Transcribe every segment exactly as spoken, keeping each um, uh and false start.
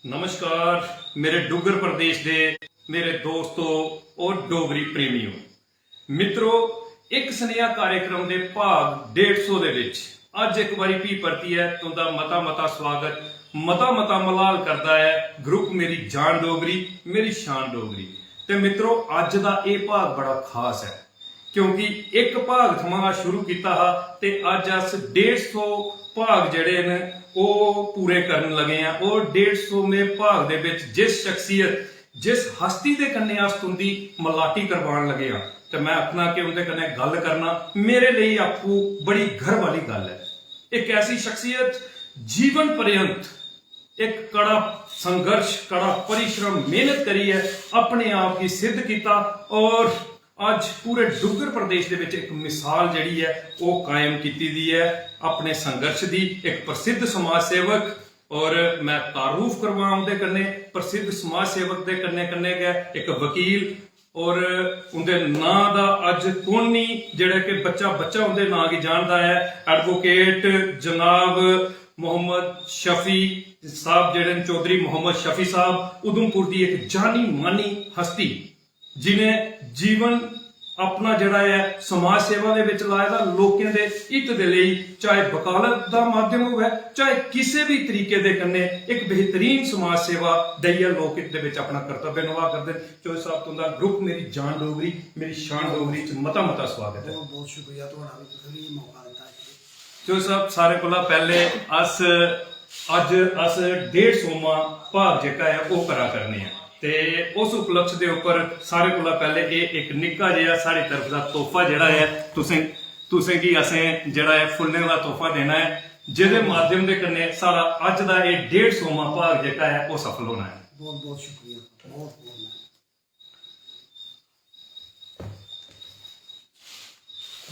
नमस्कार मेरे डुग्गर प्रदेश दे मेरे दोस्तो और डोगरी प्रेमियो। मित्रो, इक सनेहा कार्यक्रम दे भाग डेढ़ सौ दे विच अज्ज इक बारी भी परतियै तुंदा मता मता स्वागत, मता मता मलाल करदा ऐ ग्रुप मेरी जान डोगरी, मेरी शान डोगरी। ते मित्रो, अज्ज दा एह् भाग बड़ा खास ऐ, क्योंकि इक भाग थमां अस शुरू कीता हा ते अज्ज अस डेढ़ सौ भाग जेह्ड़े न ओह् पूरे करन लगे आं। और डेढ़ सौ में भाग दे विच जिस शख्सियत, जिस हस्ती दे कन्नै अस तुंदी मलाटी करवान लगे आं, ते मैं आखना कि उंदे कन्नै गल्ल करना मेरे लेई आपूं बड़ी गर्व आह्ली गल्ल ऐ। इक ऐसी शख्सियत जीवन पर्यंत इक कड़ा संघर्ष, कड़ा परिश्रम, मेहनत करियै अपने आप गी सिद्ध कीता और अज्ज पूरे डुग्गर प्रदेश दे विच इक मिसाल जेह्ड़ी ऐ ओह् कायम कीती दी ऐ अपने संघर्ष दी। इक प्रसिद्ध समाज सेवक और मैं तारुफ करवां उंदे कन्नै, प्रसिद्ध समाज सेवक दे कन्नै कन्नै गै इक वकील और उंदे नां दा अज्ज कु'न निं जेह्ड़ा कि बच्चा बच्चा उंदे नां गी जानदा ऐ। एडवोकेट जनाब मोहम्मद शफी साहब जेह्ड़े न, चौधरी मोहम्मद शफी साहब, उधमपुर दी इक जानी मानी हस्ती, जिनें जीवन अपना जेह्ड़ा ऐ समाज सेवा दे विच लाए दा, लोकें दे हित दे लेई, चाहे वकालत दा माध्यम होऐ, चाहे किसे भी तरीके दे कन्नै इक बेहतरीन समाज सेवा देइयै लोक हित दे विच अपना कर्तव्य निभाऽ करदे न। चौधरी साहब, तुंदा ग्रुप मेरी जान डोगरी, मेरी शान डोगरी च मता मता स्वागत ऐ। बहुत बहुत शुक्रिया थुआढ़ा भी, तुसें भी मौका दित्ता इस। चौधरी साहब, सारे कोला पैह्ले अस अज्ज अस डेढ़ सौवां भाग जेह्का ऐ ओह् करा करने आं, ते उस उपलक्ष दे उप्पर सारे कोला पैह्ले एह् इक निक्का जेहा साढ़ी तरफ दा तोहफा जेह्ड़ा ऐ तुसें, तुसें गी असें जेह्ड़ा ऐ फुल्लें दा तोहफा देना ऐ, जेह्दे माध्यम दे कन्नै साढ़ा अज्ज दा एह् डेढ़ सौवां भाग जेह्का ऐ ओह् सफल होना ऐ। बहुत बहुत शुक्रिया, बहुत बहुत।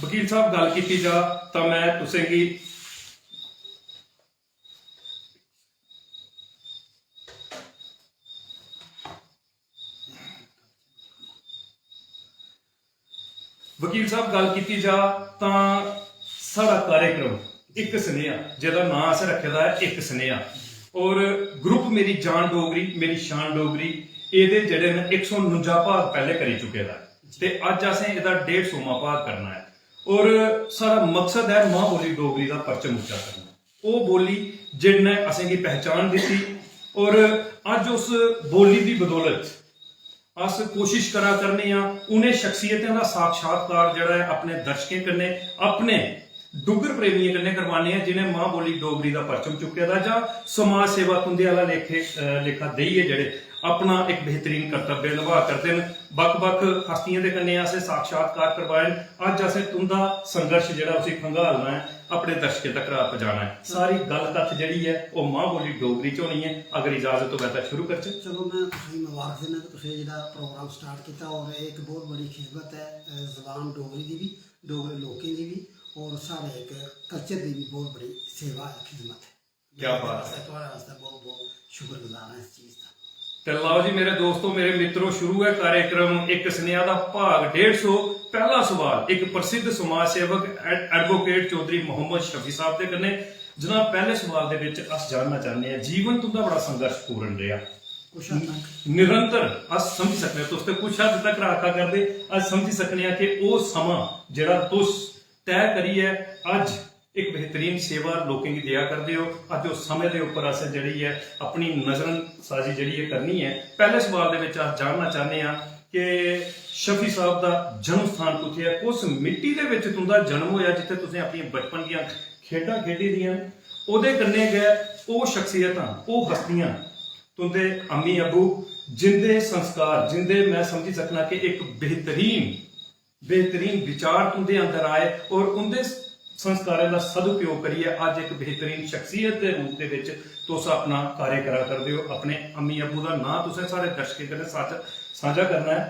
वकील साहब, गल्ल कीती जा तां मैं तुसें गी वकील साहब, गल्ल कीती जा तां साढ़ा कार्यक्रम इक सनेहा, जेह्दा नांऽ असें रक्खे दा ऐ इक सनेहा, और ग्रुप मेरी जान डोगरी, मेरी शान डोगरी, एह्दे जेह्ड़े न इक सौ नुंजा भाग पैह्ले करी चुके दा ऐ, ते अज्ज असें एह्दा डेढ़ सौवां भाग करना ऐ। और साढ़ा मकसद ऐ मां बोली डोगरी दा परचम उच्चा करना। ओह् बोली जिन्नै असेंगी पहचान दित्ती, और अज्ज उस बोली दी बदौलत अस कोशिश करा करने आं उ'नें शख्सियतें दा साक्षात्कार जेह्ड़ा ऐ अपने दर्शकें कन्नै, अपने डुग्गर प्रेमियें कन्नै करवाने आं जि'नें मां बोली डोगरी दा परचम चुक्के दा जां समाज सेवा तुं'दे आह्ला लेखे, अ, लेखा देइयै जेह्ड़े अपना इक बेहतरीन कर्तव्य नभा करदे न। बक्ख-बक्ख हस्तियें दे कन्नै असें साक्षात्कार करवाए न। अज्ज असें तुं'दा संघर्श जेह्ड़ा उसी खंगालना ऐ, अपने दर्शकें तक्कर पजाना ऐ। सारी गल्ल कत्थ जेह्ड़ी ऐ ओह् मां बोली डोगरी च होनी ऐ। अगर इजाजत होऐ तां शुरू करचै। चलो, मैं तुसेंगी मबारक दिन्ना कि तुसें जेह्ड़ा प्रोग्राम स्टार्ट कीता और एह् इक बहुत बड़ी खिदमत ऐ, अ, जबान डोगरी दी बी, डोगरे लोकें दी बी और साढ़े इक कल्चर दी बी बहुत बड़ी सेवा ऐ, खिदमत ऐ। क्या बात ऐ। थुआढ़े आस्तै बहुत बहुत शुक्रगुजार आं इस चीज दा। ते लओ जी मेरे दोस्तो, मेरे मित्रो, शुरू ऐ कार्यक्रम इक सनेहा दा भाग डेढ़ सौ। पैह्ला सवाल इक प्रसिद्ध समाज सेवक एड-, एडवोकेट चौधरी मोहम्मद शफी साहब दे कन्नै। जनाब, पैह्ले सवाल दे बिच अस जानना चाह्न्ने आं, जीवन तुं'दा बड़ा संघर्षपूर्ण रेहा। कुछ हद तक। निरंतर अस समझी सकने आं, तुस ते कुछ हद तक आखा करदे, अस समझी सकने आं कि ओह् समां जेह्ड़ा तुस तय करियै अज्ज इक बेहतरीन सेवा लोकें गी देआ करदे ओ। अज्ज उस समें दे उप्पर असें जेह्ड़ी ऐ अपनी नजरसाजी जेह्ड़ी ऐ करनी ऐ। पैह्ले सवाल दे बिच अस जानना चाह्न्ने आं कि शफी साहब दा जन्म स्थान कुत्थै ऐ, कुस मिट्टी दे बिच तुं'दा जन्म होएआ जित्थै तुसें अपनी बचपन दियां खेढां खेढी दियां न। ओह्दे कन्नै गै ओह् शख्सियतां, ओह् हस्तियां, तुं'दे अम्मी अब्बू, जिं'दे संस्कार, जिं'दे, मैं समझी सकना कि इक बेहतरीन बेहतरीन विचार तुं'दे अंदर आए और उं'दे संस्कारें दा सदुपयोग करियै अज्ज इक बेहतरीन शख्सियत दे रूप दे बिच तुस अपना कार्य करा करदे ओ। अपने अम्मी अब्बू दा नांऽ तुसें साढ़े दर्शकें कन्नै सांझा, सांझा करना ऐ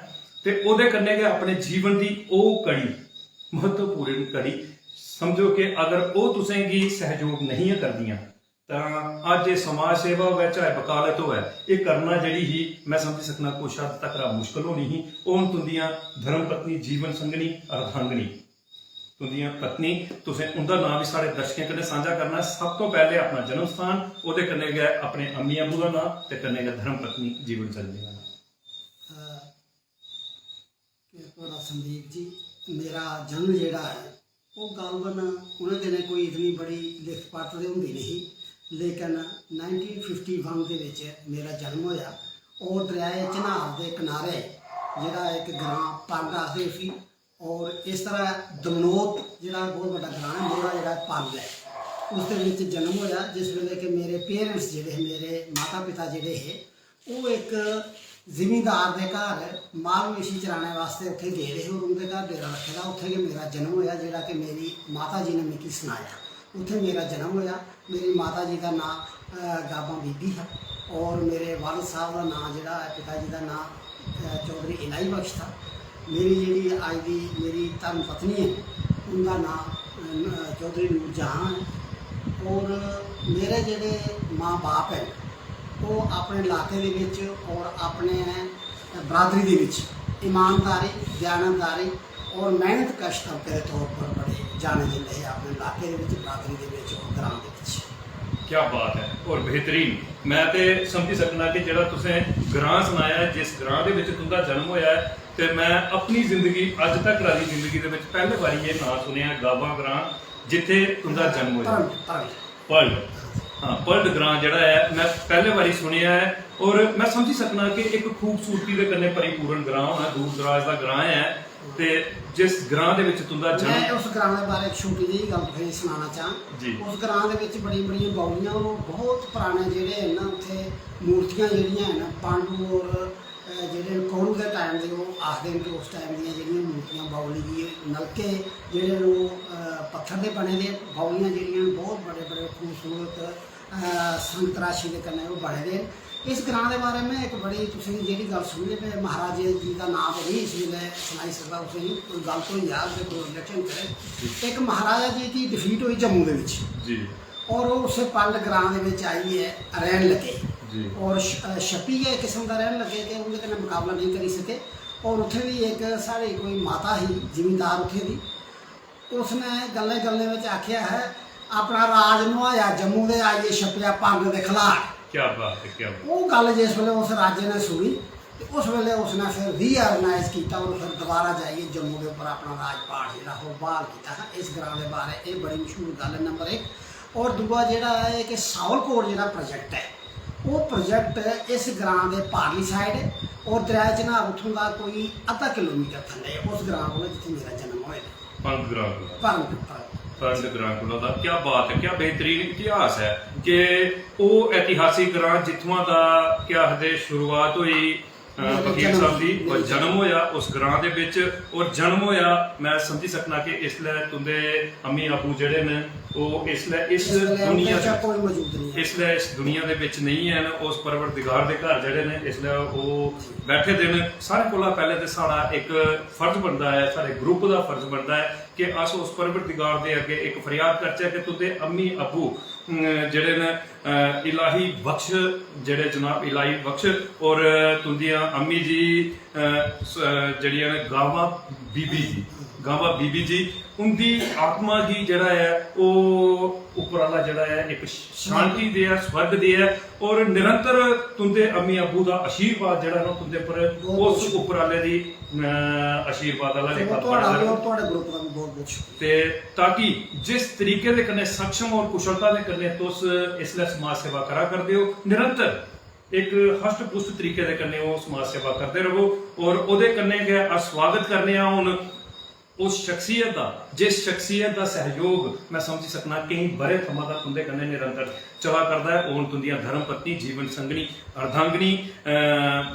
ते ओह्दे कन्नै गै अपने जीवन दी ओह् कड़ी, म्हत्तवपूर्ण कड़ी समझो कि अगर ओह् तुसेंगी सैह्योग नेईं ऐ करदियां तां अज्ज एह् समाज सेवा होऐ, चाहे वकालत होऐ, एह् करना जेह्ड़ी ही, मैं समझी सकना कुछ हद तक मुश्कल होनी ही। ओह् हून तुंदियां धर्म पत्नी, जीवन संगनी, अर्धांगनी। तुंदियां पत्नी, तुसें उंदा नांऽ बी साढ़े दर्शकें कन्नै सांझा करना ऐ। सब तो पैह्ले अपना जन्म स्थान, ओह्दे कन्नै गै अपने अम्मी अब्बू दा नांऽ ते कन्नै गै धर्म पत्नी जीवन संगनी दा नांऽ। अ, एह् थुआढ़ा संदीप जी, मेरा जन्म जेह्ड़ा ऐ, ओह् गालबन उ'नें दिनें कोई इतनी बड़ी लिखत पढ़त ते होंदी नेईं ही, लेकिन नाइनटीन फिफ्टी वन दे बिच मेरा जन्म होएआ। और दरियाए चन्हार दे किनारे जेह्ड़ा इक ग्रांऽ पंड आखदे उसी, और इस तरह दमनोत जेह्ड़ा बहुत बड्डा ग्रांऽ ऐ, मोड़ा जेह्ड़ा पंड ऐ, उसदे बिच जन्म होएआ, जिस बेल्लै कि मेरे पेरेंट्स जेह्ड़े हे, मेरे माता पिता जेह्ड़े हे, ओह् इक जिमींदार दे घर माल मवेशी चराने वास्तै उत्थै गेदे हे और उं'दे घर डेरा रक्खे दा। उत्थै गै मेरा जन्म होएआ, जेह्ड़ा कि मेरी माता जी ने मिगी सनाया। उत्थै मेरा जन्म होएआ। मेरी माता जी दा नांऽ, अ, गाबा बीबी हा और मेरे वालिद साहब दा नांऽ जेह्ड़ा ऐ, पिता जी दा नांऽ, अ, चौधरी इलाई बख्श था। मेरी जेह्ड़ी अज्ज दी मेरी धर्म पत्नी ऐ, उं'दा नांऽ, अ, चौधरी नूरजहां ऐ। और मेरे जेह्ड़े मां बाप हैन, ओह् अपने लाके दे बिच और अपने बरादरी दे बिच ईमानदारी, दयानतदारी और मेहनत कश तबके दे तौर पर बड़े जाने जंदे हे अपने लाके दे बिच, बरादरी दे बिच और ग्रांऽ दे बिच। क्या बात ऐ, और बेहतरीन। मैं ते समझी सकना कि जेह्ड़ा तुसें ग्रांऽ सनाया ऐ, जिस ग्रांऽ दे बिच तुं'दा जन्म होया ऐ, ते मैं अपनी जिंदगी, अज्ज तक आह्ली जिंदगी दे बिच पैह्ले बारी एह् नांऽ सुनेआ ऐ, गाबा ग्रांऽ, जित्थै तुं'दा जन्म होया। पंड, पंड। पंड, हाँ, पंड ग्रांऽ जेह्ड़ा ऐ, मैं पैह्ले बारी सुनेआ ऐ और मैं समझी सकना कि इक खूबसूरती दे कन्नै परिपूर्ण ग्रांऽ होना, दूर दराज दा ग्रांऽ ऐ, ते जिस ग्रांऽ दे बिच तुं'दा जन्म मैं उस ग्रांऽ दे बारे च छोटी जेही गल्ल तुसेंगी सनाना चाहां। जी। उस ग्रांऽ दे बिच बड़ियां बड़ियां बौलियां और बहुत पराने जेह्ड़े हैन ना, उत्थै मूर्तियां जेह्ड़ियां हैन, पांडु और, अ, जेह्ड़े कौरव दे टाइम दे, ओह् आखदे न कि उस टाइम दियां जेह्ड़ियां मूर्तियां, बौली गी नलके जेह्ड़े न, ओह्, अ, पत्थर दे बने दे, बौलियां जेह्ड़ियां न, बहुत बड़े बड़े खूबसूरत, अ, संत राशि दे कन्नै ओह् बने दे न। इस ग्रांऽ दे बारे में इक बड़ी, तुसेंगी जेह्ड़ी गल्ल सुननी पे, महाराज जी दा नांऽ ते नहीं इस बेल्लै सनाई सकदा तुसेंगी, कोई गल्त होई जा ते कोई objection करे। इक महाराजा जी दी डिफीट होई जम्मू दे बिच, जी। और ओह् उस्सै पंड ग्रांऽ दे बिच आइयै रैह्न लगे। जी। और छ-, अ, छप्पियै इक किस्म दा रैह्न लगे कि उं'दे कन्नै मकाबला नेईं करी सके। और उत्थै बी इक साढ़ी कोई माता ही जिमींदार उत्थै दी, उसने गल्लें गल्लें बिच आखेआ है, "अपना राज नुहाया जम्मू दे, आइयै छप्पेआ पंड दे खलार।" क्या बात है, क्या बात। ओह् गल्ल जिस बेल्लै उस राजे ने सुनी ते उस बेल्लै उसने फिर रीआर्गेनाइज कीता और फिर दोबारा जाइयै जम्मू दे उप्पर अपना राजपाट जेह्ड़ा ओह् ब्हाल कीता हा। इस ग्रांऽ दे बारे एह् बड़ी मशहूर गल्ल ऐ, नंबर इक। और दूआ जेह्ड़ा ऐ कि सावलकोट जेह्ड़ा प्रोजेक्ट ऐ, ओह् प्रोजेक्ट इस ग्रांऽ दे पारली साइड ऐ और दरिया चन्हार उत्थूं दा कोई अद्धा किलोमीटर थल्ले ऐ, उस ग्रांऽ कोला जित्थै मेरा जन्म होए दा। पंड ग्रांऽ कोला। पंड, पंड। पंड ग्रांऽ कोला दा। क्या बात है, क्या बेहतरीन इतिहास ऐ कि ओह् ऐतिहासिक ग्रांऽ जित्थुआं दा, क्या आखदे, शुरुआत होई, अ, वकील साहब दी, और जन्म होया उस ग्रांऽ दे बिच, और जन्म होया, मैं समझी सकना कि इसलै तुंदे अम्मी आबू जेह्ड़े न, ओह् इसलै इस इस बेल्लै दुनिया उं'दे चा च कोई मौजूद नहीं है। इसलै इस दुनिया दे बिच नेईं हैन। उस परवरदिगार दे घर जेह्ड़े न, इसलै ओह् बैठे दे न। सारें कोला पैह्लें ते साढ़ा इक फर्ज बनदा ऐ, साढ़े ग्रुप दा फर्ज बनदा ऐ कि अस उस परवरदिगार दे अग्गें इक फरियाद करचै कि तुंदे अम्मी अब्बू, अम, जेह्ड़े न, अ, इलाही बख्श, जेह्ड़े जनाब इलाही बख्श और तुंदियां अम्मी जी, अ, स-, जेह्ड़ियां न गावा बीबी जी, गावा बीबी जी, उंदी आत्मा गी जेह्ड़ा ऐ, ओह् उप्पर आह्ला जेह्ड़ा ऐ, इक शांति देऐ, स्वर्ग देऐ, और निरंतर तुंदे अम्मी अब्बू दा आशीर्वाद जेह्ड़ा ना तुंदे पर, बहुत उस उप्पर आह्ले दी, अ, आशीर्वाद आह्ला लेखा चलो, थुआढ़ा बना बी रहे। और थुआढ़े ग्रुप दा बी बहुत बहुत शुक्रिया। ते ताकि जिस तरीके दे कन्नै सक्षम और कुशलता दे कन्नै तुस इसलै समाज सेवा करा करदे ओ, निरंतर इक हष्ट पुष्ट तरीके दे कन्नै ओह् समाज सेवा करदे रवो, और ओह्दे कन्नै गै अस स्वागत करने आं हून उस शख्सियत दा, जिस शख्सियत दा सैहयोग मैं समझी सकना केईं ब'रे थमां दा तुं'दे कन्नै निरंतर चला करदा ऐ। हून तुं'दियां धर्म पत्नी, जीवन संगनी, अर्धांगिनी, अ,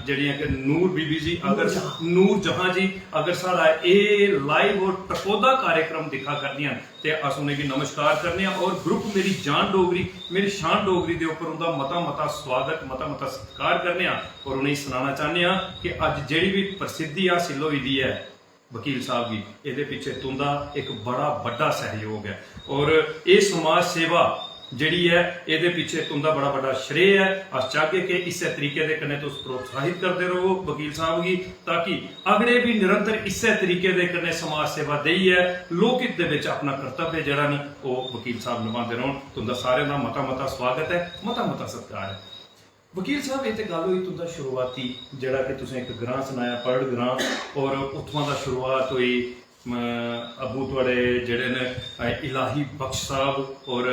जेह्ड़ियां कि नूर बीबी जी, अगर नूर जहां। नूर जहां जी, अगर साढ़ा एह् लाइव और टकोह्दा कार्यक्रम दिक्खा करदियां न, ते अस उ'नेंगी नमस्कार करने आं और ग्रुप मेरी जान डोगरी, मेरी शान डोगरी दे उप्पर उं'दा मता मता स्वागत, मता मता सत्कार करने आं और उ'नेंगी सनाना चाह्न्ने आं कि अज्ज जेह्ड़ी बी प्रसिद्धि हासिल होई दी ऐ वकील साहब गी, एह्दे पिच्छे तुं'दा इक बड़ा बड्डा सैहयोग ऐ। और एह् समाज सेवा जेह्ड़ी ऐ, एह्दे पिच्छे तुं'दा बड़ा बड्डा श्रेय ऐ। अस चाहगे कि इस्सै तरीके दे कन्नै तुस प्रोत्साहित करदे र'वो वकील साहब गी, ताकि अगड़े बी निरंतर इस्सै तरीके दे कन्नै समाज सेवा देइयै लोकहित दे बिच अपना कर्तव्य जेह्ड़ा न, ओह् वकील साहब नभांदे रौह्न। तुं'दा सारें दा मता मता स्वागत ऐ, मता मता सत्कार ऐ। वकील साहब, एह् ते गल्ल होई तुं'दा शुरुआती, जेह्ड़ा कि तुसें इक ग्रांऽ सनाया, पर्ड़ ग्रांऽ, और उत्थुआं दा शुरुआत होई। अ, अब्बू थुआढ़े जेह्ड़े न, अ, इलाही बख्श साहब और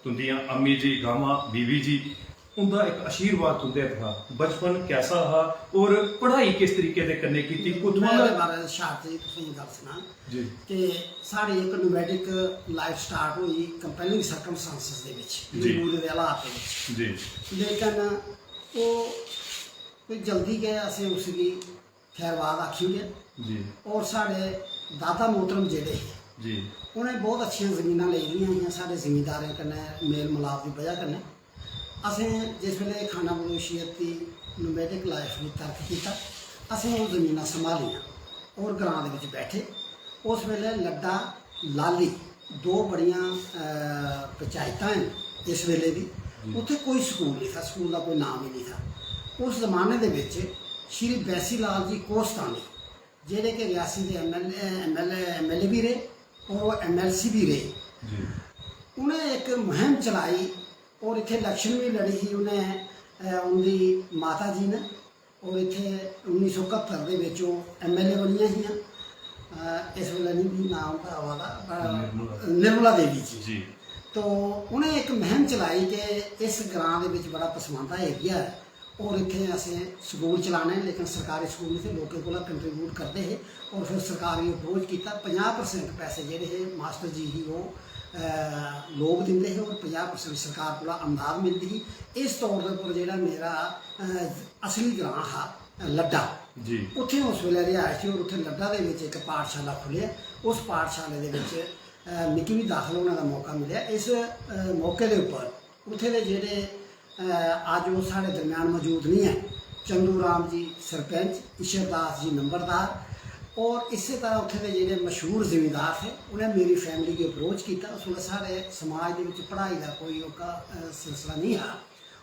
तुं'दियां अम्मी जी गामा बीबी जी, उं'दा इक आशीर्वाद तुं'दे पर हा। बचपन कैसा हा और पढ़ाई किस तरीके दे कन्नै कीती, कुत्थुआं में दा? ओह्दे बारे च शार्ट जी तुसें गी गल्ल सनां जी। कि साढ़ी इक नोमैडिक लाइफ स्टार्ट होई कंपेलिंग सर्कमस्टांसिस दे बिच, जी। मजबूरी दे हालात दे बिच। जी। लेकिन ओह् कोई जल्दी गै असें उसगी खैरबाद आखी ओड़ेआ। जी। और साढ़े दादा मोहतरम जेह्ड़े हे, जी। उ'नें बहुत अच्छियां जमीनां लेई दियां हियां, साढ़े जमींदारें कन्नै मेल मलाप दी बजह कन्नै। असें जिस बेल्लै खाना बदोशियत दी नोमैडिक लाइफ गी तर्क कीता, असें ओह् जमीनां संभालियां और ग्रांऽ दे बिच बैठे। उस बेल्लै लड्डा, लाली, दो बड़ियां, अ, पंचायतां न इस बेल्लै बी। जी। उत्थै कोई स्कूल नहीं था, स्कूल दा कोई नाम ही नहीं था। उस जमाने दे बिच श्री बैसी लाल जी कोस्तानी, जेह्ड़े कि रियासी दे M L A, M L A, M L A बी रेह् और एम एल सी बी रेह्, जी। उ'नें इक मुहिम चलाई और इत्थै इलेक्शन बी लड़ी ही उ'नें, अ, उं'दी माता जी ने। और इत्थै उन्नी सौ कत्तर दे बिच ओह् एम एल ए बनियां हियां। अ, इस बेल्लै निं मिगी नांऽ उं'दा आवा दा, अ, निर्मला। निर्मला देवी जी। जी। तो उ'नें इक मुहिम चलाई कि इस ग्रांऽ दे बिच बड़ा पसमानदा एरिया ऐ और इत्थै असें स्कूल चलाने न, लेकिन सरकारी स्कूल इत्थै लोकें कोला कंट्रीब्यूट करदे हे और फिर सरकार गी अप्रोच कीता। पंजाह् परसेंट पैसे जेह्ड़े हे मास्टर जी ही ओह्, अ, लोक दिंदे हे और पंजाह् परसेंट सरकार कोला अमदाद मिलदी ही। इस तौर दे उप्पर जेह्ड़ा मेरा, अ, असली ग्रांऽ हा लड्डा। जी। उत्थें उस बेल्लै रिहायश ही और उत्थें लड्डा दे बिच इक पाठशाला खु'ल्लेआ। उस पाठशाले दे बिच, अ, मिगी बी दाखल होने दा मौका मिलेआ। इस, अ, मौके दे उप्पर उत्थें दे जेह्ड़े, अ, अज्ज ओह् साढ़े दरम्यान मौजूद निं ऐ, चंदू राम जी सरपंच, ईश्वर दास जी नंबरदार और इस्सै तरह उत्थें दे जेह्ड़े मशहूर जमींदार थे, उ'नें मेरी फैमिली गी अप्रोच कीता। उस बेल्लै साढ़े समाज दे बिच पढ़ाई दा कोई ओह्का, अ, सिलसिला निं हा।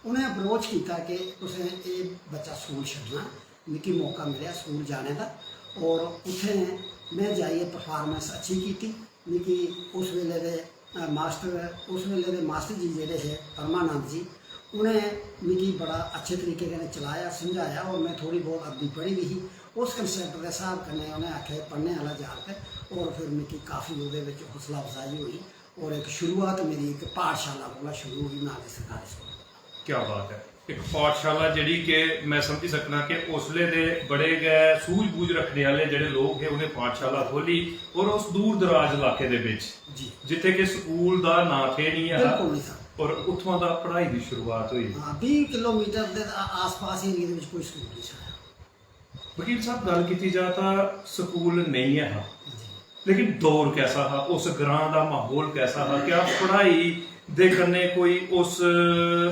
उ'नें अप्रोच कीता कि तुसें एह् बच्चा स्कूल छड्डना। मिगी मौका मिलेआ स्कूल जाने दा और उत्थें में जाइयै परफार्मेंस अच्छी कीती। मिगी उस बेल्लै दे, अ, मास्टर, उस बेल्लै दे मास्टर जी जेह्ड़े हे परमानंद जी, उ'नें मिगी बड़ा अच्छे तरीके कन्नै चलाया, समझाया और में थोह्ड़ी बहुत अरबी पढ़ी दी ही। उस कंसेप्ट दे स्हाब कन्नै उ'नें आखेआ, "एह् पढ़ने आह्ला जागत ऐ" और फिर मिगी काफ़ी ओह्दे बिच हौसला अफजाई होई। और इक शुरुआत मेरी इक पाठशाला कोला शुरू होई, नाले सरकारी स्कूल। क्या बात ऐ। इक पाठशाला जेह्ड़ी कि में समझी सकना कि उसले दे बड़े गै सूझ-बूझ रक्खने आह्ले जेह्ड़े लोक हे, उ'नें पाठशाला खोह्ली और उस दूर दराज इलाके दे बिच, जी। जित्थै कि स्कूल दा नांऽ थे निं ऐ हा, बिल्कुल निं था। और उत्थुआं दा पढ़ाई दी शुरुआत होई। हां, बीह् किलोमीटर दे आ-, आसपास एरिया दे बिच कोई स्कूल निं था। वकील साहब, गल्ल कीती जा तां स्कूल नेईं ऐ हा, लेकिन दौर कैसा हा, उस ग्रां दा माहौल कैसा हा, क्या पढ़ाई दे कन्नै कोई उस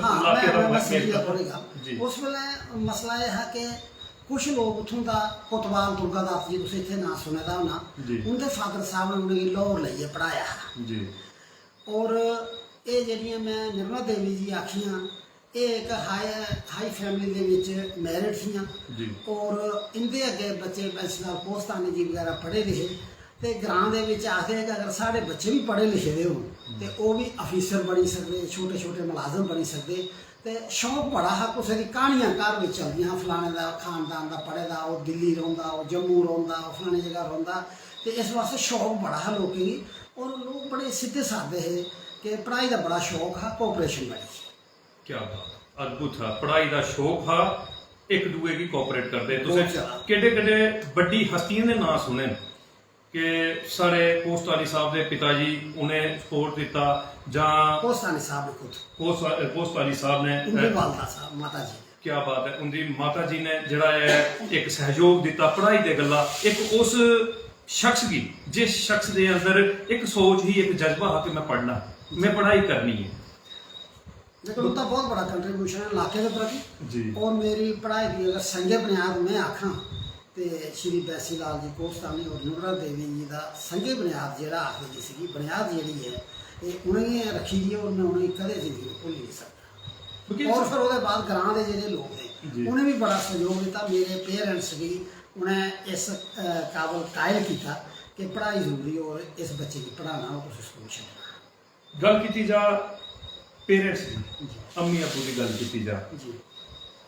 हां, इलाके मैं, दा मैं, मैं मसले समझी गेआ दा? थुआढ़ी गल्ल। जी। उस बेल्लै मसला एह् हा कि कुछ लोक उत्थूं दा कोतवाल दुर्गादास जी, तुसें इत्थै नांऽ सुने दा होना, जी। उं'दे फादर साहब ने उ'नेंगी लाहौर लेइयै पढ़ाया हा। जी। और एह् जेह्ड़ियां मैं निर्मला देवी जी आखियां, एह् इक हाई, हाई फैमिली दे बिच मैरिड हियां। जी। और इं'दे अग्गें बच्चे बैसीलाल कोस्तानी जी बगैरा पढ़े लिखे, ते ग्रां दे बिच आखदे कि अगर साढ़े बच्चे बी पढ़े लिखे दे होन, हम्म। ते ओह् बी अफीसर बनी सकदे, छोटे-छोटे मलाजम बनी सकदे। ते शौक बड़ा हा, कुसै दी क्हानियां घर बिच चलदियां हां, फलाने दा खानदान दा पढ़े दा, ओह् दिल्ली रौंह्दा, ओह् जम्मू रौंह्दा, ओह् फलानी जगह रौंह्दा। ते इस वास्तै शौक बड़ा हा लोकें गी, और लोक बड़े सिद्धे सादे हे कि पढ़ाई दा बड़ा शौक हा, कोआपरेशन बड़ी ही। क्या बात, अद्भुत हा। पढ़ाई दा शौक हा, इक दूए गी कोआपरेट करदे। तुसें बहुत ज्यादा। केड्डे केड्डे बड्डी हस्तियें दे नांऽ सुने न कि साढ़े कोस्तानी साहब दे पिता जी उ'नें सपोर्ट दित्ता, जां कोस्तानी साहब ने खुद। कोस्ता-, कोस्तानी साहब ने, उं'दी अ, वालदा साहब, माता जी ने। क्या बात है, उं'दी माता जी ने जेह्ड़ा ऐ इक सैहयोग दित्ता पढ़ाई दे गल्ला, इक उस शख्स गी, जिस शख्स दे अंदर इक सोच ही, इक जज्बा हा कि मैं पढ़ना, मैं पढ़ाई करनी है। लेकिन उं'दा बहुत बड़ा कंट्रीब्यूशन है इलाके दे प्रति। जी। और मेरी पढ़ाई दी अगर संगे बुनियाद में आखां, ते श्री बैसी लाल जी कोस्तानी और निर्मला देवी जी दा संगे बुनियाद जेह्ड़ा आखदे जिसगी, बुनियाद जेह्ड़ी ऐ, ते उ'नेंगी रक्खी दी, और में उ'नेंगी कदें जिंदगी च भुल्ली निं सकदा। और फिर ओह्दे बाद ग्रां दे जेह्ड़े लोक हे, उ'नें बी बड़ा सैह्योग दित्ता। मेरे पेरेंट्स गी उ'नें इस, अ, काबल कायल कीता कि पढ़ाई जरूरी, और इस बच्चे गी पढ़ाना, और तुस स्कूल छड्डना। गल्ल कीती जा पेरेंट्स दी, अम्मी अब्बू दी गल्ल कीती जा,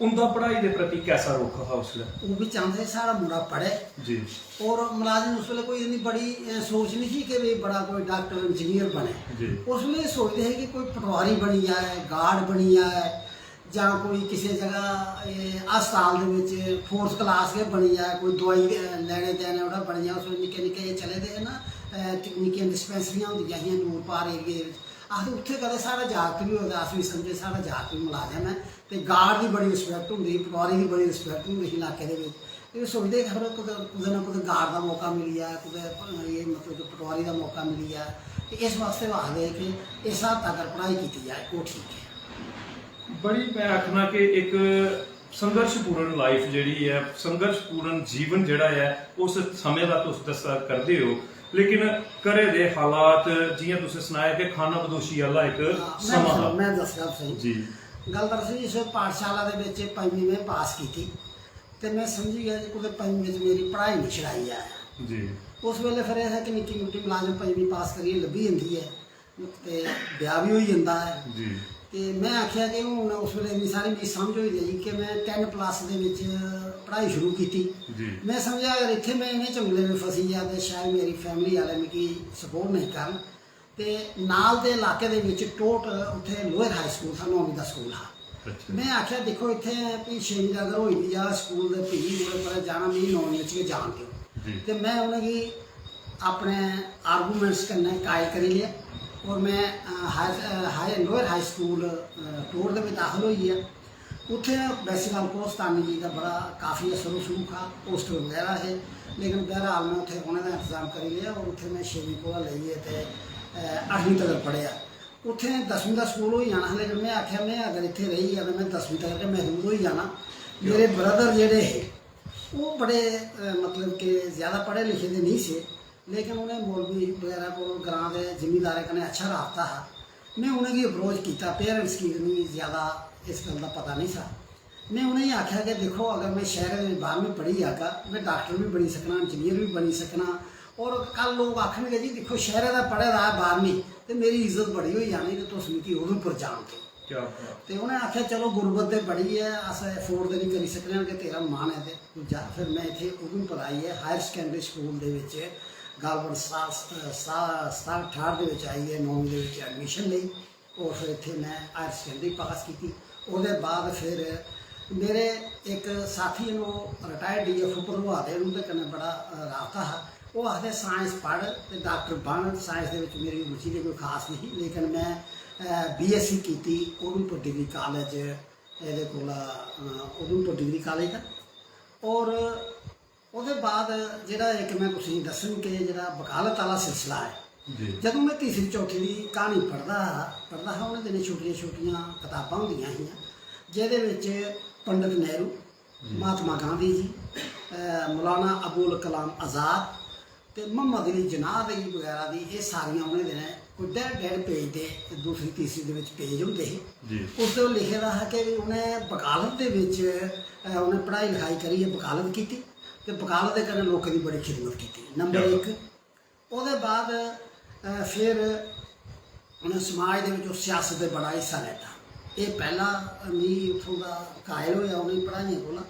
उं'दा पढ़ाई दे प्रति कैसा रुख हा उसलै? ओह् बी चांह्दे हे साढ़ा मुड़ा पढ़े। जी। और मलाजम उस बेल्लै कोई इन्नी बड़ी, अ, सोच निं ही कि भाई बड़ा कोई डाक्टर, इंजीनियर बने। जी। उस बेल्लै एह् सोचदे हे कि कोई पटवारी बनी जाए, गार्ड बनी जाए, जां कोई किसे जगह, एह्, अस्पताल दे बिच फोर्थ क्लास गै बनी जाए, कोई दोआई, अ, लैने देने ओह्ड़ा बनी जाए। उस बेल्लै निक्के निक्के एह् चले दे हे ना, अ, निक्कियां डिस्पैंसरियां होंदियां हियां दूर पार एरिया दे बिच। आखदे उत्थै कदें साढ़ा जागत बी होऐ ते अस बी समझे साढ़ा जागत बी मलाजम ऐ। ते गार्ड दी बड़ी रिस्पैक्ट होंदी ही, पटवारी दी बड़ी रिस्पैक्ट होंदी ही इलाके दे बिच। ते ओह् सोचदे हे कि खबरै कुतै, कुतै ना कुतै गार्ड दा मौका मिली जाए, कुतै, एह्, मतलब कि पटवारी दा मौका मिली जाए। ते इस बास्तै ओह् आखदे हे कि इस हद तगर पढ़ाई कीती जाए, ओह् ठीक ऐ। बड़ी, में आखना कि इक संघर्षपूर्ण लाइफ जेह्ड़ी ऐ, संघर्षपूर्ण जीवन जेह्ड़ा ऐ, उस समें दा तुस दस्सा करदे ओ, लेकिन घरै दे हालात, जि'यां तुसें सनाया कि खाना बदोशी आह्ला इक हां, में समां हा। दस्सना, में दस्सगा तुसेंगी। जी। गल्ल दरअसल इस पाठशाला दे बिच पंजमीं में पास कीती ते में समझी गेआ कि कुतै पंजमीं बिच मेरी पढ़ाई निं छड़ाई जाए। जी। उस बेल्लै फिर एह् हा कि निक्की मुट्टी मलाजम पंजमीं पास करियै लब्भी जंदी ऐ। ते ब्याह् बी होई जंदा ऐ। जी। ते में आखेआ कि हून उस बेल्लै इन्नी सारी मिगी समझ होई गेई कि में टैन प्लस दे बिच पढ़ाई शुरू कीती। जी। में समझेआ अगर इत्थै में इ'नें चंगलें में फसी गेआ ते शायद मेरी फैमिली आह्ले मिगी सपोर्ट नेईं करन। ते नाल दे इलाके दे बिच टोट उत्थै लोअर हाई स्कूल था, नौमीं दा स्कूल हा। अच्छा। में आखेआ, "दिक्खो, इत्थै भी छेमीं दा अगर होई बी जा स्कूल, ते भी ओह्दे पर जाना, मिगी नौमीं बिच गै जान देओ।" जी। ते में उ'नेंगी अपने आर्गूमेंट्स कन्नै कायल करी लेआ और में, अ, हायर, अ, हायर, लोअर हाई स्कूल, अ, टोट दे बिच दाखल होई गेआ। उत्थै वैसे गल्ल कोस्तानी जी दा बड़ा काफी असर रसूख हा, पोस्टर बगैरा हे, लेकिन बहरहाल में उत्थै रौह्ने दा इंतजाम करी लेआ और उत्थै में छेमीं कोला लेइयै ते, अ, अठमीं तगर पढ़ेआ। उत्थै दसमीं दा स्कूल होई जाना हा, लेकिन में आखेआ, "में अगर इत्थै रेही गेआ ते में दसमीं तगर गै महरूम होई जाना।" मेरे ब्रदर जेह्ड़े हे, ओह् बड़े, अ, मतलब कि ज्यादा पढ़े लिखे दे नेईं से, लेकिन उ'नें मौलवी बगैरा कोल, ग्रां दे जिमींदारें कन्नै अच्छा राबता हा। में उ'नेंगी अप्रोच कीता, पेरेंट्स गी मिगी ज्यादा इस गल्ल दा पता नेईं सा। में उ'नेंगी आखेआ कि दिक्खो, अगर में शैह्रै दे बाह्रमीं पढ़ी जागा, में डाक्टर बी बनी सकना, इंजीनियर बी बनी सकना। और कल लोक आखन कि जी दिक्खो, शैह्रै दा पढ़े दा ऐ बाह्रमीं, ते मेरी इज्जत बड़ी होई जानी, ते तुस मिगी उधमपुर जान देओ। क्या बात। ते उ'नें आखेआ, "चलो, गुरबत ते बड़ी ऐ, अस अफोर्ड ते निं करी सकने आं, कि तेरा मन ऐ ते तू जा।" फिर में इत्थै उधमपुर आइयै हायर सकैंडरी स्कूल दे बिच गालबन सा-, सा-, सताह्ठ ठाह्ठ दे बिच आइयै नौमीं दे बिच एडमिशन लेई और फिर इत्थै में हायर सकैंडरी पास कीती। ओह्दे बाद फिर मेरे इक साथी न, ओह् रिटायर्ड डीएफ भदोआ दे न, उं'दे कन्नै बड़ा, अ, राबता हा। ओह् आखदे, "साइंस पढ़ ते डाक्टर बन।" साइंस दे बिच मेरी रुचि ते कोई खास नेईं ही, लेकिन में, अ, बीएससी कीती उधमपुर डिग्री कालेज, एह्दे कोला, अ, उधमपुर डिग्री कालेज दा। और ओह्दे बाद जेह्ड़ा इक में तुसेंगी दस्सङ कि जेह्ड़ा वकालत आह्ला सिलसिला ऐ, जी। जदूं में तीसरी चौथी दी क्हानी पढ़दा हा, पढ़दा हा, उ'नें दिनें छोटियां छोटियां कताबां होंदियां हियां, जेह्दे बिच पंडत नेहरू, जी। महात्मा गांधी जी, अ, मौलाना अबुल कलाम आजाद ते मोहम्मद अली जिनाह दी बगैरा दी, एह् सारियां उ'नें दिनें कोई डेढ़, डेढ़ पेज दे, दूसरी, तीसरी दे बिच पेज होंदे हे। जी। उसदे ओह् लिखे दा हा कि उ'नें वकालत दे बिच, अ, उ'नें पढ़ाई लखाई करियै वकालत कीती ते वकालत दे कन्नै लोकें दी बड़ी खिदमत कीती। नंबर क्या? इक। ओह्दे बाद, अ, फिर उ'नें समाज दे बिच उस सियासत दे बड़ा हिस्सा लैता। एह् पैह्ला मिगी उत्थूं दा कायल होएआ उ'नें पढ़ाइयें कोला।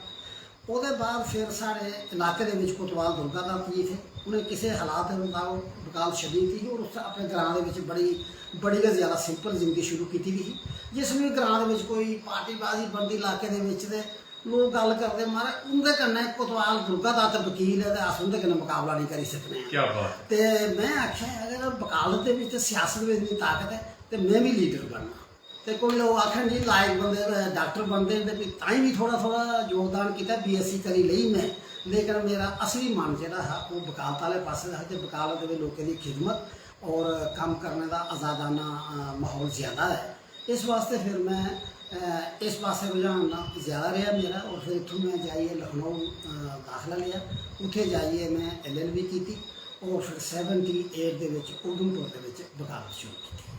ओह्दे बाद फिर साढ़े इलाके दे बिच कोतवाल दुर्गा दत्त जी थे, उ'नें किसे हालात दे मताबक वकालत छड्डी दित्ती ही और उस अपने ग्रां दे बिच बड़ी, बड़ी गै ज्यादा सिंपल जिंदगी शुरू कीती दी ही। जिस बेल्लै ग्रां दे बिच कोई पार्टीबाजी बनदी इलाके दे बिच ते लोक गल्ल करदे, "महाराज, उं'दे कन्नै कोतवाल दुर्गा दत्त वकील ऐ ते अस उं'दे कन्नै मकाबला नेईं करी सकने आं।" क्या बात है। ते में आखेआ, "अगर वकालत दे बिच ते सियासत बिच इन्नी ताकत ऐ ते में बी लीडर बनना।" ते कोई लोक आखन जी लायक बंदे, अ, डाक्टर बनदे न, ते फ्ही ताईं बी थोह्ड़ा थोह्ड़ा योगदान कीता, बीएससी करी लेई में, लेकिन मेरा असली मन जेह्ड़ा हा ओह् वकालत आह्ले पास्सै दा हा, ते वकालत दे लोकें दी खिदमत और कम्म करने दा आजादाना, अ, म्हौल ज्यादा ऐ। इस वास्तै फिर में, अ, इस पास्सै रुझान ज्यादा रेहा मेरा, और फिर इत्थूं में जाइयै लखनऊ, अ, दाखला लेआ, उत्थै जाइयै में एलएलबी कीती और फिर सैवनटी एट दे बिच उधमपुर दे बिच वकालत शुरू कीती।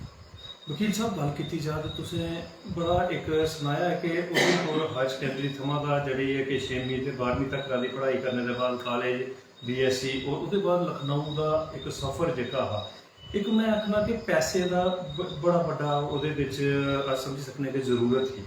वकील साहब, गल्ल कीती जा ते तुसें बड़ा इक सनाया कि उधमपुर हायर सकैंडरी थमां दा जेह्ड़ी ऐ कि छेमीं ते बारहमीं तक दी पढ़ाई करने दे बाद कालेज, बीएससी और ओह्दे बाद लखनऊ दा इक सफर जेह्का हा, इक मैं आखना कि पैसे दा ब-, बड़ा बड्डा ओह्दे बिच अस समझी सकने कि जरूरत ही।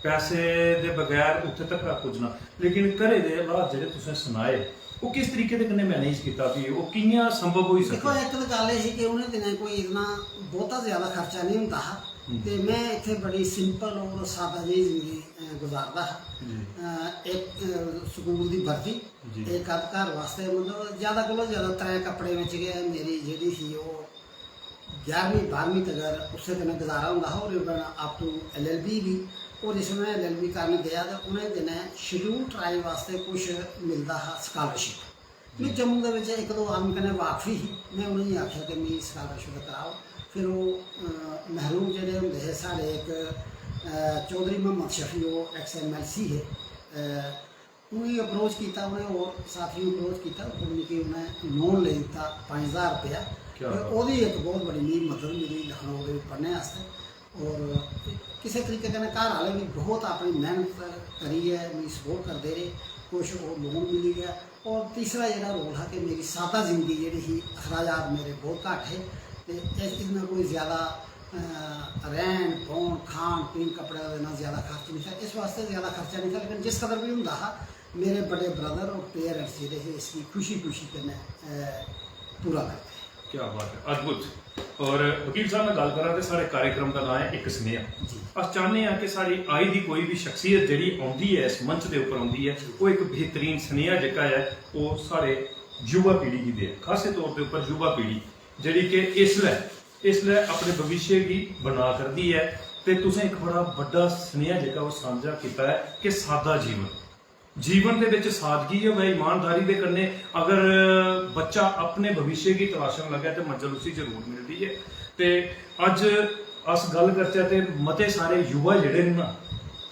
पैसे दे बगैर उत्थे तक पुज्जना, लेकिन घरै दे हालात जेह्ड़े तुसें सनाए, ओह् किस तरीके दे कन्नै मैनेज कीता, फ्ही ओह् कि'यां संभव होई देखो, सकेआ? इक ते गल्ल एह् ही कि उ'नें दिनें कोई इन्ना बहुता ज्यादा खर्चा नेईं होंदा हा। हम्म। ते में इत्थै बड़ी सिंपल और सादा जेही जिंदगी, अ, गुजारदा हा। जी। अ, इक, अ, स्कूल दी वर्दी, जी। इक अद्ध घर वास्तै, मतलब, ज्यादा कोला ज्यादा त्रै कपड़े बिच गै मेरी जेह्ड़ी ही ओह् ग्यारहवीं बारहवीं तगर उस्सै कन्नै गुजारा होंदा हा और even up to एलएलबी बी। और जिसलै में एलएलबी करन गेआ ते उ'नें दिनें शेड्यूल ट्राइब वास्तै कुछ मिलदा हा स्कालरशिप। में जी। जम्मू दे बिच इक दो आदमी कन्नै वाकफी ही, में उ'नेंगी आखेआ कि मिगी स्कालरशिप कराओ। फिर ओह्, अ, महरूम जेह्ड़े होंदे हे साढ़े इक, अ, चौधरी मोहम्मद शफी, ओह् एक्स एमएलसी हे, अ, उ'नेंगी अप्रोच कीता, उ'नें होर साथियों अप्रोच कीता, फिर मिगी उ'नें लोन लेई दित्ता पंज ज्हार रपेआ। क्या ते बात। ओह्दी इक बहुत बड़ी मिगी मदद मिली लखनऊ दे पढ़ने आस्तै। और किसे तरीके कन्नै घर आह्ले बी बहुत अपनी मेहनत करियै मिगी सपोर्ट करदे रेह्, कुछ ओह् लोन मिली गेआ। और तीसरा जेह्ड़ा रोल हा कि मेरी सादा जिंदगी जेह्ड़ी ही, अखराजात मेरे बहुत घट्ट हे ते इस, इसमें कोई ज्यादा, अ, रैह्न बौह्न, खान पीन, कपड़े दा इन्ना ज्यादा खर्च नहीं था, इस वास्तै ज्यादा खर्चा नहीं था, लेकिन जिस कदर भी होंदा हा, मेरे बड़े ब्रदर और पेरेंट्स जेह्ड़े हे, इसगी खुशी खुशी कन्नै, अ, पूरा करदे हे। क्या बात है, अद्भुत। और वकील साहब, मैं गल्ल करां ते साढ़े कार्यक्रम दा नाम है इक सनेहा। जी। अस चाहने आं कि साढ़ी आई दी कोई भी शख्सियत जेह्ड़ी औंदी ऐ, इस मंच दे उप्पर औंदी ऐ, जी। ओह् इक बेहतरीन सनेहा जेह्का ऐ, ओह् साढ़े युवा पीढ़ी गी देऐ, खासे तौर दे उप्पर युवा पीढ़ी जेह्ड़ी कि इसलै, इसलै अपने भविष्य गी बना करदी ऐ। ते तुसें इक बड़ा बड्डा सनेहा जेह्का ओह् सांझा कीता ऐ कि सादा जीवन, जीवन दे बिच सादगी होऐ, ईमानदारी दे कन्नै अगर बच्चा अपने भविष्य गी तलाशन लगे ते मंजल उसी जरूर मिलदी ऐ। ते अज्ज अस गल्ल करचै ते मते सारे युवा जेह्ड़े न ना,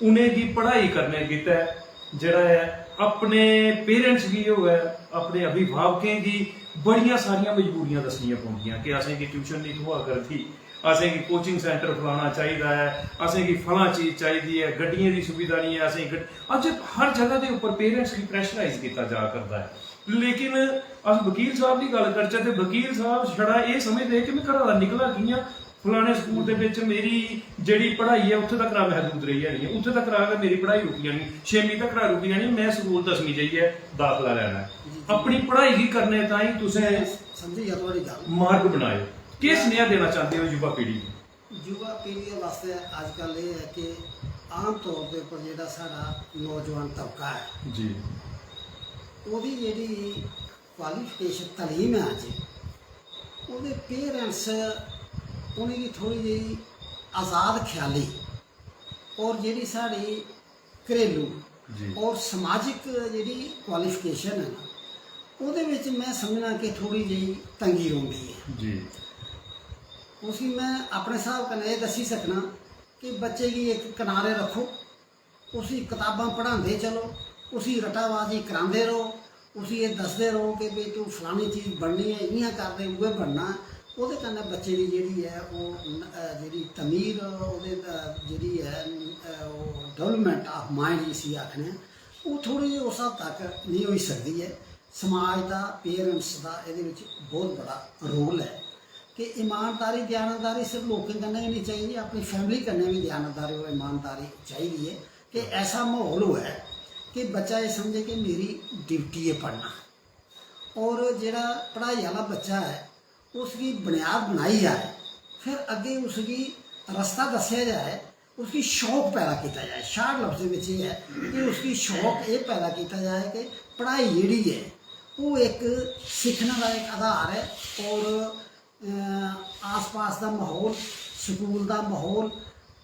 उ'नेंगी पढ़ाई करने गितै जेह्ड़ा ऐ, अपने पेरेंट्स गी होऐ, अपने अभिभावकें गी बड़ियां सारियां मजबूरियां दस्सनियां पौंदियां कि असेंगी ट्यूशन नहीं थ्होआ करदी, असेंगी कोचिंग सेंटर फलाना चाहिदा ऐ, असेंगी फलां चीज चाहिदी ऐ, गड्डियें दी सुविधा नहीं ऐ, असेंगी गड-, अज्ज हर जगह दे उप्पर पेरेंट्स गी प्रेशराइज कीता जा करदा ऐ। लेकिन अस वकील साहब दी गल्ल करचै ते वकील साहब छड़ा एह् समझदे कि में घरा दा निकला कि'यां, फलाने स्कूल दे बिच मेरी जेह्ड़ी पढ़ाई ऐ, उत्थे तक महदूद रेही जानी ऐ, उत्थे तक गै मेरी पढ़ाई रुकी जानी, छेमीं तक रुकी जानी, में स्कूल दसमीं जाइयै दाखला लैना ऐ। अपनी पढ़ाई गी करने ताईं तुसें समझी गेआ थुआढ़ी गल्ल। मार्ग बनाए। केह् सनेहा देना चांह्दे ओ युवा पीढ़ी गी? युवा पीढ़ी दे वास्तै अजकल एह् ऐ कि आम तौर दे उप्पर जेह्ड़ा साढ़ा नौजवान तबका ऐ, जी। ओह्दी जेह्ड़ी क्वालिफिकेशन, तलीम ऐ अज्ज, ओह्दे पेरेंट्स उ'नेंगी थोह्ड़ी जेही आजाद ख्याली और जेह्ड़ी साढ़ी घरेलू जी। और समाजिक जेह्ड़ी क्वालिफिकेशन ऐ ना, ओह्दे बिच में समझना कि थोह्ड़ी जेही तंगी रौंह्दी ऐ। जी। उसी में अपने स्हाब कन्नै एह् दस्सी सकना कि बच्चे गी इक कनारे रक्खो, उसी कताबां पढ़ांदे चलो, उसी रटाबाजी करांदे रहो, उसी एह् दसदे रहो कि भई तूं फलानी चीज बननी ऐ, इ'यां करदे उ'ऐ बनना। ओह्दे कन्नै बच्चे दी जेह्ड़ी ऐ ओह् न-, अ, जेह्ड़ी तमीर, ओह्दे, अ, जेह्ड़ी ऐ, अ, ओह् development of mind जिसी आखने आं, ओह् थोह्ड़ी जेही उस हद तक नेईं होई सकदी ऐ। समाज दा, पेरेंट्स दा एह्दे बिच बहुत बड़ा रोल ऐ कि ईमानदारी, दयानतदारी सिर्फ लोकें कन्नै गै नेईं चाहिदी, अपनी फैमिली कन्नै बी दयानतदारी और ईमानदारी चाहिदी ऐ कि ऐसा म्हौल होऐ कि बच्चा एह् समझे कि मेरी ड्यूटी ऐ पढ़ना। और जेह्ड़ा पढ़ाई आह्ला बच्चा ऐ, उसगी बुनियाद बनाई जाए, फिर अग्गें उसगी रस्ता दस्सेआ जाए, उसगी शौक पैदा कीता जाए। शार्ट लफ्जें बिच एह् ऐ कि उसगी शौक एह् पैदा कीता जाए कि पढ़ाई जेह्ड़ी ऐ, ओह् इक सिक्खने दा इक आधार ऐ और, अ, आसपास दा म्हौल, स्कूल दा म्हौल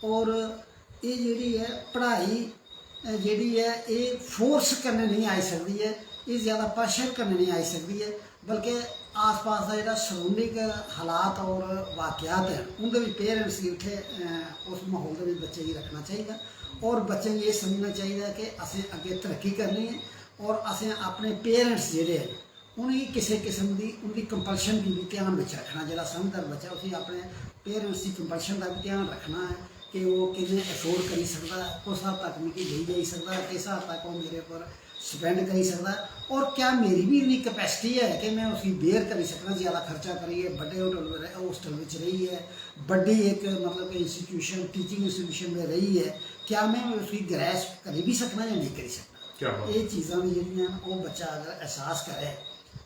और एह् जेह्ड़ी ऐ पढ़ाई, अ, जेह्ड़ी ऐ एह् फोर्स कन्नै नेईं आई सकदी ऐ, एह् ज्यादा प्रेशर कन्नै नेईं आई सकदी ऐ, बल्कि आसपास दा जेह्ड़ा सराउंडिंग हालात और वाकयात हैन, उं'दे बिच पेरेंट्स गी उत्थै, अ, उस म्हौल दे बिच बच्चे गी रक्खना चाहिदा और बच्चें गी एह् समझना चाहिदा कि असें अग्गें तरक्की करनी ऐ और असें अपने पेरेंट्स जेह्ड़े हैन, उ'नेंगी किसै किस्म दी उं'दी कंपल्शन गी बी ध्यान बिच रक्खना। जेह्ड़ा समझदार बच्चा, उसी अपने पेरेंट्स दी कंपल्शन दा बी ध्यान रक्खना ऐ कि ओह् किन्ने अफोर्ड करी सकदा ऐ, कुस हद तक मिगी लेई जाई सकदा ऐ, किस हद तक ओह् मेरे उप्पर स्पेंड करी सकदा ऐ, और क्या मेरी बी इन्नी कैपेसिटी ऐ कि में उसी बेयर करी सकना, ज़्यादा खर्चा करियै बड्डे होटल, होस्टल बिच रेहियै, बड्डी इक, मतलब कि, इंस्टीट्यूशन, टीचिंग इंस्टीट्यूशन में रेहियै, क्या में उसी ग्रैस्प करी बी सकना जां नेईं करी सकना। क्या बात। एह् चीज़ां बी जेह्ड़ियां न, ओह् बच्चा अगर एहसास करै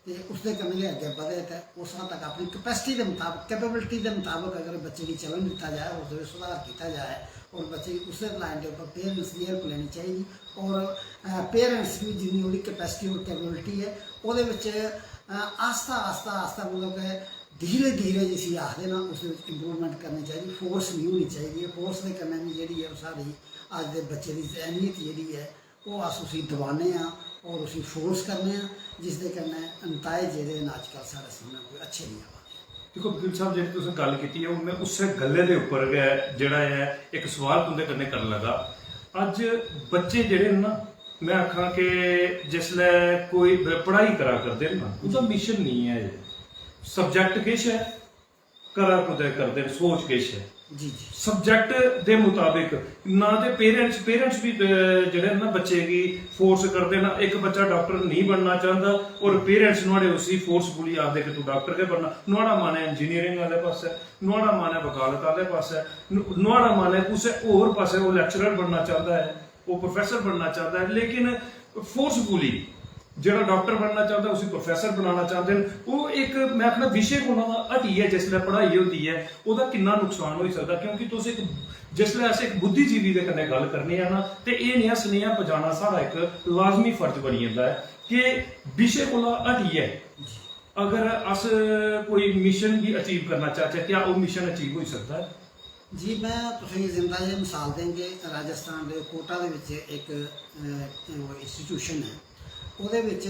ते उसदे कन्नै गै अग्गें बधै, ते उस हद तक अपनी कैपेसिटी दे मताबक, कैपेबिलिटी दे मताबक अगर बच्चे गी चलन दित्ता जाए, उसदे बिच सुधार कीता जाए और बच्चे गी उस्सै लाइन दे उप्पर पेरेंट्स दी हेल्प लैनी चाहिदी। और पेरेंट्स गी जिन्नी ओह्दी कैपेसिटी और कैपेबिलिटी ऐ, ओह्दे बिच, अ, आस्ता आस्ता आस्ता, मतलब कि धीरे धीरे जिसी आखदे ना, उसदे बिच इम्प्रूवमेंट करनी चाहिदी। फोर्स नहीं होनी चाहिदी ऐ। फोर्स दे कन्नै बी जेह्ड़ी ऐ, ओह् साढ़ी अज्ज दे बच्चे दी जहनीत जेह्ड़ी ऐ, ओह् अस उसी दबाने आं और उसी फोर्स करने आं, जिसदे कन्नै नतायज जेह्ड़े न, अज्जकल साढ़े सामनै कोई अच्छे नहीं आवा दे। दिक्खो वकील साहब, जेह्ड़ी तुसें गल्ल कीती ऐ, हून में उस्सै गल्लै दे उप्पर गै जेह्ड़ा ऐ, इक सोआल तुं'दे कन्नै करन लगा। अज्ज बच्चे जेह्ड़े न ना, में आखां कि जिसलै कोई ब- पढ़ाई करा करदे न ना, उं'दा मिशन नेईं ऐ। सब्जैक्ट किश ऐ, करा कुतै करदे न, सोच किश ऐ। जी जी। सब्जैक्ट दे मुताबिक ना ते पेरेंट्स पेरेंट्स बी, अ, जेह्ड़े न ना, बच्चे गी फोर्स करदे न। इक बच्चा डाक्टर नेईं बनना चांह्दा और पेरेंट्स नुहाड़े उसी फोर्सफुली आखदे कि तूं डाक्टर गै बनना। नुहाड़ा मन ऐ इंजीनियरिंग आह्ले पासै, नुहाड़ा मन ऐ वकालत आह्ले पासै, नु- नुहाड़ा मन ऐ कुसै होर पासै, ओह् लैक्चरर बनना चांह्दा ऐ, ओह् प्रोफेसर बनना चांह्दा ऐ, लेकिन फोर्सफुली जेह्ड़ा डाक्टर बनना चांह्दा, उसी प्रोफेसर बनाना चांह्दे न। ओह् इक, में आखना, विशे कोला हटियै जिसलै पढ़ाई होंदी ऐ, ओह्दा किन्ना नुकसान होई सकदा, क्योंकि तुस इक, जिसलै अस इक बुद्धिजीवी दे कन्नै गल्ल करने आं ना, ते एह् नेहा सनेहा पजाना साढ़ा इक लाजमी फर्ज बनी जंदा ऐ कि विशे कोला हटियै अगर अस कोई मिशन गी अचीव करना चाहचै, क्या ओह् मिशन अचीव होई सकदा ऐ? जी, में तुसेंगी जिंदा जे मिसाल देंगे, राजस्थान दे कोटा दे बिच इक, अ, ओह् इंस्टीट्यूशन ऐ, ओह्दे बिच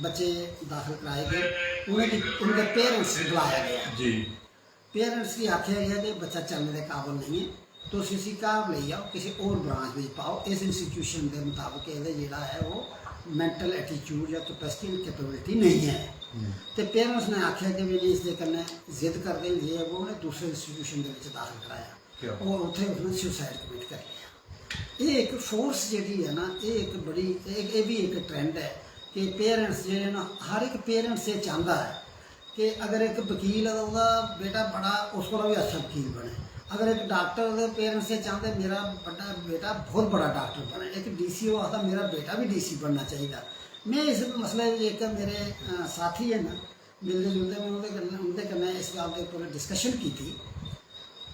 बच्चे दाखल कराए गे, उ'नेंगी, उं'दे पेरेंट्स गी बुलाया गेआ। जी। पेरेंट्स गी आखेआ गेआ कि बच्चा चलने दे काबल नेईं ऐ, तुस इसी घर लेई जाओ, किसी होर ब्रांच बिच पाओ, इस इंस्टीट्यूशन दे मताबक एह्दे जेह्ड़ा ऐ, ओह् मेंटल एटीट्यूड जां कैपेसिटी एंड कैपेबिलिटी नेईं ऐ। ते पेरेंट्स ने आखेआ कि भी इसदे कन्नै जिद्द करदे न, जे वो, उ'नें दूसरे इंस्टीट्यूशन दे बिच दाखल कराया। क्या? और उत्थै उसने सुसाइड कमिट करी लेआ। एह् इक फोर्स जेह्ड़ी ऐ ना, एह् इक बड़ी, एह्, एह् बी इक ट्रेंड ऐ कि पेरेंट्स जेह्ड़े न, हर इक पेरेंट्स एह् चांह्दा ऐ कि अगर इक वकील ऐ, तां ओह्दा बेटा बड़ा, उस कोला बी अच्छा वकील बने। अगर इक डाक्टर, ते पेरेंट्स एह् चांह्दे, मेरा बड्डा बेटा बहुत बड़ा डाक्टर बने। इक डीसी, ओह् आखदा, मेरा बेटा बी डीसी बनना चाहिदा। में इस मसले च, जेह्का मेरे, अ, साथी हैन, मिलदे जुलदे, में उं'दे कन्नै, उं'दे कन्नै इस गल्ल दे उप्पर डिस्कशन कीती।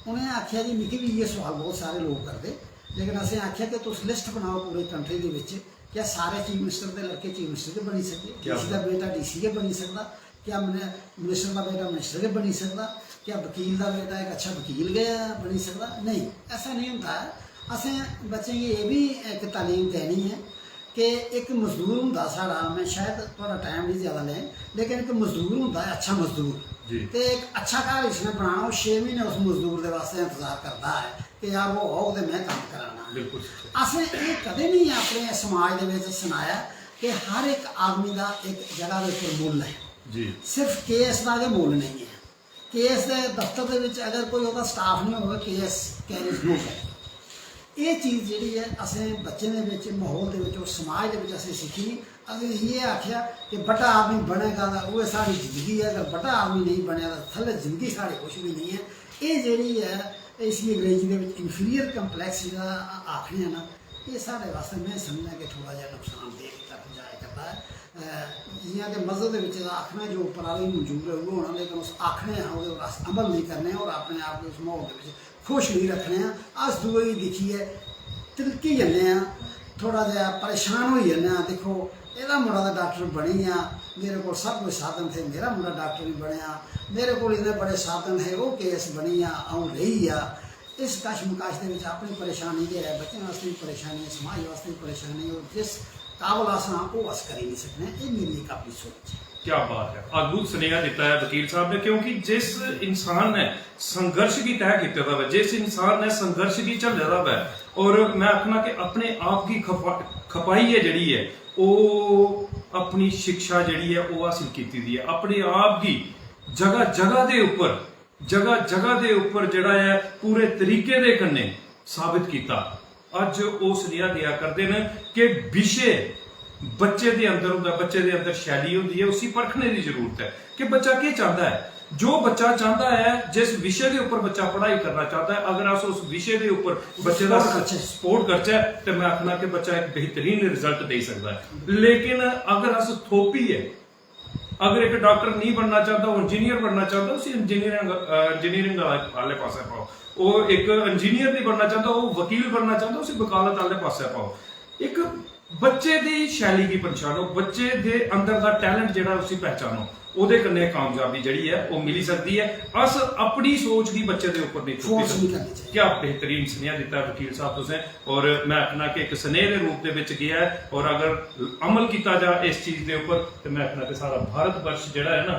उ'नें आखेआ जी, मिगी बी इ'यै सोआल बहुत सारे लोक करदे, लेकिन असें आखेआ कि तुस लिस्ट बनाओ पूरे कंट्री दे बिच, क्या सारे चीफ मिनिस्टर दे लड़के चीफ मिनिस्टर गै बनी सकदे? क्या डीसी दा बेटा डीसी गै बनी सकदा? क्या मिनि-, मिनिस्टर दा बेटा मिनिस्टर गै बनी सकदा? क्या वकील दा बेटा इक अच्छा वकील गै बनी सकदा? नेईं, ऐसा नेईं होंदा ऐ। असें बच्चें गी एह् बी इक तालीम देनी ऐ कि इक मजदूर होंदा साढ़ा, में शायद थुआढ़ा टाइम निं ज्यादा लैं, लेकिन इक मजदूर होंदा ऐ, अच्छा मजदूर। जी। ते इक अच्छा घर इसने बनाना, ओह् छे म्हीने उस मजदूर दे वास्तै इंतजार करदा ऐ कि यार, ओह् औग ते में कम्म कराना। बिल्कुल सच्चे। असें एह् कदें निं अपने समाज दे बिच सनाया कि हर इक आदमी दा इक जगह दे उप्पर मुल्ल ऐ। जी। सिर्फ केएएस दा गै मुल्ल नेईं ऐ। केएएस दे दफ्तर दे बिच अगर कोई ओह्दा स्टाफ निं होग, केएएस कैन इज नो। एह् चीज जेह्ड़ी ऐ, असें बच्चें दे बिच, म्हौल दे बिच और समाज दे बिच असें सिक्खी। असें इ'यै आखेआ कि बड्डा आदमी बनेगा तां उ'ऐ साढ़ी जिंदगी ऐ, अगर बड्डा आदमी नेईं बनेआ तां थल्लै जिंदगी साढ़ी कुछ बी नेईं ऐ। एह् जेह्ड़ी ऐ, इसी अंग्रेजी दे बिच इन्फीरियर कम्प्लैक्स जेह्ड़ा आखने आं ना, एह् साढ़े वास्तै, में समझना कि थोह्ड़ा जेहा नुकसानदेह दी तरफ जाया करदा ऐ। अ, जि'यां कि मजहब दे बिच दा आखना जो उप्पर आह्ले गी मंजूर ऐ, उ'ऐ होना, लेकिन उस आखने आं, ओह्दे पर अस अमल नेईं करने आं और अपने आप गी उस म्हौल दे बिच खुश नेईं रक्खने आं। अस दूए गी दिक्खियै तिलकी जन्ने आं, थोह्ड़ा जेहा परेशान होई जन्ने आं। दिक्खो, एह्दा मुड़ा ते डाक्टर बनी गेआ, मेरे कोल सब कुछ साधन थे, मेरा मुड़ा डाक्टर निं बनेआ, मेरे कोल इन्ने बड़े साधन हे, ओह् केएएस बनी गेआ, अ'ऊं रेही गेआ। इस कशमकश दे बिच अपनी परेशानी ते ऐ, बच्चें वास्तै बी परेशानी ऐ, समाज वास्तै बी परेशानी ऐ, और जिस काबल अस आं, ओह् अस करी निं सकने। एह् मेरी इक अपनी सोच ऐ। क्या बात है, अद्भुत स्नेहा दित्ता है वकील साहब ने, क्योंकि जिस इंसान ने संघर्ष गी तय कीते दा होवे, जिस इंसान ने संघर्ष गी झल्ले दा होवे, और मैं आखना कि अपने आप गी खपा-, खपाई है जेह्ड़ी ऐ, ओह् अपनी शिक्षा जेह्ड़ी ऐ ओह् हासल कीती दी ऐ, अपने आप गी जगह जगह दे उप्पर, जगह जगह दे उप्पर जेह्ड़ा ऐ पूरे तरीके दे कन्नै साबित कीता। अज्ज ओह् सनेहा देआ करदे न कि विशे बच्चे दे अंदर होंदा, बच्चे दे अंदर शैली होंदी ऐ, उसी परखने दी जरूरत ऐ कि बच्चा केह् चांह्दा ऐ। जो बच्चा चांह्दा ऐ, जिस विशे दे उप्पर बच्चा पढ़ाई करना चांह्दा ऐ, अगर अस उस विशे दे उप्पर बच्चे दा support करचै। Support करचै ते मैं आखना कि बच्चा इक बेहतरीन result देई सकदा ऐ। लेकिन अगर अस थोपियै, अगर इक डॉक्टर नहीं बनना चांह्दा, ओह् इंजीनियर बनना चांह्दा, उसी इंजीनियरिंग, अ, इंजीनियरिंग आह्ले पास्सै पाओ। ओह् इक इंजीनियर नहीं बनना चांह्दा, ओह् वकील बनना चांह्दा, उसी वकालत आह्ले पास्सै पाओ। इक बच्चे दी शैली गी पन्छानो, बच्चे दे अंदर दा talent जेह्ड़ा उसी पहचानो, ओह्दे कन्नै कामयाबी जेह्ड़ी ऐ ओह् मिली सकदी ऐ। अस अपनी सोच गी बच्चे दे उप्पर नहीं थोपी सकदे। क्या बेहतरीन सनेहा दित्ता वकील साहब तुसें, और मैं आखना कि इक सनेह दे रूप दे विच गेआ ऐ, और अगर अमल कीता जा इस चीज दे उप्पर, ते मैं आखना कि सारा भारत वर्ष जेह्ड़ा ऐ ना,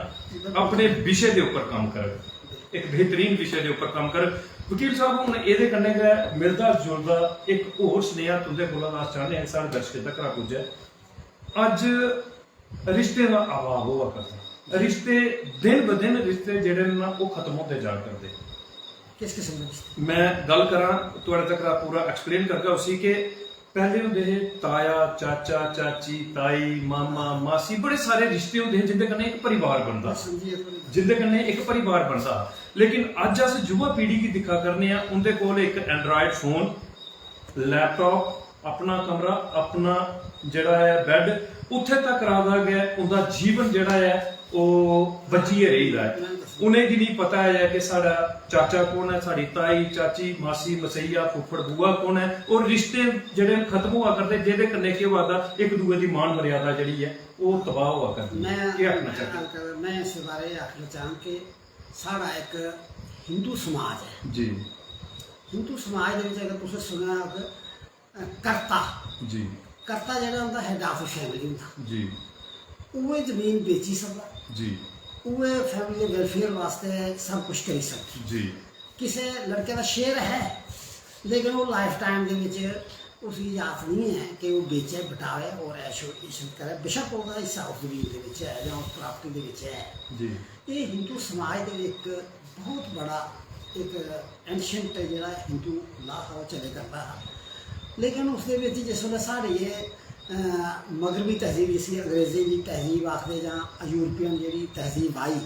अपने विशे दे उप्पर कम्म करग, इक बेहतरीन विशे दे उप्पर कम्म करग। वकील साहब, हुन एह्दे कन्नै गै मिलदा जुलदा इक होर सनेहा तुं'दे कोला अस चाह्न्ने आं कि साढ़े दर्शकें तक्कर पुज्जै। अज्ज रिश्तें दा अभाव होआ करदा। रिश्ते, दिन ब दिन रिश्ते जेह्ड़े न ना, ओह् खत्म होंदे जा करदे। किस किस्म दे रिश्ते? मैं गल्ल करां, थुआढ़े तक्कर पूरा explain करगा उसी कि पैह्ले होंदे हे ताया, चाचा, चाची, ताई, मामा, मासी, बड़े सारे रिश्ते होंदे हे जिंदे कन्नै इक परिवार बनदा। जिंदे कन्नै इक परिवार बनदा हा। लेकिन अज्ज अस युवा पीढ़ी गी दिक्खा करने आं, उं'दे कोल इक Android phone, laptop, अपना कमरा, अपना जेह्ड़ा ऐ bed, उत्थै तक्कर दा गै उं'दा जीवन जेह्ड़ा ऐ ओह् बज्झियै रेही दा ऐ। उ'नेंगी निं पता ऐ कि साढ़ा चाचा कौन ऐ, साढ़ी ताई, चाची, मासी, मसैया, फुफ्फड़, बुआ कौन ऐ, और रिश्ते जेह्ड़े खत्म होआ करदे, जेह्दे कन्नै केह् होआ दा, इक दूए दी मान मर्यादा जेह्ड़ी ऐ ओह् तबाह होआ करदी ऐ। मैं, केह् आखना मैं चाह्ते? गल्ल करां, मैं इस बारे एह् आखना चाह्ङ कि साढ़ा इक हिंदू समाज ऐ। जी। हिंदू समाज दे बिच अगर तुसें सुनेआ होग, अ, कर्ता। जी। कर्ता जेह्ड़ा होंदा, head of the family होंदा। जी। उ'ऐ जमीन बेची सकदा। जी। उ'ऐ family दे welfare वास्तै सब कुछ करी सकदा। जी। किसे लड़के दा share है, लेकिन ओह् life time दे बिच उसगी इजाजत नहीं है कि ओह् बेचे, बटावे और ऐशो इशरत करे। बेशक ओह्दा हिस्सा उस जमीन दे बिच है जां उस property दे बिच है। जी। एह् हिंदू समाज दे इक बहुत बड़ा इक ancient जेह्ड़ा हिंदू law हा, ओह् चले करदा हा। लेकिन उसदे बिच जिस बेल्लै साढ़े एह्, अ, मगरबी तहजीब, जिसी अंग्रेजें दी तहजीब आखदे जां European जेह्ड़ी तहजीब आई,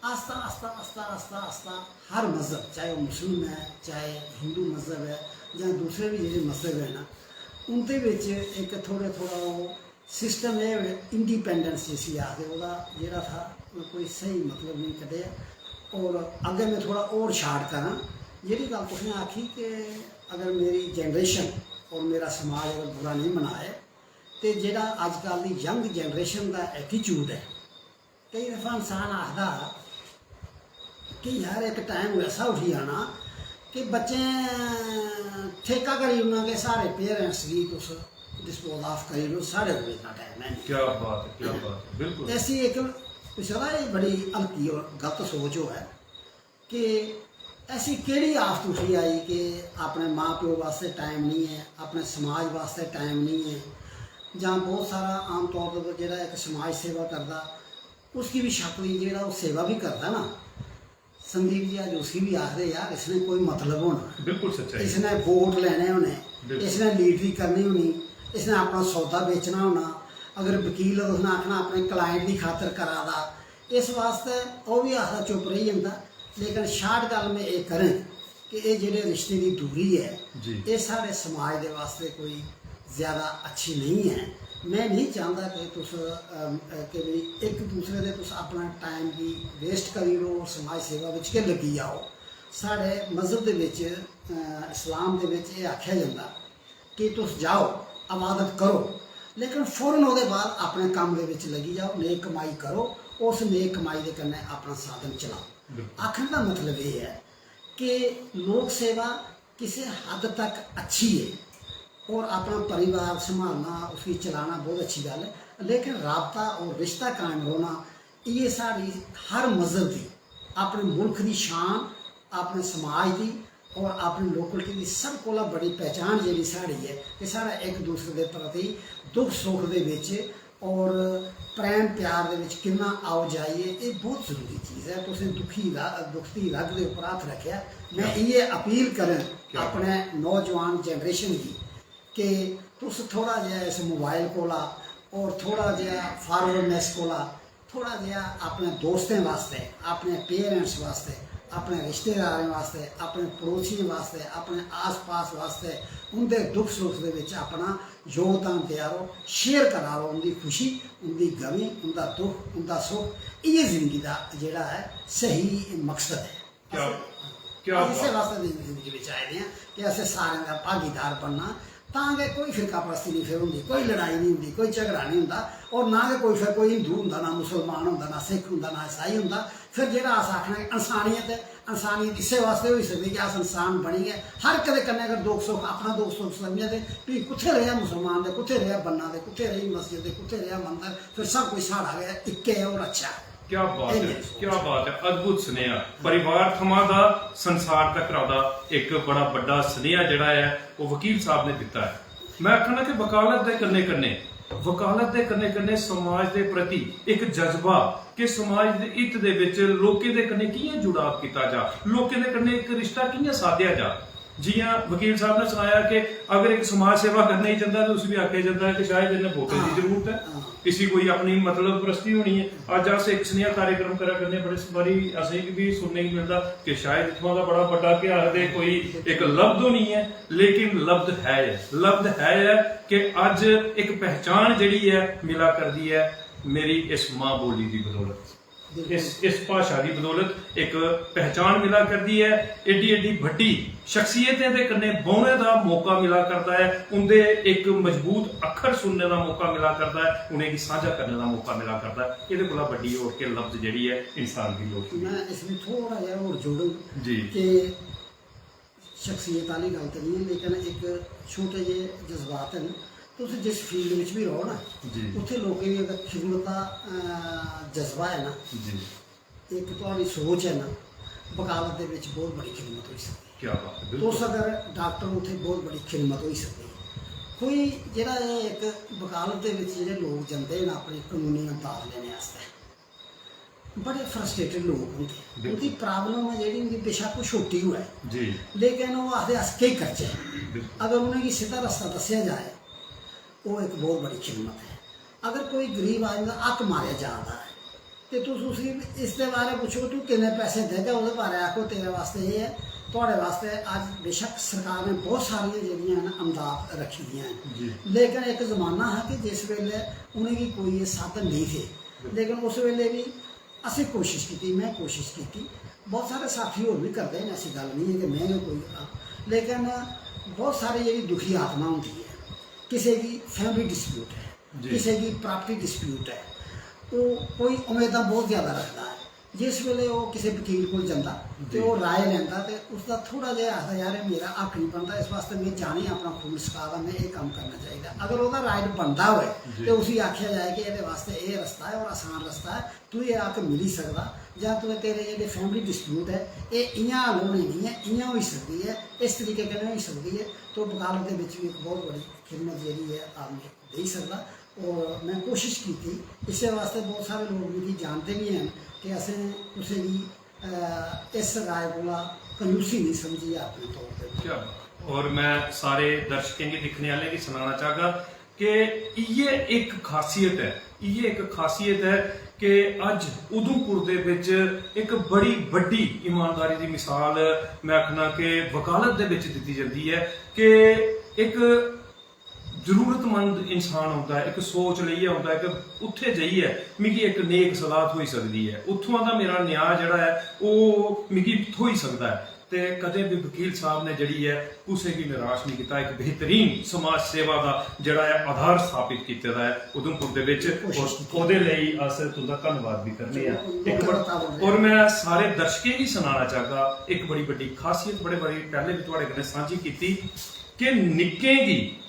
आस्ता, आस्ता, आस्ता, आस्ता, आस्ता हर मजहब, चाहे ओह् मुस्लिम ऐ, चाहे हिंदू मजहब ऐ, जां दूसरे बी जेह्ड़े मजहब ऐ ना, उं'दे बिच इक थोह्ड़ा, थोह्ड़ा ओह् system एह् independence जिसी आखदे, ओह्दा जेह्ड़ा था, कोई स्हेई मतलब नेईं कड्ढेआ। और अग्गें में थोह्ड़ा होर short करां, जेह्ड़ी गल्ल तुसें आखी कि अगर मेरी generation और मेरा समाज अगर बुरा नेईं मनाए, ते जेह्ड़ा अज्जकल दी young generation दा attitude ऐ, केई दफा इंसान आखदा कि यार, इक time ऐसा उठी आना कि बच्चें ठेका करी ओड़ना कि साढ़े parents गी तुस dispose of करी ओड़ो, साढ़े कोल इन्ना time है नहीं। क्या बात है, क्या बात है, बिल्कुल। ऐसी इक, कुसै दा एह् बड़ी हल्की और गलत सोच होऐ कि ऐसी केह्ड़ी आफत उठी आई कि अपने मां प्यो वास्तै time नहीं ऐ, अपने समाज वास्तै time नहीं ऐ, जां बहुत सारा आम तौर पर जेह्ड़ा इक समाज सेवा करदा, उसगी बी शक्क दी जेह्ड़ा ओह् सेवा बी करदा ना, संदीप जी, अज्ज उसी बी आखदे, "यार, इसने कोई मतलब होना।" बिल्कुल सच्चाई। इसने वोट लैने होने, बिल्कुल। इसने लीडरी करनी होनी, इसने अपना सौदा बेचना होना। अगर वकील उसने आखना अपने client दी खातर करा दा, इस वास्तै ओह् बी आखदा चुप रेही जंदा। लेकिन short गल्ल में एह् करें कि एह् जेह्ड़े रिश्ते दी दूरी ऐ, जी। एह् साढ़े समाज दे वास्तै कोई ज्यादा अच्छी नेईं ऐ। में नेईं चांह्दा कि तुस, अम, अ, कि भी इक दूसरे दे तुस अपना time गी waste करी ओड़ो और समाज सेवा बिच गै लग्गी जाओ। साढ़े मजहब दे बिच, अ, इस्लाम दे बिच एह् आखेआ जंदा कि तुस जाओ, इबादत करो, लेकिन फौरन ओह्दे बाद अपने कम्म दे बिच लग्गी जाओ, नेक कमाई करो, उस नेक कमाई दे कन्नै अपना साधन चलाओ। बिल्कुल। आखने दा मतलब एह् ऐ कि लोक सेवा किसे हद तक अच्छी ऐ और अपना परिवार संभालना, उसगी चलाना बहुत अच्छी गल्ल ऐ, लेकिन राबता और रिश्ता कायम रौह्ना, इ'यै साढ़ी हर मजहब दी, अपने मुल्ख दी शान, अपने समाज दी और अपनी locality दी सब कोला बड़ी पहचान जेह्ड़ी साढ़ी ऐ कि साढ़ा इक दूसरे दे प्रति दुख सुख दे बिच और प्रेम प्यार दे विच किन्ना आओ जाई ऐ, एह् बहुत जरूरी चीज ऐ। तुसें दुखी रा-, दुख दी रग दे उप्पर हत्थ रखेआ। मैं इयै अपील करन अपने नौजवान जनरेशन गी कि तुस थोड़ा जेहा इस मोबाइल कोला और थोड़ा जेहा फॉरवर्डनेस कोला थोड़ा जेहा अपने दोस्तें वास्तै, अपने पेरेंट्स वास्तै, अपने रिश्तेदारें वास्तै, अपने पड़ोसियें वास्तै, अपने आस-पास वास्तै उं'दे दुख सुख दे बिच अपना योगदान देआ रो, शेयर करा रो उं'दी खुशी, उं'दी गमी, उं'दा दुख, उं'दा सुख। इ'यै जिंदगी दा जेह्ड़ा ऐ स्हेई मकसद ऐ। क्या, अस, क्या अस इस्सै बात। वास्तै जिंदगी बिच आए दे आं कि असें सारें दा भागीदार बनना, तां गै कोई फिरका परस्ती नहीं फिर होंदी, कोई लड़ाई नहीं होंदी, कोई झगड़ा नहीं होंदा, और ना गै कोई फिर कोई हिंदू होंदा, ना मुसलमान होंदा, ना सिख होंदा, ना ईसाई होंदा। फिर जेह्ड़ा अस आखने इंसानियत ऐ, इंसानियत इस्सै वास्तै होई सकदी कि अस इंसान बनियै हर इक दे कन्नै अगर दुख सुख, अपना दुख सुख समझे ते फ्ही कुत्थै रेहा मुसलमान दे, कुत्थै रेहा बन्ना दे, कुत्थै रेही मस्जिद दे, कुत्थै रेहा मंदर, फिर सब कुछ साढ़ा गै इक्कै ऐ और अच्छा ऐ। क्या बात एह् ऐ, मेरी सोच क्या ऐ। बात ऐ, अद्भुत स्नेहा। परिवार थमां दा संसार तक दा इक बड़ा बड्डा स्नेहा जेह्ड़ा ऐ, ओह् वकील साहब ने दित्ता ऐ। मैं आखना कि वकालत दे कन्नै कन्नै, वकालत दे कन्नै कन्नै समाज दे प्रति इक जज्बा कि समाज दे हित दे बिच लोकें दे कन्नै कि'यां जुड़ाव कीता जा, लोकें दे कन्नै इक रिश्ता कि'यां साधेआ जा। जि'यां वकील साहब ने सनाया कि अगर इक समाज सेवा करने गी जंदा ते उसी भी आखेआ जंदा ऐ कि शायद इन्नै वोटें दी हां, जरूरत ऐ, हां। इसी कोई अपनी मतलब परस्ती होनी ऐ। अज्ज अस इक सनेहा कार्यक्रम करा करने, बड़े बारी असेंगी भी सुनने गी मिलदा कि शायद इत्थुआं दा बड़ा बड्डा, केह् आखदे, कोई इक लब्ध होनी ऐ, लेकिन लब्ध है ऐ, लब्ध है ऐ कि अज्ज इक पहचान जेह्ड़ी ऐ मिला करदी ऐ मेरी इस मां बोली दी बदौलत। इस, इस भाशा दी बदौलत इक पहचान मिला करदी ऐ, एड्डी एड्डी बड्डी शख्सियतें दे कन्नै बौह्ने दा मौका मिला करदा ऐ, उं'दे इक मजबूत अक्खर सुनने दा मौका मिला करदा ऐ, उ'नेंगी सांझा करने दा मौका मिला करदा ऐ। एह्दे कोला बड्डी होर केह् लब्ध जेह्ड़ी ऐ इंसान दी लोड़? मैं इसमें थोड़ा जेहा होर जोड़ङ जी। कि शख्सियत आह्ली गल्ल ते निं ऐ, लेकिन इक छोटे जेह् जज्बात न। तुस जिस फील्ड बिच बी रहो ना, जी। उत्थै लोकें दी अगर खिदमत दा, अ, जज्बा ऐ ना, जी। इक तुआढ़ी सोच ऐ ना, वकालत दे बिच बहुत बड़ी खिदमत होई सकदी ऐ। क्या बात ऐ, बिल्कुल। तुस अगर डाक्टर, उत्थै बहुत बड़ी खिदमत होई सकदी ऐ। कोई जेह्ड़ा एह् इक वकालत दे बिच जेह्ड़े लोक जंदे न अपने कनूनी अंदाज लैने आस्तै, बड़े फ्रस्ट्रेटेड लोक होंदे। बिल्कुल। उं'दी प्रॉब्लम ऐ जेह्ड़ी, उं'दी बेशक्क ओह् छोटी होऐ, जी। लेकिन ओह् आखदे, "अस केह् करचै?" बिल्कुल। अगर उ'नेंगी सिद्धा रस्ता दस्सेआ जाए, ओह् इक बहुत बड़ी खिदमत ऐ। अगर कोई गरीब आदमी दा हक्क मारेआ जा दा ऐ ते तुस उसी इसदे बारै पुच्छो, "तू किन्ने पैसे देगा?" ओह्दे बारै आखो, "तेरे वास्तै एह् ऐ।" थुआढ़े वास्तै अज्ज बेशक्क सरकार ने बहुत सारियां जेह्ड़ियां न, अमदाद रक्खी दियां न, जी। लेकिन इक जमाना हा कि जिस बेल्लै उ'नेंगी कोई एह् साधन नेईं थे, लेकिन उस बेल्लै बी असें कोशिश कीती, में कोशिश कीती, बहुत सारे साथी होर बी करदे न, ऐसी गल्ल निं ऐ कि में गै कोई आं, लेकिन बहुत सारी जेह्ड़ी दुखी आत्मा होंदी ऐ, किसे गी फैमिली डिस्प्यूट ऐ, जी। किसे गी प्रॉपर्टी डिस्प्यूट ऐ, ओह् कोई उम्मीदां बहुत ज़्यादा रखदा ऐ। जिस बेल्लै ओह् किसे वकील कोल जंदा ते जी। ओह् राय लैंदा ते उसदा थोह्ड़ा जेहा आखदा, "यार, एह् मेरा हक्क निं बनदा, इस बास्तै में जाने अपना खून सका दा, में एह् कम्म करना चाहिदा।" अगर ओह्दा राइट बनदा होऐ जी। ते उसी आखेआ जाए कि एह्दे बास्तै एह् रस्ता ऐ और आसान रस्ता ऐ, तुगी एह् हक्क मिली सकदा, जां तुगी तेरे जेह्ड़े फैमिली डिस्प्यूट ऐ, एह् इ'यां हल होने निं ऐ, इ'यां होई सकदी ऐ, इस तरीके कन्नै होई सकदी ऐ, तो वकालत दे बिच बी इक बहुत बड़ी खिदमत जेह्ड़ी ऐ आदमी देई सकदा। और में कोशिश कीती, इस्सै वास्तै बहुत सारे लोक मिगी जानदे बी हैन कि असें कुसै गी, अ, इस राय कोला कंजूसी नेईं समझी ऐ अपने तौर ते। क्या बात। और में सारे दर्शकें गी, दिक्खने आह्लें गी सनाना चाहगा कि इ'यै इक खासियत ऐ, इ'यै इक खासियत ऐ कि अज्ज उधमपुर दे बिच इक बड़ी बड्डी ईमानदारी दी मिसाल में आखना कि वकालत दे बिच दित्ती जंदी ऐ कि इक जरूरतमंद इंसान औंदा ऐ, इक सोच लेइयै औंदा ऐ कि उत्थै जाइयै मिगी इक नेक सलाह थ्होई सकदी ऐ, उत्थुआं दा मेरा न्याऽ जेह्ड़ा ऐ ओह् मिगी थ्होई सकदा ऐ। ते कदें बी वकील साहब ने जेह्ड़ी ऐ कुसै गी निराश निं कीता, इक बेहतरीन समाज सेवा दा जेह्ड़ा ऐ आधार स्थापित कीते दा ऐ उधमपुर दे बिच। कोशिश और कीती। ओह्दे लेई अस तुं'दा धन्नवाद बी करने आं। चलो, इक मौका बड़-, दित्ता तुसें। और में सारे दर्शकें गी सनाना चाहगा इक बड़ी बड्डी खासियत, बड़े बारी पैह्ले बी थुआढ़े कन्नै सांझी कीती कि निक्कें गी,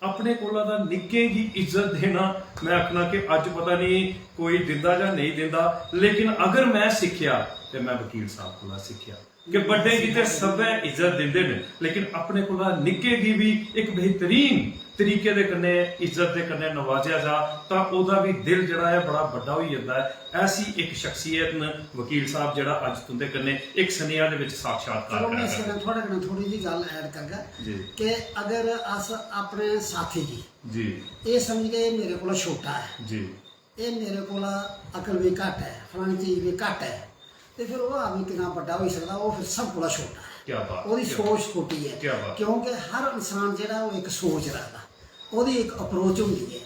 अपने कोला दा निक्कें गी इज्जत देना, में आखना कि अज्ज पता नहीं कोई दिंदा जां नेईं दिंदा, लेकिन अगर में सिक्खेआ ते में वकील साहब कोला सिक्खेआ कि बड्डें गी ते सब्भै इज्जत दिंदे न, लेकिन अपने कोला निक्के गी बी इक बेहतरीन तरीके दे कन्नै, इज्जत दे कन्नै नवाजेआ जा, तां ओह्दा बी दिल जेह्ड़ा ऐ, बड़ा बड्डा होई जंदा ऐ। ऐसी इक शख्सियत न वकील साहब, जेह्ड़ा अज्ज तुं'दे कन्नै इक सनेहा दे बिच साक्षात्कार चलो, मैं करा इस करदे। कन्नै थुआढ़े कन्नै थोह्ड़ी जेही गल्ल ऐड करगा जी। कि अगर अस अपने साथी गी जी। एह् समझगे, "एह् मेरे कोला छोटा ऐ, जी। एह् मेरे कोला अकल बी घट्ट ऐ, फलानी चीज बी घट्ट ऐ," ते फिर ओह् आदमी किन्ना बड्डा होई सकदा, ओह् फिर सब कोला छोटा ऐ। क्या बात, ओह्दी क्या सोच बात। छोटी ऐ। क्या बात। क्योंकि हर इंसान जेह्ड़ा, ओह् इक सोच रखदा, ओह्दी इक अप्रोच होंदी ऐ,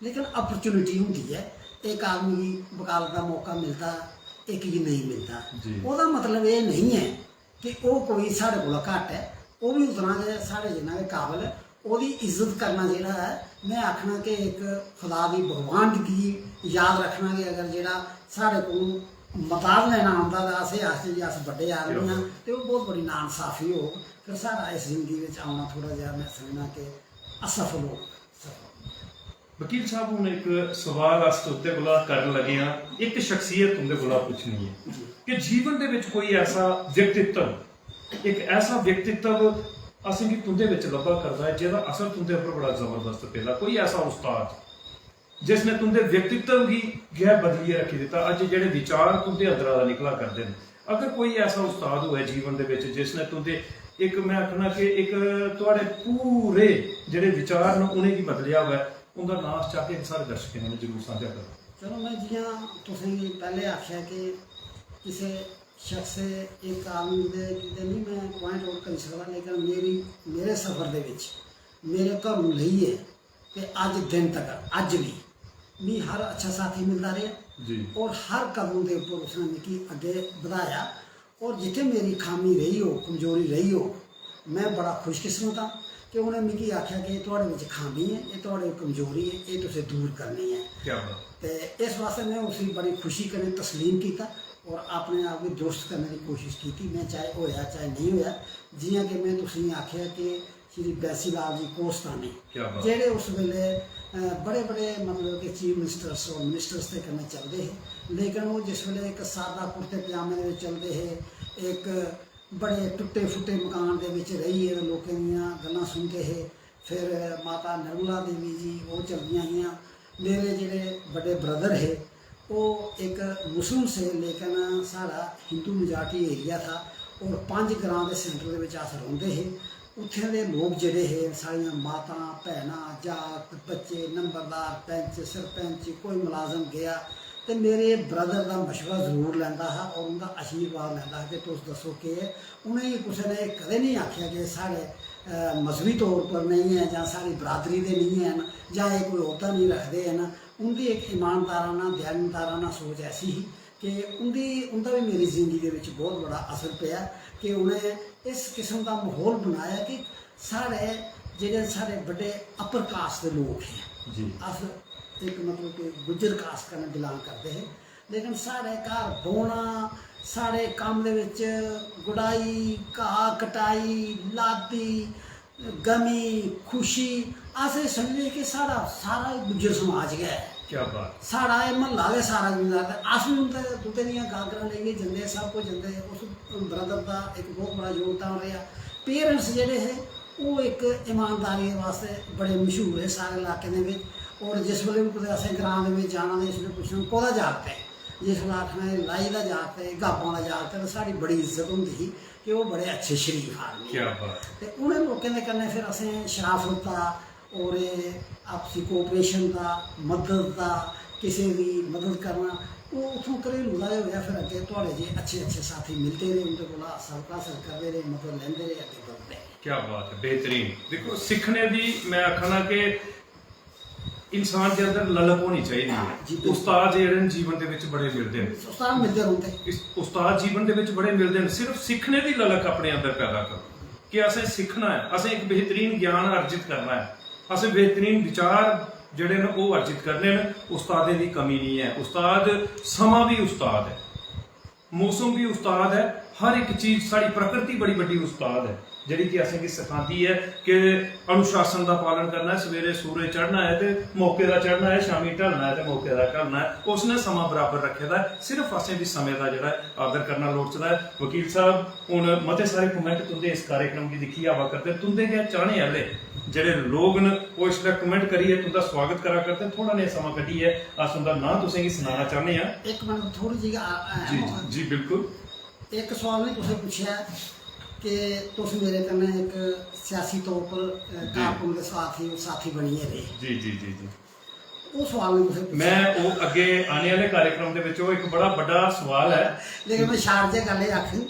लेकिन अपॉर्चुनिटी होंदी ऐ। इक आदमी गी वकालत दा मौका मिलदा, इक गी नेईं मिलदा। जी। ओह्दा मतलब एह् नेईं ऐ कि ओह् कोई साढ़े कोला घट्ट ऐ, ओह् बी उतना गै साढ़े जिन्ना गै काबल ऐ। ओह्दी इज्जत करना जेह्ड़ा ऐ, में आखना कि इक खुदा दी भगवान गी याद रखना कि अगर जेह्ड़ा साढ़े कोल मदाद लैना आंदा तां असें आखचै जे अस बड्डे आदमी आं, ते ओह् बहुत बड़ी नाइंसाफी होग। फिर साढ़ा इस जिंदगी बिच औना थोह्ड़ा जेहा, में समझना कि असफल होग। वकील साहब, हुन इक सवाल अस तुंदे कोला करन लगे आं, इक शख्सियत तुंदे कोला पुच्छनी ऐ जी। कि जीवन दे विच कोई ऐसा व्यक्तित्व, इक ऐसा व्यक्तित्व असेंगी तुंदे विच लब्भा करदा ऐ जेह्दा असर तुंदे उप्पर बड़ा जबरदस्त पेदा, कोई ऐसा उस्ताद जिसने तुंदे व्यक्तित्व गी गै बदलियै रक्खी दित्ता। अज्ज जेह्ड़े विचार तुंदे अंदरा दा निकला करदे न, अगर कोई ऐसा उस्ताद होऐ जीवन दे विच जिसने तुंदे, इक मैं आखना कि इक तुआढ़े पूरे जेह्ड़े विचार न उ'नेंगी बदलेआ होऐ, उं'दा नांऽ अस चाहगे कि साढ़े दर्शकें कन्नै जरूर सांझा करो। चलो, मैं जि'यां तुसेंगी पैह्ले आखेआ कि किसे शख्स, इक आदमी दे कीते निं मैं पॉइंट आउट करी सकदा, लेकिन मेरी, मेरे सफर दे विच, मेरे घरों लेइयै ते अज्ज दिन तक, अज्ज बी मी हर अच्छा साथी मिलदा रेहा जी। और हर कदम दे उप्पर उसने मिगी अग्गें बधाया। और जित्थै मेरी खामी रेही हो, कमजोरी रेही हो, मैं बड़ा खुशकिस्मत आं कि उ'नें मिगी आखेआ कि थुआढ़े बिच खामी ऐ, एह् थुआढ़े कमजोरी ऐ, एह् तुसें दूर करनी ऐ। क्या बात। ते इस वास्तै मैं उसी बड़ी खुशी कन्नै तस्लीम कीता और अपने आप गी दुरुस्त करने दी कोशिश कीती। मैं चाहे होया, चाहे नेईं होया, जि'यां कि मैं तुसेंगी आखेआ कि श्री बैसी लाल जी कोस्तानी, क्या बात। जेह्ड़े उस बेल्लै, अ, बड़े-बड़े, मतलब कि, चीफ मिनिस्टर्स और मिनिस्टर्स दे कन्नै चलदे हे, लेकिन ओह् जिस बेल्लै इक सादा कुर्ते पजामे दे बिच चलदे हे, इक बड़े टुट्टे-फुट्टे मकान दे बिच रेहियै ते लोकें दियां गल्लां सुनदे हे। फिर माता निर्मला देवी जी, ओह् चलदियां हियां। मेरे जेह्ड़े बड्डे ब्रदर हे, ओह् इक मुस्लिम से, लेकिन साढ़ा हिंदू मेजॉरिटी एरिया था और पंज ग्रां दे सेंटर दे बिच अस रौंह्दे हे। उत्थें दे लोक जेह्ड़े हे, साढ़ियां मातां, भैनां, जागत, बच्चे, नंबरदार, पैंच, सरपैंच, कोई मुलाजम गेआ ते मेरे ब्रदर दा मशवरा जरूर लैंदा हा और उं'दा आशीर्वाद लैंदा हा कि तुस दस्सो केह् ऐ। उ'नेंगी कुसै ने कदें निं आखेआ कि साढ़े, अ, मजहबी तौर पर नेईं ऐ जां साढ़ी बरादरी दे निं हैन जां एह् कोई ओह्दा निं रखदे हैन। उं'दी इक ईमानदाराना, दयानतदाराना सोच ऐसी ही कि उं'दी, उं'दा बी मेरी जिंदगी दे बिच बहुत बड़ा असर पेआ कि उ'नें इस किस्म दा म्हौल बनाया कि साढ़े जेह्ड़े साढ़े बड्डे अपर कास्ट दे लोक हे, जी। अस इक, मतलब कि, गुज्जर कास्ट कन्नै बिलांग करदे हे, लेकिन साढ़े घर बौह्ना, साढ़े कम्म दे बिच गुडाई, घाऽ कटाई, लादी, गमी, खुशी, अस एह् समझदे कि साढ़ा सारा गुज्जर समाज गै ऐ। क्या बात। साढ़ा एह् म्हल्ला गै सारा जमींदार, ते अस बी उं'दे, दुद्धै दियां गागरां लेइयै जंदे हे, सब कुछ जंदे हे। उस ब्रदर दा इक बहुत बड़ा योगदान रेहा। पेरेंट्स जेह्ड़े हे, ओह् इक ईमानदारी दे वास्ते बड़े मशहूर हे सारे इलाके दे बिच। और जिस बेल्लै बी कुतै असें ग्रां दे बिच जाना ते इसलै पुच्छना, "कोह्दा जागत ऐ?" जिस बेल्लै आखना, "एह् लाई दा जागत ऐ, एह् गाबां दा जागत ऐ," ते साढ़ी बड़ी इज्जत होंदी ही कि ओह् बड़े अच्छे शरीफ आदमी न। क्या बात। ते उ'नें लोकें दे कन्नै फिर असें शराफत दा और एह् आपसी कोऑपरेशन दा, मदद दा, किसे दी मदद करना, ओह् उत्थों घरेलू दा गै होआ। फिर अग्गें थुआढ़े जे अच्छे अच्छे साथी मिलदे रेह्, उं'दे कोला सबक हासल करदे रेह्, मदद लैंदे रेह्, अग्गें बधदे रेह्। क्या बात है, बेहतरीन। देखो, सिक्खने दी मैं आखना कि इंसान दे अंदर ललक होनी चाहिदी है। जी, बिल्कुल। उस्ताद जेह्ड़े न जीवन दे विच बड़े मिलदे न। उस्ताद मिलदे रौंह्दे। इस, उस्ताद जीवन दे विच बड़े मिलदे न। सिर्फ सिक्खने दी ललक अपने अंदर पैदा करो कि असें सिक्खना ऐ, असें इक बेहतरीन ज्ञान अर्जित करना ऐ, असें बेहतरीन विचार जेह्ड़े न ओह् अर्जित करने न। उस्तादें दी कमी निं ऐ। उस्ताद, समां बी उस्ताद ऐ, मौसम बी उस्ताद ऐ, हर इक चीज, साढ़ी प्रकृति बड़ी बड्डी उस्ताद ऐ, जेह्ड़ी कि असेंगी सखांदी ऐ कि अनुशासन दा पालन करना ऐ। सवेरे सूरज चढ़ना ऐ ते मौके दा चढ़ना ऐ, शामीं ढलना ऐ ते मौके दा ढलना ऐ। उसने समां बराबर रक्खे दा ऐ, सिर्फ असें बी समें दा जेह्ड़ा ऐ आदर करना लोड़चदा ऐ। वकील साहब, हुन मते सारे comment तुं'दे इस कार्यक्रम गी दिक्खियै आवा करदे, तुं'दे गै चाह्ने आह्ले जेह्ड़े लोग न, ओह् इसलै कमेंट करियै तुं'दा स्वागत करा करदे। थोह्ड़ा नेहा समां कड्ढियै अस उं'दा नांऽ तुसेंगी सनाना चाह्न्ने आं। इक मिनट, थोड़ी जेही आ- आ- जी जी, बिल्कुल। इक सवाल ने तुसें पुच्छेआ कि तुस मेरे कन्नै इक सियासी तौर पर अ, जी। कारकुन दे साथी, साथी बनियै रेह्। जी जी जी जी। ओह् सवाल ने तुसें पुच्छेआ। मैं ओह् अग्गे आने आह्ले कार्यक्रम दे बिच ओह् इक बड़ा बड्डा सवाल ऐ। लेकिन मैं शार्ट जेहा गल्ल एह् आखनी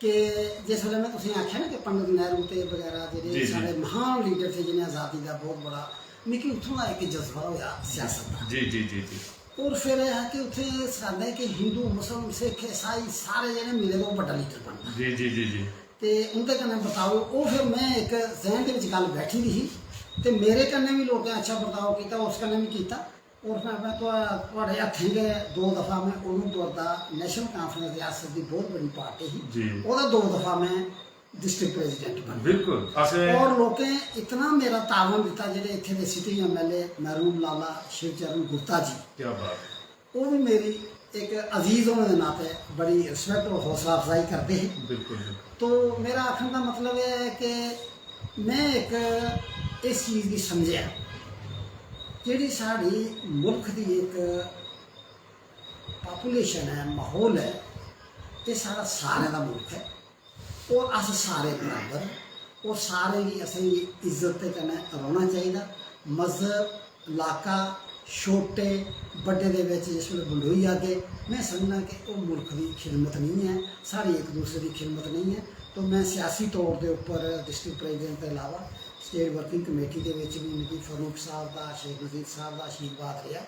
कि जिस बेल्लै मैं तुसेंगी आखेआ ना कि पंडित नेहरू ते बगैरा जी, जेह्ड़े जी। साढ़े महान लीडर थे जिन्हें आज़ादी दा बहुत बड़ा, मिगी उत्थूं दा इक जज्बा होएआ सियासत दा। जी जी जी जी। और फिर एह् हा कि उत्थें एह् सखांदा है कि हिंदू, मुस्लिम, सिख, ईसाई सारे जेह्ड़े मिले ते ओह् बड्डा लीडर बनदा। जी जी जी जी। ते उं'दे कन्नै बर्ताव, ओह् फिर मैं इक जहन दे बिच गल्ल बैठी दी ही ते मेरे कन्नै बी लोकें अच्छा बर्ताव कीता, उस कन्नै बी कीता। और मैं, मैं थुआ- थुआढ़े हत्थें गै दो दफा मैं उधमपुर दा नेशनल कॉन्फ्रेंस रियासत दी बहुत बड़ी पार्टी ही, जी। ओह्दा दो दफा मैं डिस्ट्रिक्ट प्रेसिडेंट बनेआ। बिल्कुल। असें और लोकें इतना मेरा तावन दित्ता, जेह्ड़े इत्थें दे सिटिंग एमएलए महरून लाला शिवचरण गुप्ता जी, क्या बात है। ओह् बी मेरी इक अजीज होने दे नाते बड़ी रिस्पेक्ट और हौसला अफजाई करदे हे। बिल्कुल बिल्कुल। तो मेरा आखने दा मतलब एह् ऐ कि मैं इक इस चीज गी समझेआ, जेह्ड़ी साढ़ी मुल्ख दी इक पॉपुलेशन ऐ, माहौल ऐ, एह् साढ़ा सारें दा मुल्ख ऐ और अस सारे बराबर, और सारें गी असेंगी इज्जत दे कन्नै रौह्ना चाहिदा। मजहब, लाका, छोटे बड्डे दे बिच जिस बेल्लै बंडोई जागे, में समझना कि ओह् मुल्ख दी खिदमत नेईं ऐ, साढ़ी इक दूसरे दी खिदमत नेईं ऐ। तो में सियासी तौर दे उप्पर डिस्ट्रिक्ट प्रेजिडेंट दे अलावा स्टेट वर्किंग कमेटी दे बिच बी मिगी फारूक साहब दा, शेख नजीर साहब दा आशीर्वाद रेहा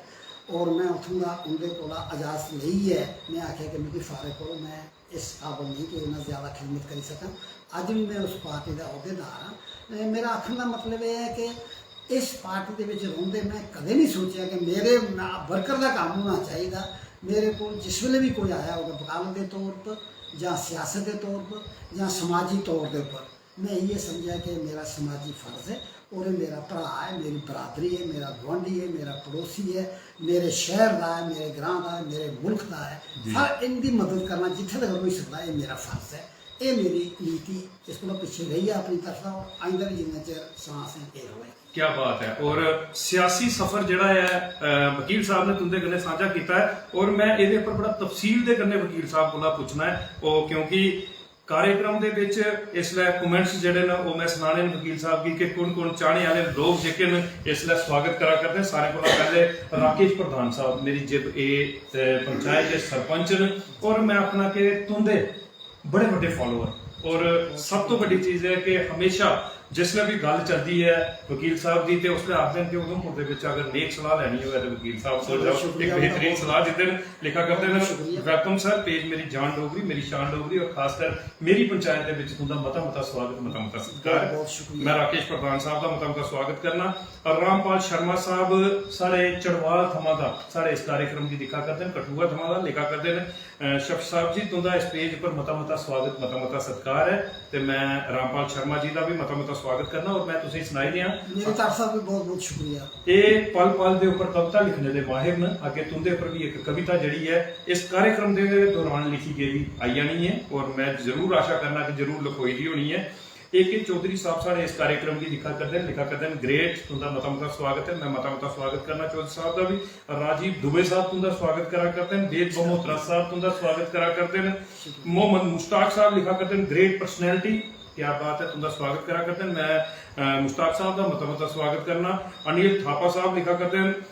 और में उत्थूं दा उं'दे कोला इजाजत लेइयै में आखेआ कि मिगी फारग करो, में इस काबल नेईं कि इन्ना ज्यादा खिदमत करी सकां। अज्ज बी में उस पार्टी दा अहदेदार आं। ए, मेरा आखने दा मतलब एह् ऐ कि इस पार्टी दे बिच रौंह्दे में कदें नहीं सोचेआ कि मेरे वर्कर दा कम्म होना चाहिदा। मेरे कोल जिस बेल्लै बी कोई आया होगा वकालत दे तौर पर जां सियासत दे तौर पर जां समाजी तौर दे उप्पर, में इ'यै समझेआ कि मेरा समाजी फर्ज ऐ और एह् मेरा भ्राऽ ऐ, मेरी बरादरी ऐ, मेरा गुआंढी ऐ, मेरा पड़ोसी ऐ, मेरे शैह्र दा ऐ, मेरे ग्रांऽ दा ऐ, मेरे मुल्ख दा ऐ। जी। हर इं'दी मदद करना जित्थै तगर होई सकदा, एह् मेरा फर्ज ऐ। एह् मेरी नीति इस कोला पिच्छें रेही ऐ अपनी तरफा, और आइंदा बी जिन्ना चिर सांस ऐ, एह् र'वै। क्या बात है। और सियासी सफर जेह्ड़ा ऐ, अ, वकील साहब ने तुं'दे कन्नै सांझा कीता ऐ और मैं एह्दे उप्पर बड़ा तफसील दे कन्नै वकील साहब कोला पुच्छना ऐ, ओह् क्योंकि कार्यक्रम दे बिच इसलै कमेंट्स जेह्ड़े न ओह् मैं सनाने न वकील साहब गी कि कु'न कु'न चाह्ने आह्ले लोक जेह्के न इसलै स्वागत करा करदे न। सारें कोला पैह्ले राकेश प्रधान साहब मेरी जिब ए, अ, पंचायत दे सरपंच न और मैं आखना कि तुं'दे बड़े बड्डे फॉलोअर और सब तो बड्डी चीज ऐ कि हमेशा जिसलै बी गल्ल चलदी ऐ वकील साहब दी ते उसलै आखदे न कि उधमपुर दे बिच अगर नेक सलाह लैनी होऐ ते वकील साहब कोल जाओ। इक शुक्रिया, बेहतरीन बहुत सलाह दिंदे न, लिखा करदे न, शुक्रिया। "Welcome sir, page मेरी जान डोगरी, मेरी शान डोगरी और खासकर मेरी पंचायत दे बिच तुं'दा मता मता स्वागत, मता मता सत्कार।" बहुत बहुत शुक्रिया। मैं राकेश प्रधान साहब दा मता मता स्वागत करना। और रामपाल शर्मा साहब साढ़े चड़वाल थमां दा साढ़े इस कार्यक्रम गी दिक्खा करदे न, कठुआ थमां दा लिखा करदे न, अ, शख्स साहब जी, तुं'दा इस पेज पर मता मता स्वागत, मता मता सत्कार ऐ ते मैं रामपाल शर्मा जी दा बी मता मता स्वागत करना। और मैं तुसेंगी सनाई देआं, मेरी तरफ दा बी बहुत बहुत शुक्रिया। एह् पल पल दे उप्पर कविता लिखने दे माहिर न। अग्गें तुं'दे उप्पर बी इक कविता जेह्ड़ी ऐ इस कार्यक्रम दे दौरान लिखी गेदी आई जानी ऐ और मैं जरूर आशा करना कि जरूर लखोई दी होनी ऐ। ए के चौधरी साहब साढ़े इस कार्यक्रम गी दिक्खा करदे न, लिखा करदे न, "Great, तुं'दा मता मता स्वागत ऐ।" मैं मता मता स्वागत करना चौधरी साहब दा बी। राजीव दुबे साहब तुं'दा स्वागत करा करदे न, वेद बमोत्रा साहब तुं'दा स्वागत करा करदे न, मोहम्मद मुश्ताक साहब लिखा करदे न, "Great personality, क्या बात है," तुं'दा स्वागत करा करदे न। मैं, अ, मुश्ताक साहब दा मता मता स्वागत करना। अनिल थापा साहब लिखा करदे न,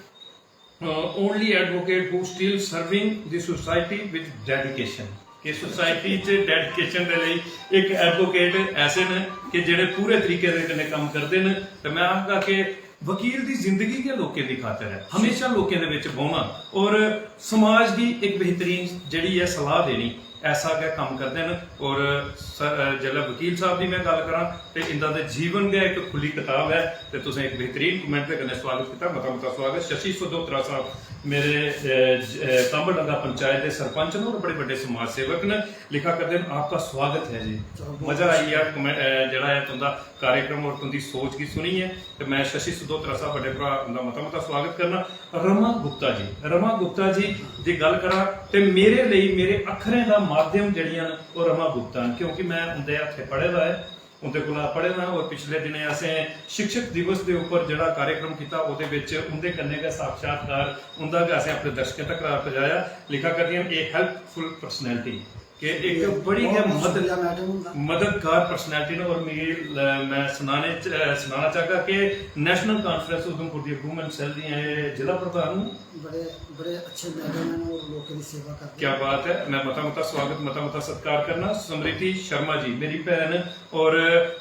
"Only advocate who still serving the society with dedication।" कि सोसाइटी च डेडिकेशन दे लेई इक एडवोकेट ऐसे न कि जेह्ड़े पूरे तरीके दे कन्नै कम्म करदे न। ते मैं आखगा कि वकील दी जिंदगी गै लोकें दी खातर ऐ, हमेशा लोकें दे बिच बौह्ना और समाज गी इक बेहतरीन जेह्ड़ी ऐ सलाह देनी, ऐसा गै कम्म करदे न। और स-, अ, जेल्लै वकील साहब दी मैं गल्ल करां ते इंदा ते जीवन गै इक खु'ल्ली कताब ऐ। ते तुसें इक बेहतरीन कमेंट दे कन्नै स्वागत कीता, मता मता स्वागत। शशि सदोत्रा साहब मेरे, अ, ज-, अ, कंबलडंगा पंचायत दे सरपंच न और बड़े बड्डे समाज सेवक न। लिखा करदे न, "आपका स्वागत है जी।" चलो, बहुत मजा आई शुक्रिया। गेआ कमें-, अ, जेह्ड़ा ऐ तुं'दा कार्यक्रम और तुं'दी सोच गी सुनियै। ते मैं शशि सदोत्रा साहब बड्डे भ्राऽ उं'दा मता मता स्वागत करना। रमा गुप्ता जी, रमा गुप्ता जी दी गल्ल करां ते मेरे लेई मेरे अक्खरें दा माध्यम जेह्ड़ियां न ओह् रमा गुप्ता न, क्योंकि मैं उं'दे हत्थें पढ़े दा ऐ। उं'दे कोला पढ़े दा और पिछले दिनें असें शिक्षक दिवस दे उप्पर जेह्ड़ा कार्यक्रम कीता, ओह्दे बिच उं'दे कन्नै गै साक्षात्कार, उं'दा गै असें अपने दर्शकें तक पजाया। लिखा करदियां न, "ए हेल्पफुल पर्सनैलिटी", कि इक बड़ी गै बहुत मदद शुक्रिया मैडम हुंदा। मददगार पर्सनैलिटी न। और मिगी ल-, मैं सनाने च, सनाना चाहगा कि नेशनल कॉन्फ्रेंस उधमपुर दी वुमेन सैल दियां एह् जिला प्रधान न। बड़े, बड़े अच्छे मैडम न और लोकें दी सेवा करदे। क्या बात है, मैं मता मता स्वागत, मता मता सत्कार करना। स्मृति शर्मा जी, मेरी भैन, और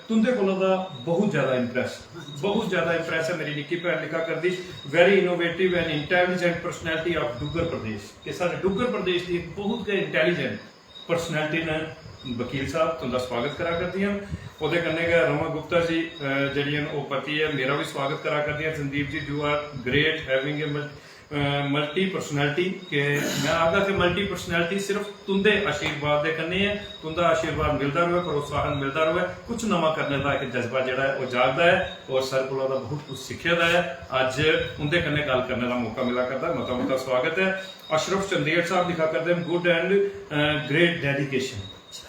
तुंदे कोला दा बहुत ज्यादा इंप्रेस, बहुत ज्यादा इंप्रेस है मेरी निक्की भैन। लिखा करदी, "Very innovative and intelligent personality of Duggar प्रदेश", कि साढ़े डुग्गर प्रदेश दी एक बहुत गै इंटेलिजेंट पर्सनैलिटी न वकील साहब, तुंदा स्वागत करा करदियां न। ओह्दे कन्नै गै रमा गुप्ता जी, अ, जेह्ड़ियां न, ओह् पति ऐ, मेरा बी स्वागत करा करदियां। Sandeep ji, you are great having a mul-, a, multi personality। के मैं आखगा कि मल्टी पर्सनैलिटी सिर्फ तुंदे आशीर्वाद दे कन्नै ऐ। तुंदा आशीर्वाद मिलदा र'वै, प्रोत्साहन मिलदा र'वै, कुछ नमां करने दा इक जज्बा जेह्ड़ा ऐ, ओह् जागदा ऐ। और सर कोला दा बहुत कुछ सिक्खे दा ऐ। अज्ज उंदे कन्नै गल्ल करने दा मौका मिला करदा ऐ। मता मता स्वागत ऐ। अशरफ चंदेल साहब लिखा करदे न, "Good and, a, great dedication।"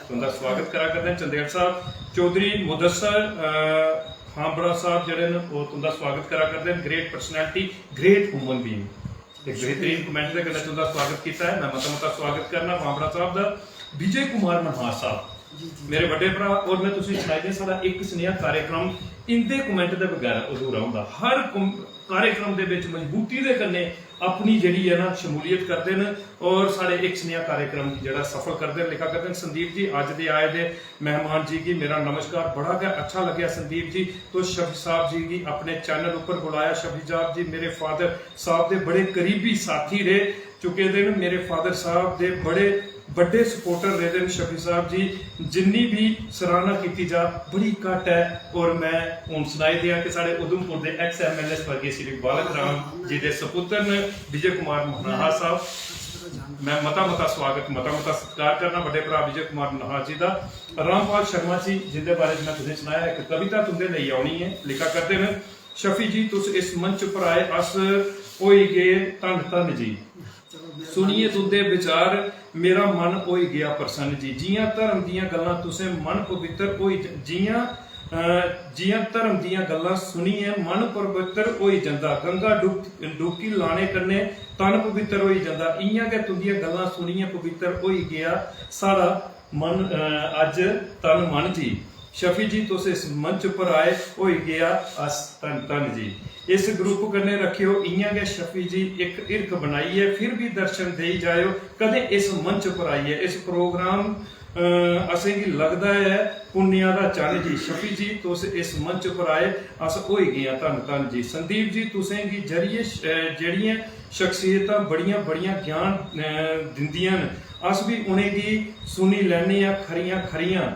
तुंदा स्वागत करा करदे न चंदेल साहब। चौधरी मुदस्सर, अ, खांबड़ा साहब जेह्ड़े न, ओह् तुंदा स्वागत करा करदे न। "Great personality, great human being।" एक बेहतरीन कमेंट दे कन्नै तुंदा स्वागत कीता ऐ। मैं मता मता स्वागत करना खांबड़ा साहब दा। विजय कुमार मनहास साहब, जी, जी। मेरे बड्डे भ्रा, और मैं तुसें सनाई दियां, साढ़ा इक सनेहा कार्यक्रम इंदे कमेंट दे बगैर अधूरा होंदा। हर कम-, कार्यक्रम दे बिच मजबूती दे कन्नै अपनी जेह्ड़ी ऐ ना, शमूलियत करदे न और साढ़े इक सनेहा कार्यक्रम गी जेह्ड़ा सफल करदे न। लिखा करदे न, "संदीप जी, अज्ज दे आए दे मेहमान जी गी मेरा नमस्कार। बड़ा गै अच्छा लग्गेआ संदीप जी, तुस शफी साहब जी गी अपने चैनल उप्पर बुलाया। शफी साहब जी मेरे फादर साहब दे बड़े करीबी साथी रेह् चुके दे न। मेरे फादर साहब दे बड़े बड्डे सपोर्टर रेह्दे न शफी साहब जी। जिन्नी बी सराहना कीती जा, बड़ी घट्ट ऐ।" और मैं हून सनाई देआं कि साढ़े उधमपुर दे एक्स एमएलए स्वर्गीय श्री बालक राम जी दे सपुत्र न विजय कुमार मनहास साहब। मैं मता मता स्वागत, मता मता सत्कार करना बड्डे भ्रा विजय कुमार मनहास जी दा। रामपाल शर्मा जी, जिंदे बारे च मैं तुसें सनाया, इक कविता तुंदे लेई औनी ऐ, लिखा करदे न, "शफी जी, तुस इस मंच पर आए, अस होई गे धन धन जी। सुनियै तुंदे विचार, मेरा मन होई गेआ प्रसन्न जी। जियां धर्म दियां गल्लां तुसें मन पवित्र होई ज-, जियां, अ, जियां धर्म दियां गल्लां सुनियै मन पवित्र होई जंदा। गंगा डुब-, डुबकी लाने कन्नै तन पवित्र होई जंदा। इयां गै तुंदियां गल्लां सुनियै पवित्र होई गेआ साढ़ा मन, अ, अज्ज तन मन जी। शफी जी, तुस इस मंच पर आए, होई गेआ अस धन धन जी। इस ग्रुप कन्नै रखेओ इयां गै शफी जी, इक हिरख बनाइयै फिर बी दर्शन देई जाएओ कदें इस मंच पर आइयै। इस प्रोग्राम, अ, असेंगी लगदा ऐ पुण्या दा चन्न जी। शफी जी, तुस इस मंच पर आए, अस होई गे आं धन धन जी।" संदीप जी, तुसेंगी जरिए श-, अ, जेह्ड़ियां शख्सियतां बड़ियां बड़ियां ज्ञान, अ, दिंदियां न, अस बी उ'नेंगी सुनी लैन्ने आं खरियां खरियां।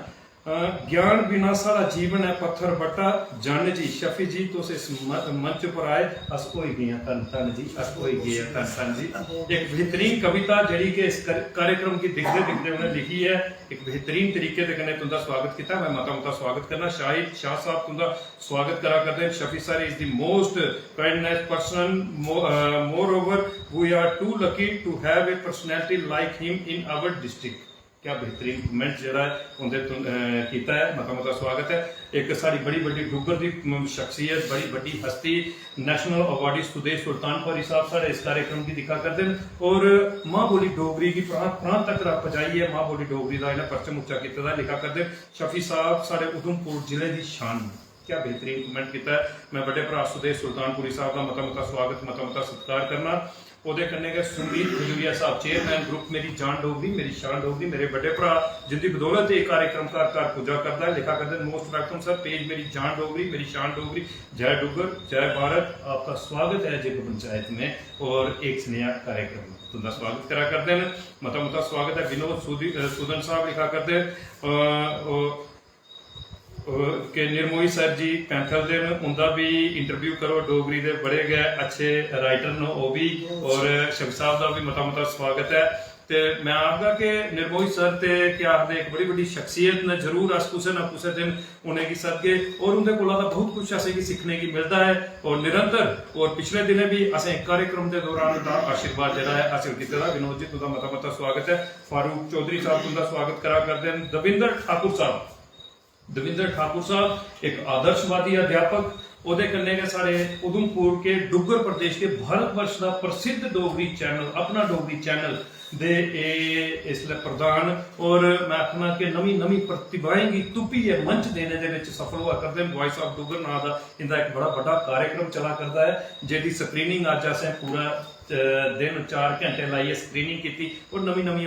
अ, ज्ञान बिना साढ़ा जीवन ऐ पत्थर बट्टा जन जी। शफी जी, तुस इस म-, मंच पर आए, अस होई गे आं धन धन जी, अस होई गे आं धन धन जी। एक बेहतरीन कविता जेह्ड़ी कि इस कर-, कार्यक्रम गी दिखदे दिखदे उ'नें लिखी ऐ, एक बेहतरीन तरीके दे कन्नै तुं'दा स्वागत कीता। मैं मता मता स्वागत करना। शाहिद शाह साहब तुं'दा स्वागत करा करदे न। "Shafi sir is the most kindness person, mo-, uh, moreover we are too lucky to have a personality like him in our district।" क्या बेहतरीन कमेंट जेह्ड़ा ऐ उं'दे तुं-, अ, कीता ऐ, मता मता स्वागत ऐ। इक साढ़ी बड़ी बड्डी डुग्गर दी, म, शख्सियत, बड़ी बड्डी हस्ती, नेशनल अवार्डी सुदेश सुल्तानपुरी साहब साढ़े इस कार्यक्रम गी दिक्खा करदे न और मां बोली डोगरी गी प्रांत प्रांत तक पजाइयै मां बोली डोगरी दा इ'नें परचम उच्चा कीते दा। लिखा करदे न, "शफी साहब साढ़े उधमपुर जिले दी शान न।" क्या बेहतरीन कमेंट कीता ऐ। मैं बड्डे भ्रा सुदेश सुल्तानपुरी साहब दा मता मता स्वागत, मता मता सत्कार करना। ओह्दे कन्नै गै सुमीत खजूरिया साहब, चेयरमैन ग्रुप मेरी जान डोगरी, मेरी शान डोगरी, मेरे बड्डे भ्रा जिंदी बदौलत एह् कार्यक्रम घर घर पुज्जा करदा ऐ। लिखा करदे न, "Most welcome sir, page मेरी जान डोगरी, मेरी शान डोगरी, जय डुग्गर, जय भारत, आपका स्वागत है जग पंचायत में और एक सनेहा कार्यक्रम।" तुं'दा स्वागत करा करदे न, मता मता स्वागत ऐ। विनोद सूदी-, अ, सूदन साहब लिखा करदे, अ, ओ, के निर्मोही सर जी पैंथल दे न, उं'दा बी इंटरव्यू करो। डोगरी दे बड़े गै अच्छे राइटर न ओह् बी, और शफी साहब दा बी मता मता स्वागत ऐ। ते मैं आखगा कि निर्मोही सर ते केह् आखदे, इक बड़ी बड्डी शख्सियत न। जरूर अस कुसै ना कुसै दिन उ'नेंगी सदगे और उं'दे कोला दा बहुत कुछ असेंगी सिक्खने गी मिलदा ऐ। और निरंतर, और पिछले दिनें बी असें कार्यक्रम दे दौरान उं'दा आशीर्वाद जेह्ड़ा ऐ हासल कीते दा। विनोद जी, तुं'दा मता मता स्वागत ऐ। फारूक चौधरी साहब तुं'दा स्वागत करा करदे न। दविंदर ठाकुर साहब, दविंदर ठाकुर साहब इक आदर्शवादी अध्यापक, ओह्दे कन्नै गै साढ़े उधमपुर के डुग्गर प्रदेश के भारतवर्ष दा प्रसिद्ध डोगरी चैनल, अपना डोगरी चैनल दे एह् इसलै प्रधान, और मैं आखना कि नमीं नमीं प्रतिभाएं गी तुप्पियै मंच देने दे विच सफल होआ करदे न। वॉइस ऑफ डुग्गर नां दा इंदा इक बड़ा बड्डा कार्यक्रम चला करदा ऐ, जेह्दी स्क्रीनिंग अज्ज असें पूरा अ, दिन चार घैंटे लाइयै स्क्रीनिंग कीती और नमीं नमीं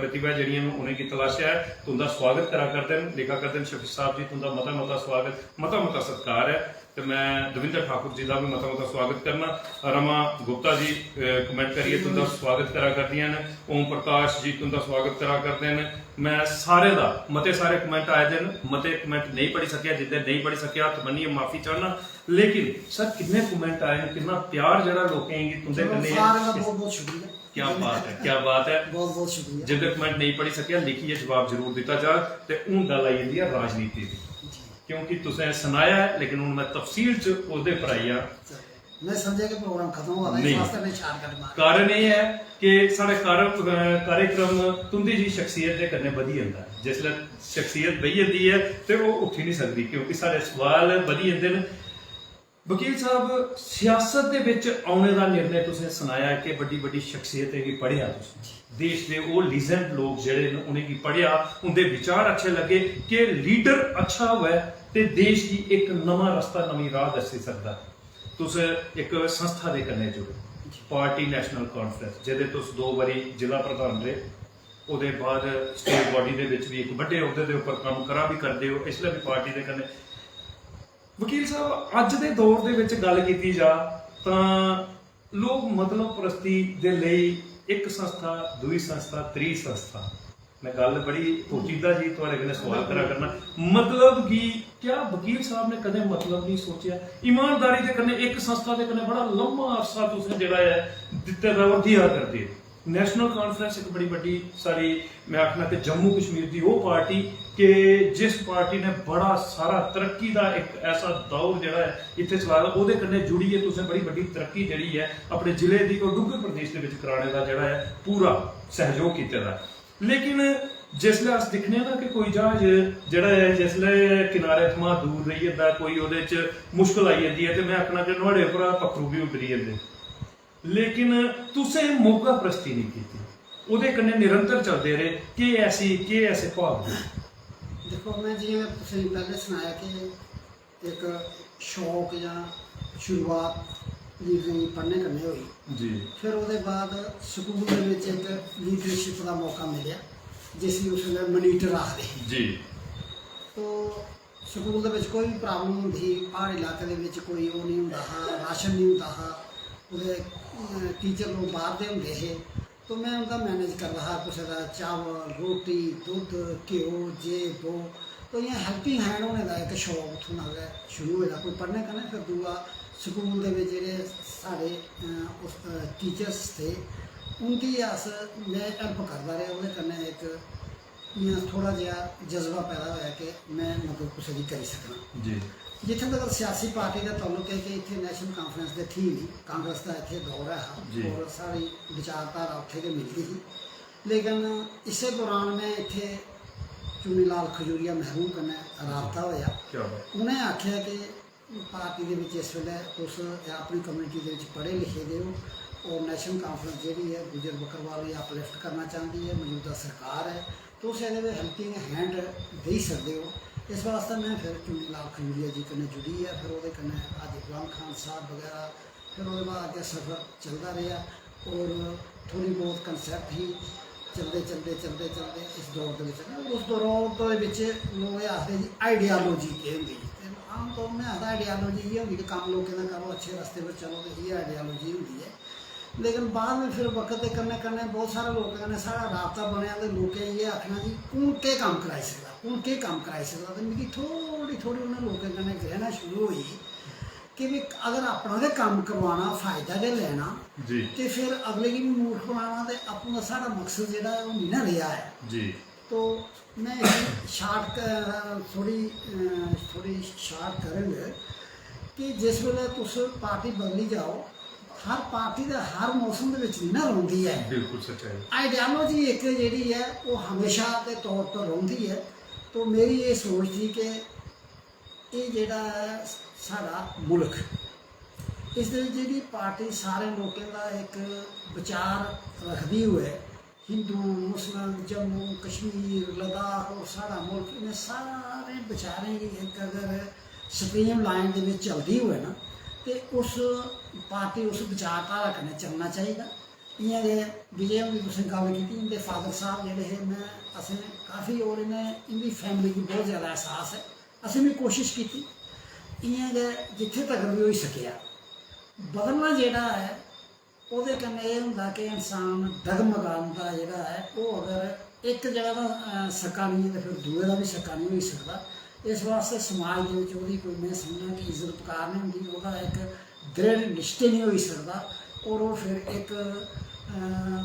प्रतिभा जेह्ड़ियां न उ'नेंगी तलाशेआ ऐ। तुं'दा स्वागत करा करदे न, लिखा करदे न शफीक साहब जी, तुं'दा मता मता स्वागत, मता मता सत्कार ऐ। ते मैं दविंदर ठाकुर जी दा बी मता मता स्वागत करना। रमा गुप्ता जी कमेंट करियै तुं'दा स्वागत करा करदियां न। ओम प्रकाश जी तुं'दा स्वागत करा करदे न। मैं सारें दा, मते सारे कमेंट आए दे न, मते कमेंट नेईं पढ़ी सकेआ, जिंदे नेईं पढ़ी सकेआ हत्थ बन्नियै माफी चाहना। लेकिन सर, किन्ने कमेंट आए न, किन्ना प्यार जेह्ड़ा लोकें गी तुं'दे चलो, कन्नै सारें दा बहुत बहुत शुक्रिया। क्या बात है, क्या बात है। बहुत बहुत शुक्रिया। जिंदे कमेंट नेईं पढ़ी सकेआ, लिखियै जवाब जरूर दित्ता जाग। ते हून गल्ल आई जंदी ऐ राजनीति दी, जी। क्योंकि तुसें सनाया ऐ, लेकिन हून मैं तफसील च ओह्दे पर आई जां। चलो, मैं समझेआ कि प्रोग्राम खत्म होआ दा, इस नेईं। वास्तै मैं शार्टकट मार कारण एह् ऐ कि साढ़े कार-, अ, कार्यक्रम तुं'दी जी शख्सियत दे कन्नै बधी जंदा ऐ। जिसलै शख्सियत बेही जंदी ऐ ते ओह् उट्ठी निं सकदी, क्योंकि साढ़े सवाल बधी जंदे न। वकील साहब, सियासत दे विच औने दा निर्णय तुसें सनाया कि बड्डी-बड्डी शख्सियतें गी पढ़ेआ तुसें। देश दे ओह् लीजेंड लोक जेह्ड़े न, उ'नेंगी पढ़ेआ, उं'दे विचार अच्छे लग्गे कि लीडर अच्छा होऐ ते देश गी इक नमां रस्ता, नमीं राह दस्सी सकदा। तुस इक संस्था दे कन्नै जुड़े, पार्टी नेशनल कॉन्फ्रेंस, जेह्दे तुस दो बारी जिला प्रधान रेह्, ओह्दे बाद स्टेट बॉडी दे विच भी इक बड्डे औह्दे दे उप्पर कम्म करा भी करदे ओ, इसलै भी पार्टी दे कन्नै। वकील साहब, अज्ज दे दौर दे विच गल्ल कीती जा तां लोक मतलब परस्ती दे लेई इक संस्था, दूई संस्था, त्री संस्था, मैं गल्ल बड़ी पोचीदा जी थुआढ़े कन्नै सवाल करा करना, मतलब कि क्या वकील साहब ने कदें मतलब नहीं सोचेआ? ईमानदारी दे कन्नै इक संस्था दे कन्नै बड़ा लम्मा अरसा तुसें जेह्ड़ा ऐ दित्ते दा और देआ करदे ओ। नेशनल कॉन्फ्रेंस इक बड़ी बड्डी साढ़ी, मैं आखना कि जम्मू कश्मीर दी ओह् पार्टी कि जिस पार्टी ने बड़ा सारा तरक्की दा इक ऐसा दौर जेह्ड़ा ऐ इत्थै चलाए दा, ओह्दे कन्नै जुड़ियै तुसें बड़ी बड्डी तरक्की जेह्ड़ी ऐ अपने जिले दी और डुग्गर प्रदेश दे बिच कराने दा जेह्ड़ा ऐ पूरा सैहयोग कीते दा ऐ। लेकिन जिसलै अस दिक्खने आं ना कि कोई ज्हाज जेह्ड़ा ऐ जिसलै किनारे थमां दूर रेही जंदा, कोई ओह्दे च मुश्कल आई जंदी ऐ, ते मैं आखना कि नुहाड़े उप्परा पक्खरू बी उड्डरी जंदे। लेकिन तुसें मौका प्रस्ती नहीं कीती, ओह्दे कन्नै निरंतर चलदे रेह्। केह् ऐसी, केह् ऐसे भाव हे? देखो, मैं जियां तुसें पैह्ले सनाया कि इक शौक जां शुरुआत लीडरें गी पढ़ने कन्नै होई। जी। फिर ओह्दे बाद स्कूल दे बिच इक लीडरशिप दा मौका मिलेआ, जिसी उसलै मनीटर आखदे हे। जी। तो स्कूल दे बिच कोई बी प्रॉब्लम होंदी ही, प्हाड़ी इलाके दे बिच कोई ओह् निं होंदा हा, राशन निं होंदा हा, कुतै, अ, टीचर लोक बाह्र दे होंदे हे, तो मैं उं'दा मैनेज करदा हा, कुसै दा चावल, रोटी, दुद्ध, घ्यो, जे वो, तो इ'यां हेल्पिंग हैंड होने दा इक शौक उत्थूं दा गै शुरू होए दा। कोई पढ़ने कन्नै, फिर दूआ स्कूल दे बिच जेह्ड़े साढ़े, अ, उस, अ, टीचर्स थे, उं'दी अस, में हेल्प करदा रेहा, ओह्दे कन्नै इक इ'यां थोह्ड़ा जेहा जज्बा पैदा होएआ कि में मदद कुसै दी करी सकनां। जी। जित्थें तगर सियासी पार्टी दा ताल्लुक ऐ कि इत्थें नेशनल कॉन्फ्रेंस दे थी निं, कांग्रेस दा इत्थें दौर ऐ हा जी। और साढ़ी विचारधारा उत्थें गै मिलदी ही। लेकिन इस्सै दौरान में इत्थें चुनी लाल खजूरिया मरहूम कन्नै राबता होएआ। क्या बात। उ'नें आखेआ कि पार्टी दे बिच इस बेल्लै तुस अपनी कम्युनिटी दे बिच पढ़े लिखे दे ओ और नेशनल कॉन्फ्रेंस जेह्ड़ी ऐ गुज्जर बक्करवाल गी अपलिफ्ट करना चांह्दी ऐ, मौजूदा सरकार ऐ, तुस एह्दे बिच हेल्पिंग हैंड देई सकदे ओ। इस वास्तै में फिर चुनी लाल खजूरिया जी कन्नै जुड़ियै फिर ओह्दे कन्नै हाजी गुलाम खान साहब बगैरा, फिर ओह्दे बाद अग्गें सफर चलदा रेहा और थोह्ड़ी बहुत कॉन्सेप्ट ही, चलदे, चलदे, चलदे, चलदे इस दौर दे बिच ना, उस दौर दे बिच लोक एह् आखदे जी आइडियालॉजी केह् होंदी? ते आमतौर में आखदा आइडियालॉजी इ'यै होंदी कि कम्म लोकें दा करो, अच्छे रस्ते पर चलो, ते इ'यै आइडियालॉजी होंदी ऐ। लेकिन बाद में फिर वक्त दे कन्नै कन्नै बहुत सारे लोकें कन्नै साढ़ा राबता बनेआ ते लोकें इ'यै आखना जी हून केह् कम्म कराई सकदा, हून केह् कम्म कराई सकदा? ते मिगी थोह्ड़ी थोह्ड़ी उ'नें लोकें कन्नै घृणा शुरू होई कि भी अगर अपना गै कम्म करवाना, फायदा गै लैना, जी। ते फिर अगले गी बी मूर्ख बनाना ते आपूं दा साढ़ा मकसद जेह्ड़ा ऐ ओह् निं ना रेहा ऐ। जी। तो में इसी शार्ट क-, थोह्ड़ी, अ, थोह्ड़ी शार्ट करङ कि जिस बेल्लै तुस पार्टी बदली जाओ, हर पार्टी ते हर मौसम दे बिच निं ना रौंह्दी ऐ। बिल्कुल सच्चाई। आइडियालॉजी इक जेह्ड़ी ऐ ओह् हमेशा दे तौर पर रौंह्दी ऐ। तो मेरी एह् सोच थी कि एह् जेह्ड़ा ऐ साढ़ा मुल्ख, इस दे बिच जेह्ड़ी पार्टी सारे लोकें दा इक विचार रखदी होऐ, हिंदू, मुस्लिम, जम्मू, कश्मीर, लद्दाख और साढ़ा मुल्ख, इ'नें सारे विचारें गी इक अगर स्ट्रीम लाइन दे बिच चलदी होऐ ना, ते उस पार्टी, उस विचारधारा कन्नै चलना चाहिदा। इ'यां गै विजय हुंदी तुसें गल्ल कीती, इं'दे फादर साहब जेह्ड़े हे, में, असें काफी, और इ'नें, इं'दी फैमिली गी बहुत ज्यादा एहसास ऐ। असें बी कोशिश कीती, इ'यां गै जित्थै तगर बी होई सकेआ। बदलना जेह्ड़ा ऐ, ओह्दे कन्नै एह् होंदा कि इंसान डगमगांदा जेह्ड़ा ऐ, ओह् अगर इक जगह दा, अ, सक्का नेईं ऐ ते फिर दूए दा बी सक्का नेईं होई सकदा। इस वास्तै समाज दे बिच ओह्दी कोई, में समझना कि इज्जत बकार निं होंदी, ओह्दा इक दृढ़ निश्चय निं होई सकदा, और ओह् फिर इक, अ,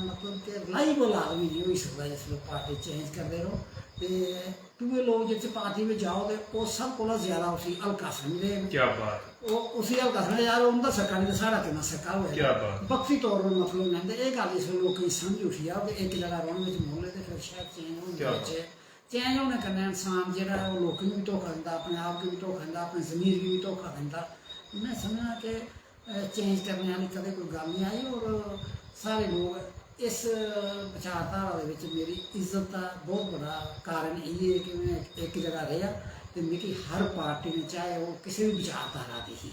मतलब कि रिलायबल आदमी निं होई सकदा जिसलै पार्टी चेंज करदे रहो। ते दूए लोक जेह्ड़े पार्टी बिच जाओ ते ओह् सब कोला ज्यादा उसी हल्का समझदे न। क्या बात है। ओह् उसी हल्का समझदे, "यार, उं'दा सक्का निं ते साढ़ा किन्ना सक्का होऐ।" क्या बात। बक्खरी तौर पर मतलब लैंदे। एह् गल्ल इसलै लोकें गी समझ उठी जाओ कि इक जगह रौह्ने बिच मुल्ल ऐ ते फिर शायद चेंज होने क्या बिच बात। चेंज होने कन्नै इंसान जेह्ड़ा ऐ ओह् लोकें गी बी धोखा दिंदा, अपने आप गी बी धोखा दिंदा, अपने जमीर गी बी धोखा दिंदा। में समझना कि, अ, चेंज करने आह्ली कदें कोई गल्ल निं आई। और सारे लोक इस विचारधारा दे बिच मेरी इज्जत दा बहुत बड़ा कारण इ'यै ऐ कि में इक जगह रेहा ते मिगी हर पार्टी ने, चाहे ओह् किसे बी विचारधारा दी ही,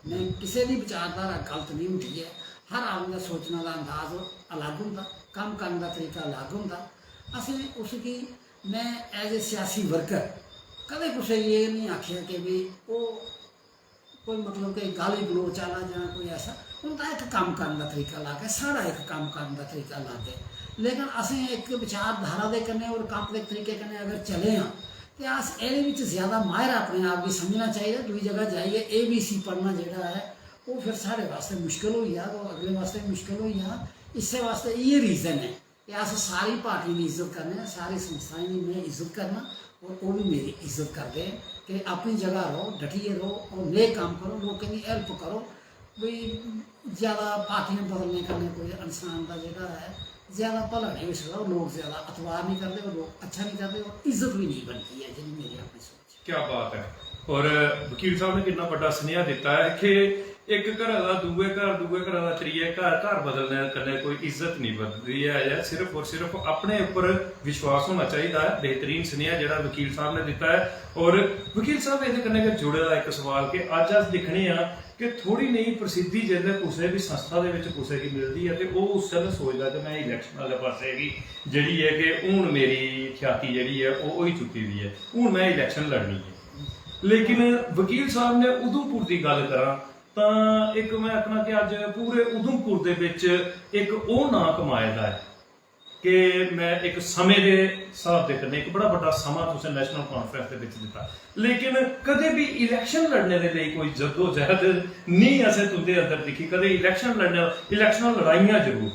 में किसे दी विचारधारा गलत निं होंदी ऐ। हर आदमी दा सोचने दा अंदाज अलग होंदा, कम्म करने दा तरीका अलग होंदा। असें उसगी, में as a सियासी वर्कर कदें कुसै गी एह् निं आखेआ कि भी ओह् कोई मतलब कि गाली गलोच आह्ला जां कोई ऐसा, उं'दा इक कम्म करन दा तरीका अलग ऐ, साढ़ा इक कम्म करन दा तरीका अलग ऐ। लेकिन असें इक विचारधारा दे कन्नै और कम्म दे तरीके कन्नै अगर चले आं, ते अस एह्दे बिच ज्यादा माहिर अपने आप गी समझना चाहिदा। दूई जगह जाइयै A B C पढ़ना जेह्ड़ा ऐ, ओह् फिर साढ़े वास्तै मुश्कल होई जाग, ओह् अगले वास्तै मुश्कल होई जाग। इस्सै वास्तै इ'यै रीजन ऐ। ते अस सारी पार्टियें दी इज्जत करने आं, सारी संस्थाएं दी में इज्जत करना और ओह् बी मेरी इज्जत करदे न कि अपनी जगह र'वो, डटियै र'वो और नेक कम्म करो, लोकें दी हेल्प करो। भाई, ज्यादा पार्टियां बदलने कन्नै कोई इंसान दा जेह्ड़ा ऐ, ज्यादा भला नेईं होई सकदा, ओह् लोक ज्यादा अतबार निं करदे, ओह् लोक अच्छा निं करदे और इज्जत बी नेईं बनदी ऐ, जेह्ड़ी मेरी अपनी सोच ऐ। क्या बात है। और वकील साहब ने कितना बड़ा स्नेहा दिता है कि इक घरा दा दूए घर, दूए घरा दा त्रिये घर, घर बदलने कन्नै कोई इज्जत नहीं बनदी ऐ, या सिर्फ और सिर्फ अपने उप्पर विश्वास होना चाहिदा है। बेहतरीन स्नेहा जेह्ड़ा वकील साहब ने दिता है। और वकील साहब, एह्दे कन्नै गै जुड़े दा इक सवाल कि अज्ज अस दिक्खने आं कि थोड़ी नेही प्रसिद्धि जेल्लै कुसै बी संस्था दे बिच कुसै गी मिलदी ऐ ते ओह् उस बेल्लै सोचदा कि में इलैक्शन आह्ले पासै गी जेह्ड़ी ऐ कि हून मेरी ख्याति जेह्ड़ी ऐ ओह् होई चुकी दी ऐ, हून में इलैक्शन लड़नी ऐ। लेकिन वकील साहब ने उधमपुर दी गल्ल करां तां इक में आखना कि अज्ज पूरे उधमपुर दे बिच इक ओह् नांऽ कमाए दा ऐ कि में इक समें दे स्हाब दे कन्नै इक बड़ा बड्डा समां तुसें नैशनल कांफ्रैंस दे बिच दित्ता, लेकिन कदें बी इलैक्शन लड़ने दे लेई कोई जद्दोजहद नेईं असें तुं'दे अंदर दिक्खी। कदें इलैक्शन लड़ने, इलैक्शनां लड़ाइयां जरूर,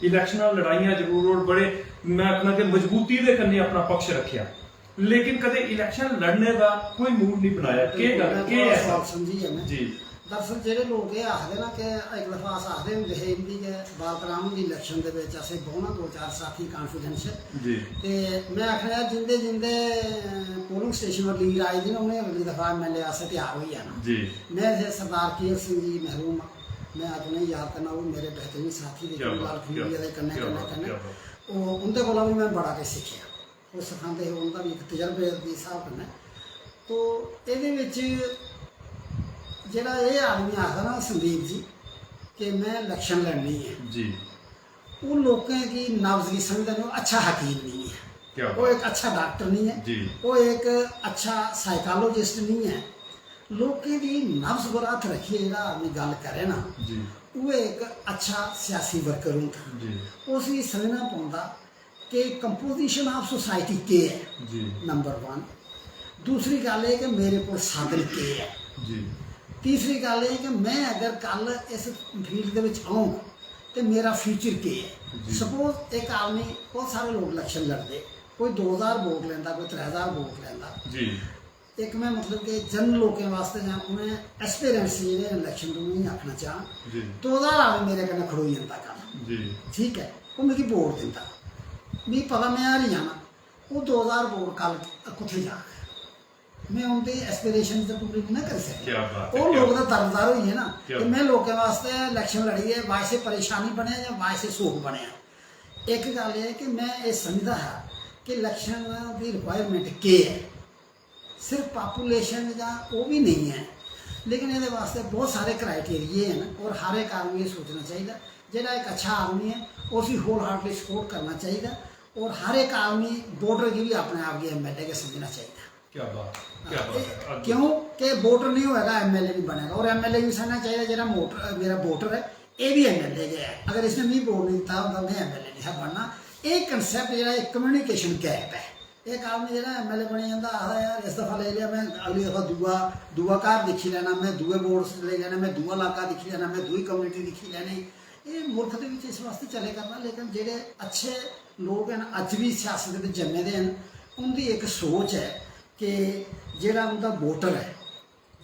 इलैक्शनां लड़ाइयां जरूर, और बड़े, में आखना कि मजबूती दे कन्नै अपना पक्ष रक्खेआ, लेकिन कदें इलैक्शन लड़ने दा कोई मूड नहीं बनाया। केह् गल्ल, बिल्कुल, केह् ऐसा? सवाल समझी गेआ में। जी। दरअसल जेह्ड़े लोक एह् आखदे ना कि इक दफा अस आखदे होंदे हे, इंदी गै बालक राम हुंदी इलैक्शन दे बिच असें बौह्ना दो चार साथी कांफ्रैंस च। जी। ते में आखना यार, जिंदे जिंदे पोलिंग स्टेशन पर लीड आई दी ना, उ'नें अगली दफा M L A आस्तै त्यार होई जाना। जी। में इत्थै सरदार केहल सिंह जी महरूम आं, में अज्ज उ'नेंगी याद करना, ओह् मेरे बेहतरीन साथी दे क्या बात, लाल क्या, खमीरे दे कन्नै, क्या कन्नै, बात, कन्नै। क्या बात। ओह्, उं'दे कोला बी में बड़ा किश सिक्खेआ। ओह् सखांदे हे, उं'दा बी इक तजर्बे दे स्हाब कन्नै। तो एह्दे बिच जेह्ड़ा एह् आदमी आखदा ना संदीप जी कि में इलैक्शन लड़नी ऐ, जी। ओह् लोकें गी नब्ज गी समझदा निं, ओह् अच्छा हकीम निं ऐ, क्या ओह् बात। इक अच्छा डाक्टर निं ऐ, जी। ओह् इक अच्छा साइकोलॉजिस्ट निं ऐ। लोकें दी नब्ज पर हत्थ रक्खियै जेह्ड़ा आदमी गल्ल करै ना, जी। ओह् इक अच्छा सियासी वर्कर होंदा। जी। उसी समझना पौंदा कि composition of society केह् ऐ, जी। Number one. दूसरी गल्ल एह् कि मेरे कोल साधन केह् ऐ। जी। तीसरी गल्ल एह् कि में अगर कल इस फील्ड दे बिच औंग ते मेरा फ्यूचर केह् ऐ। जी। सपोज इक आदमी, बहुत सारे लोक इलैक्शन लड़दे, कोई दो ज्हार वोट लैंदा, कोई त्रै ज्हार वोट लैंदा। जी। इक में मतलब कि जनरल लोकें वास्तै जां उ'नें एस्पिरेंट्स जेह्ड़े इलैक्शन च उ'नेंगी आखना चाह्ङ, जी। दो ज्हार आदमी मेरे कन्नै खड़ोई जंदा कल। जी। ठीक ऐ, ओह् मिगी वोट दिंदा, मिगी पता में हारी जाना, ओह् दो ज्हार वोट कल कुत्थै जाग? में उं'दी एस्पिरेशन ते पूरी निं ना करी सकेआ। क्या बात है, ओह् क्या लोक तां दरबदर होई गे ना क्या कि में लोकें वास्तै इलेक्शन लड़ियै बायसे परेशानी बनेआ जां बायसे सुख बनेआ। इक गल्ल एह् कि में एह् समझदा हा कि इलेक्शन दी रिक्वायरमेंट केह् ऐ, सिर्फ पॉपुलेशन जां ओह् बी नेईं ऐ, लेकिन एह्दे वास्तै बहुत सारे क्राइटेरिये न और हर इक आदमी गी सोचना चाहिदा। जेह्ड़ा इक अच्छा आदमी ऐ, उसी होल हार्टली सपोर्ट करना चाहिदा और हर इक आदमी वोटर गी बी अपने आप गी एमएलए गै समझना चाहिदा। क्या बात, क्या बात है, अद्भुत। क्यों कि वोटर नहीं होएगा, एमएलए नहीं बनेगा। और एमएलए भी समझना चाहिए, जेह्ड़ा मोटर, मेरा वोटर है, ये भी एमएलए गै है। अगर इसने मिगी वोट नहीं दित्ता होंदा, में एमएलए नहीं हा बनना। ये कंसेप्ट जेह्ड़ा, एक कम्युनिकेशन गैप है। एक आदमी जेह्ड़ा एमएलए बनी जंदा, आखदा, "यार, इस दफा लेई लेआ, में अगली दफा दूआ दूआ घर दिक्खी लैना, में दूए वोट लेई लैना, में दूआ इलाका दिक्खी लैना, में दूई कम्युनिटी दिक्खी लैनी।" एह् मुल्ख दे बिच इस वास्तै चले करना, लेकिन जेह्ड़े अच्छे लोक न, अज्ज बी सियासत दे बिच जम्मे दे न, उं'दी इक सोच ऐ कि जेह्ड़ा उं'दा वोटर ऐ,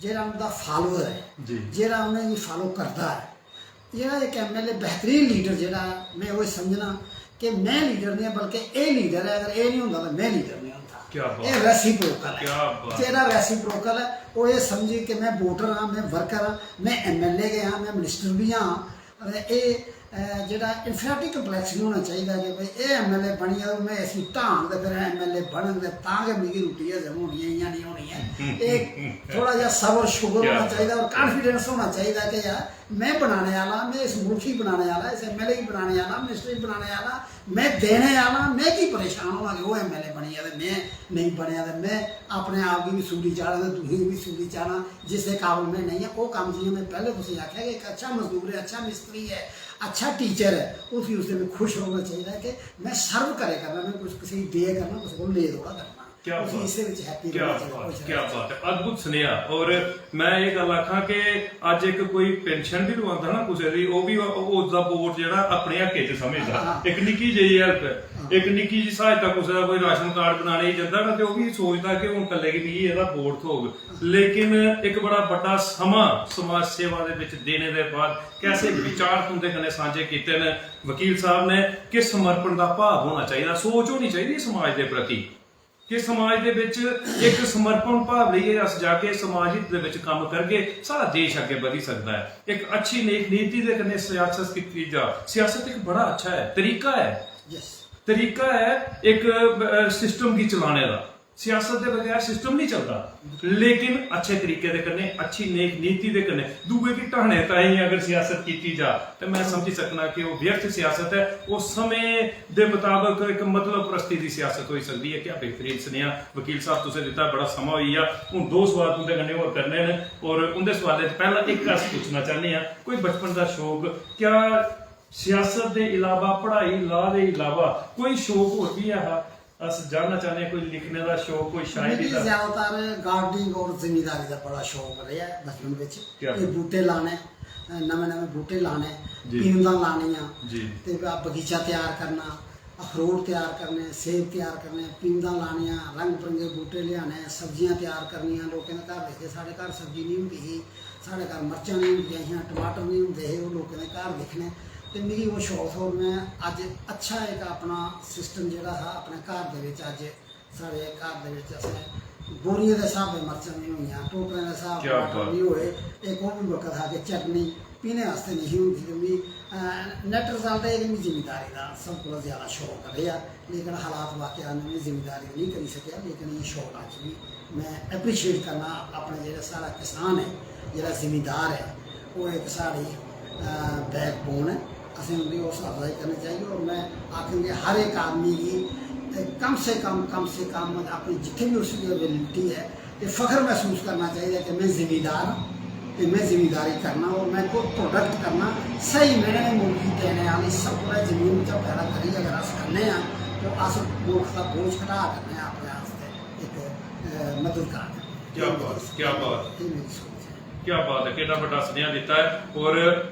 जेह्ड़ा उं'दा फॉलोअर ऐ, जी। जेह्ड़ा उ'नेंगी फॉलो करदा ऐ, जेह्ड़ा इक एमएलए बेहतरीन लीडर जेह्ड़ा ऐ, में ओह् समझना कि में लीडर निं आं, बल्कि एह् लीडर ऐ, अगर एह् निं होंदा तां में लीडर निं होंदा। क्या बात। एह् रेसिप्रोकल ऐ। क्या बात। जेह्ड़ा रेसिप्रोकल ऐ, ओह् एह् समझे कि में वोटर आं, में वर्कर आं, में एमएलए गै आं, में मिनिस्टर बी आं। ते एह्, अ, जेह्ड़ा इन्फीरियरिटी कम्प्लैक्स निं होना चाहिदा कि भाई एह् एमएलए बनी गेआ, में इसी ढांग ते फिर एमएलए बनग ते तां गै मिगी रुट्टी हजम होनी ऐ, इ'यां निं होनी ऐ। एह् थोह्ड़ा जेहा सबर शुबर क्या होना बात। चाहिदा और कॉन्फिडेंस होना चाहिदा कि यार, में बनाने आह्ला, में इस मुल्क गी बनाने आह्ला, इस एमएलए गी बनाने आह्ला, मिनिस्टर गी बनाने आह्ला, में देने आह्ला, में की परेशान होआं कि ओह् एमएलए बनी गेआ ते में नेईं बनेआ, ते में अपने आप गी बी सूली चाढ़ां ते तुसेंगी बी सूली चाढ़ां। जिसदे काबल में नेईं आं, ओह् कम्म, जि'यां में पैह्लें तुसेंगी आखेआ कि इक अच्छा मजदूर ऐ, अच्छा मिस्त्री ऐ, अच्छा टीचर ऐ, उसी उसदे में खुश रौह्ना चाहिदा कि में सर्व करै करना, में कुछ कुसै गी देआ करना, कुसै कोल ले दोआ करना। क्या उसी बात। इसदे बिच हैप्पी क्या रौह्ना चाहिदा, बात, खुश क्या रौह्ना बात है, अद्भुत सुनेहा। और मैं ये गल्ल आखां कि अज्ज इक कोई पेंशन बी लोआंदा ना कुसै दी, ओह् बी उसदा वोट जेह्ड़ा अपने हक्कै च समझदा। हां। इक निक्की जेही हेल्प ऐ, हां। इक निक्की जी सहायता कुसै दा कोई राशन कार्ड बनाने गी जंदा ना, ते ओह् बी सोचदा कि हून कल्लै गी मिगी एह्दा वोट थ्होग। लेकिन इक बड़ा बड्डा समां समाज सेवा दे बिच देने दे बाद कैसे विचार तुं'दे कन्नै सांझे कीते न वकील साहब ने, कि समर्पण दा भाव होना चाहिदा, सोच होनी चाहिदी समाज दे प्रति। कि समाज दे बिच इक समर्पण भाव लेइयै अस जागे, समाज हित दे बिच कम्म करगे, साढ़ा देश अग्गें बधी सकदा ऐ। इक अच्छी नेक नीति दे कन्नै सियासत कीती जा। सियासत इक बड़ा अच्छा ऐ, तरीका ऐ। यस। तरीका ऐ इक, अ, सिस्टम गी चलाने दा। सियासत दे बगैर सिस्टम नहीं चलदा, लेकिन अच्छे तरीके दे कन्नै, अच्छी नेक नीति दे कन्नै दूए गी ढाने ताईं अगर सियासत कीती जा, ते मैं समझी सकना कि ओह् व्यर्थ सियासत ऐ। ओह् समें दे मताबक इक मतलब परस्ती दी सियासत होई सकदी ऐ। क्या बेहतरीन सनेहा वकील साहब तुसें दित्ता, बड़ा समां होई गेआ। हून दो सवाल तुंदे कन्नै होर करने न, और उंदे सवालें च पैह्ला इक अस पुच्छना चाह्न्ने आं, कोई बचपन दा शौक, क्या सियासत दे इलावा, पढ़ाई, law दे इलावा कोई शौक होर बी ऐ हा? अस जानना चाह्न्ने आं, कोई लिखने दा शौक, कोई शायरी मिगी दा? ज्यादातर गार्डनिंग और जमींदारी दा बड़ा शौक रेहा ऐ बचपन बिच। क्या एह् बूह्टे लाने, नमें नमें बूह्टे लाने, जी। पीमदां लानियां, जी। ते बगीचा त्यार करना, अखरोट त्यार करने, सेब त्यार करने, पीमदां लानियां, रंग बरंगे बूह्टे लेआने, सब्जियां त्यार करनियां। लोकें दे घर दिखदे, साढ़े घर सब्जी निं होंदी ही, साढ़े घर मर्चां निं होंदियां हियां, टमाटर निं होंदे हे, ओह् लोकें दे घर दिक्खने। ते मिगी ओह् शौक हा। और में अज्ज अच्छा इक अपना सिस्टम जेह्ड़ा हा अपने घर दे बिच, अज्ज साढ़े घर दे बिच असें बोरियें दे स्हाबै मर्चां बी होइयां, टोकरें दे स्हाब क्या टमाटर बात। बी होए। इक ओह् बी वक्त हा कि चटनी पीने आस्तै नेईं ही होंदी, ते मी, अ, नैट रिजल्ट एह् कि मी जिमींदारी दा सब कोला ज्यादा शौक रेहा, लेकिन हालात वाकया ने मी जिमींदारी नेईं करी सकेआ, लेकिन एह् शौक अज्ज बी में अप्रिशिएट करना। अपने जेह्ड़ा साढ़ा किसान ऐ, जेह्ड़ा जिमींदार ऐ, ओह् इक साढ़ी, अ, बैकबोन ऐ। असें उं'दी हौसला अफजाई करनी चाहिए। और में आखङ कि हर इक आदमी गी, अ, कम से कम, कम से कम अपनी जित्थै बी उसदी एबिलिटी ऐ, ते फख्र मसूस करना चाहिदा कि में जिमींदार आं ते में जिमींदारी करना और में कोई प्रोडक्ट करना। स्हेई मैह्ने ने मुल्ख गी देने आह्ली सब कोला जमीन चा पैदा करियै अगर अस खन्ने आं, ते अस मुल्ख दा बोझ घटा करने आं, अपने आस्तै इक, अ, मददगार करने आं। क्या बात, क्या बात। एह् मेरी सोच ऐ। क्या बात है, केड्डा बड्डा सनेहा दित्ता ऐ। और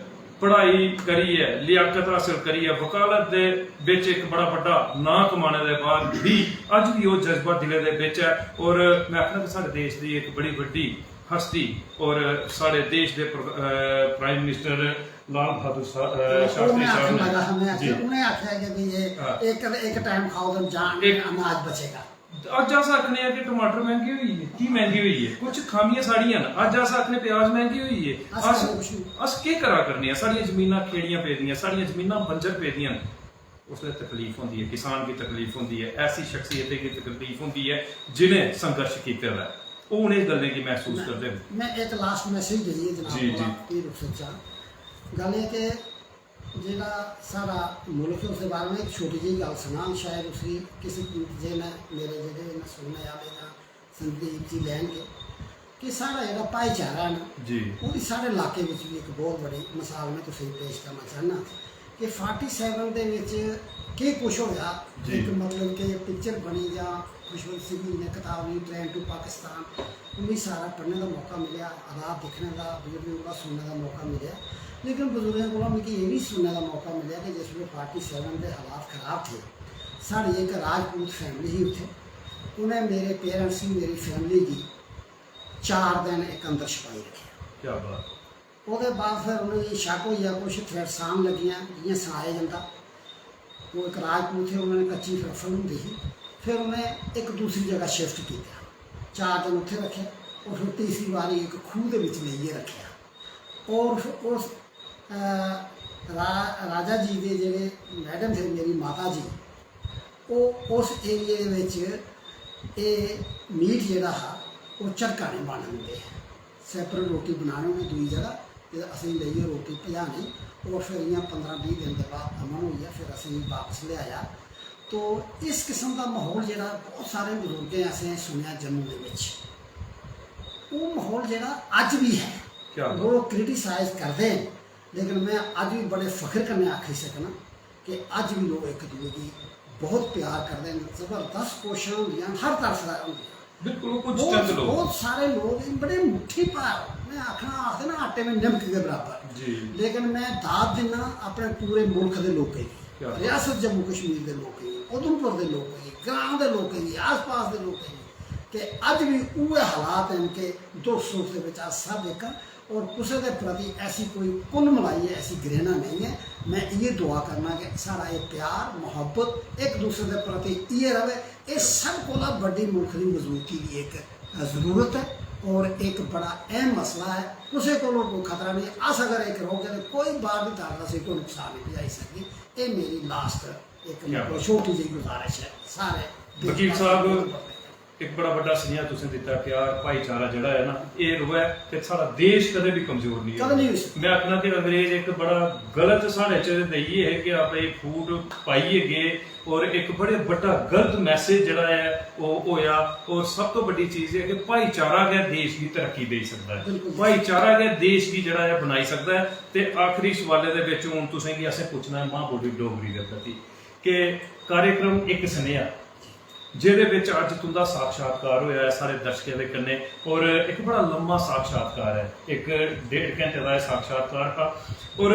पढ़ाई करियै, लियाकत हासल करियै, वकालत दे बिच इक बड़ा बड्डा नांऽ कमाने दे बाद बी अज्ज बी ओह् जज्बा दिलै दे बिच ऐ। और में आखना कि साढ़े देश दी इक बड़ी बड्डी हस्ती और साढ़े देश दे प्र-, अ, प्राइम मिनिस्टर लाल बहादुर सा- अ, शास्त्री साहब ने। जी। उ'नें आखेआ कि भी एह् हां। इक, इक टाइम खाओ ते जान अनाज बचेगा। अज्ज अस आखने आं कि टमाटर मैंह्गे होई गे। की मैंह्गे होई गे? कुछ खामियां साढ़ियां न। अज्ज अस आखने प्याज मैंह्गे होई गे। अस अस केह् करा करने आं? साढ़ियां जमीनां खेड़ियां पेदियां, साढ़ियां जमीनां बंजर पेदियां न। उसलै तकलीफ होंदी ऐ, किसान गी तकलीफ होंदी ऐ, ऐसी शख्सियतें गी तकलीफ होंदी ऐ जि'नें संघर्श कीते दा ऐ। ओह् उ'नें गल्लें गी मसूस करदे न। मैं इक लास्ट मैसेज देइयै जनाब जी, कोला जी। भी रुक सकदा। गल्ल एह् कि जेह्ड़ा साढ़ा मुल्क ऐ, उसदे बारे में इक छोटी जेही गल्ल सनां, शायद उसी किसी कीमत जे ने मेरे जेह्ड़े न सुनने आह्ले जां संदीप जी लैनगे कि साढ़ा जेह्ड़ा भाईचारा ऐ ना, जी। ओह्दी साढ़े इलाके बिच बी इक बहुत बड़ी मिसाल में तुसेंगी पेश करना चाह्न्नां कि फोर्टी सेवन दे बिच केह् कुछ होआ। जी। इक मतलब कि पिक्चर बनी जां खुशवंत सिंह जी ने कताब लिखी ट्रेन टू पाकिस्तान, ओह् मिगी सारा पढ़ने दा मौका मिलेआ, हालात दिक्खने दा, वीडियो दा सुनने दा मौका मिलेआ। लेकिन बजुर्गें कोला मिगी एह् बी सुनने दा मौका मिलेआ कि जिस बेल्लै फोर्टी सेवन दे हालात खराब थे, साढ़ी इक राजपूत फैमिली ही उत्थै, उ'नें मेरे पेरेंट्स गी, मेरी फैमिली गी चार दिन इक अंदर छपाई रक्खेआ। क्या बात। ओह्दे बाद फिर उ'नेंगी शक होई गेआ, कुछ थ्रेट्स आन लगियां, जि'यां सनाया जंदा। ओह् इक राजपूत हे, उ'नें कच्ची रफल होंदी ही, फिर उ'नें इक दूसरी जगह शिफ्ट कीता, चार दिन उत्थै रक्खेआ और फिर तीसरी बारी इक खूह दे बिच लेइयै रक्खेआ। और फिर उस, अ, रा-, राजा जी दे जेह्ड़े मैडम थे, मेरी माता जी, ओह् उस एरिया दे बिच एह् मीट जेह्ड़ा हा, ओह् झटका नेईं बनन दिंदे हे। सैपरेट रोटी बनानी उ'नें दूई जगह, ते असेंगी लेइयै रोटी पजानी। और फिर इ'यां पंदरां बीह् दिन दे बाद अमन होई गेआ, फिर असेंगी बापस लेआया। तो इस किस्म दा म्हौल जेह्ड़ा बहुत सारे बजुर्गें असें सुनेआ जम्मू दे बिच, ओह् म्हौल जेह्ड़ा अज्ज बी ऐ। क्या बात। लोक क्रिटिसाइज करदे न, लेकिन में अज्ज बी बड़े फख्र कन्नै आखी सकनां कि अज्ज बी लोक इक दूए गी बहुत प्यार करदे न। जबरदस्त कोशशां होंदियां न, हर तरफ दा होंदियां। बिल्कुल, ओह् कुछ बहुत, चंद लोक। बहुत सारे लोक बड़े मुट्ठी भार, में आखना, आखदे ना, आटे में नमक के बराबर। जी। लेकिन में दाद दिन्ना अपने पूरे मुल्क दे लोकें गी, क्या बात। रियासत जम्मू कश्मीर दे लोकें गी, उधमपुर दे लोकें गी, ग्रां दे लोकें गी, आस-पास दे लोकें गी, कि अज्ज बी उ'ऐ हालात न कि दुख सुख दे बिच अस सब इक आं। और कुसै दे प्रति ऐसी कोई कुल मलाइयै ऐसी घृणा नेईं ऐ। में इ'यै दुआ करना कि साढ़ा एह् प्यार, मुहब्बत इक दूसरे दे प्रति इ'यै र'वै। एह् सब कोला बड्डी मुल्ख दी मजबूती दी इक जरूरत ऐ और इक बड़ा अहम मसला ऐ। कुसै कोलों कोई खतरा नेईं। अस अगर इक रौह्गे ते कोई बाह्र दी ताकत असेंगी कोई नुकसान नेईं पजाई सकदी। एह् मेरी लास्ट इक क्या मतलब बात। छोटी जेही गुजारिश ऐ सारे वकील साहब, देशवासियों को। इक बड़ा बड्डा सुनेहा तुसें दित्ता, प्यार, भाईचारा जेह्ड़ा ऐ ना, एह् र'वै ते साढ़ा देश कदें बी कमजोर निं कदें होग। निं होई सकदा। में आखना कि अंग्रेज इक बड़ा गलत साढ़े च देइयै हे कि आप एह् फूट पाइयै गे और इक बड़े बड्डा गलत मैसेज जेह्ड़ा ऐ ओह् होएआ। और सब तो बड्डी चीज एह् कि भाईचारा गै देश गी तरक्की देई सकदा ऐ, बिल्कुल। भाईचारा गै देश गी जेह्ड़ा ऐ बनाई सकदा ऐ। ते आखरी सवालै दे बिच हून तुसें गी असें पुच्छना ऐ मां बोली डोगरी दे प्रति कि कार्यक्रम इक सुनेहा जेह्दे बिच अज्ज तुं'दा साक्षात्कार होएआ ऐ साढ़े दर्शकें दे कन्नै, और इक बड़ा लम्मा साक्षात्कार ऐ, इक डेढ़ घैंटे दा एह् साक्षात्कार हा, और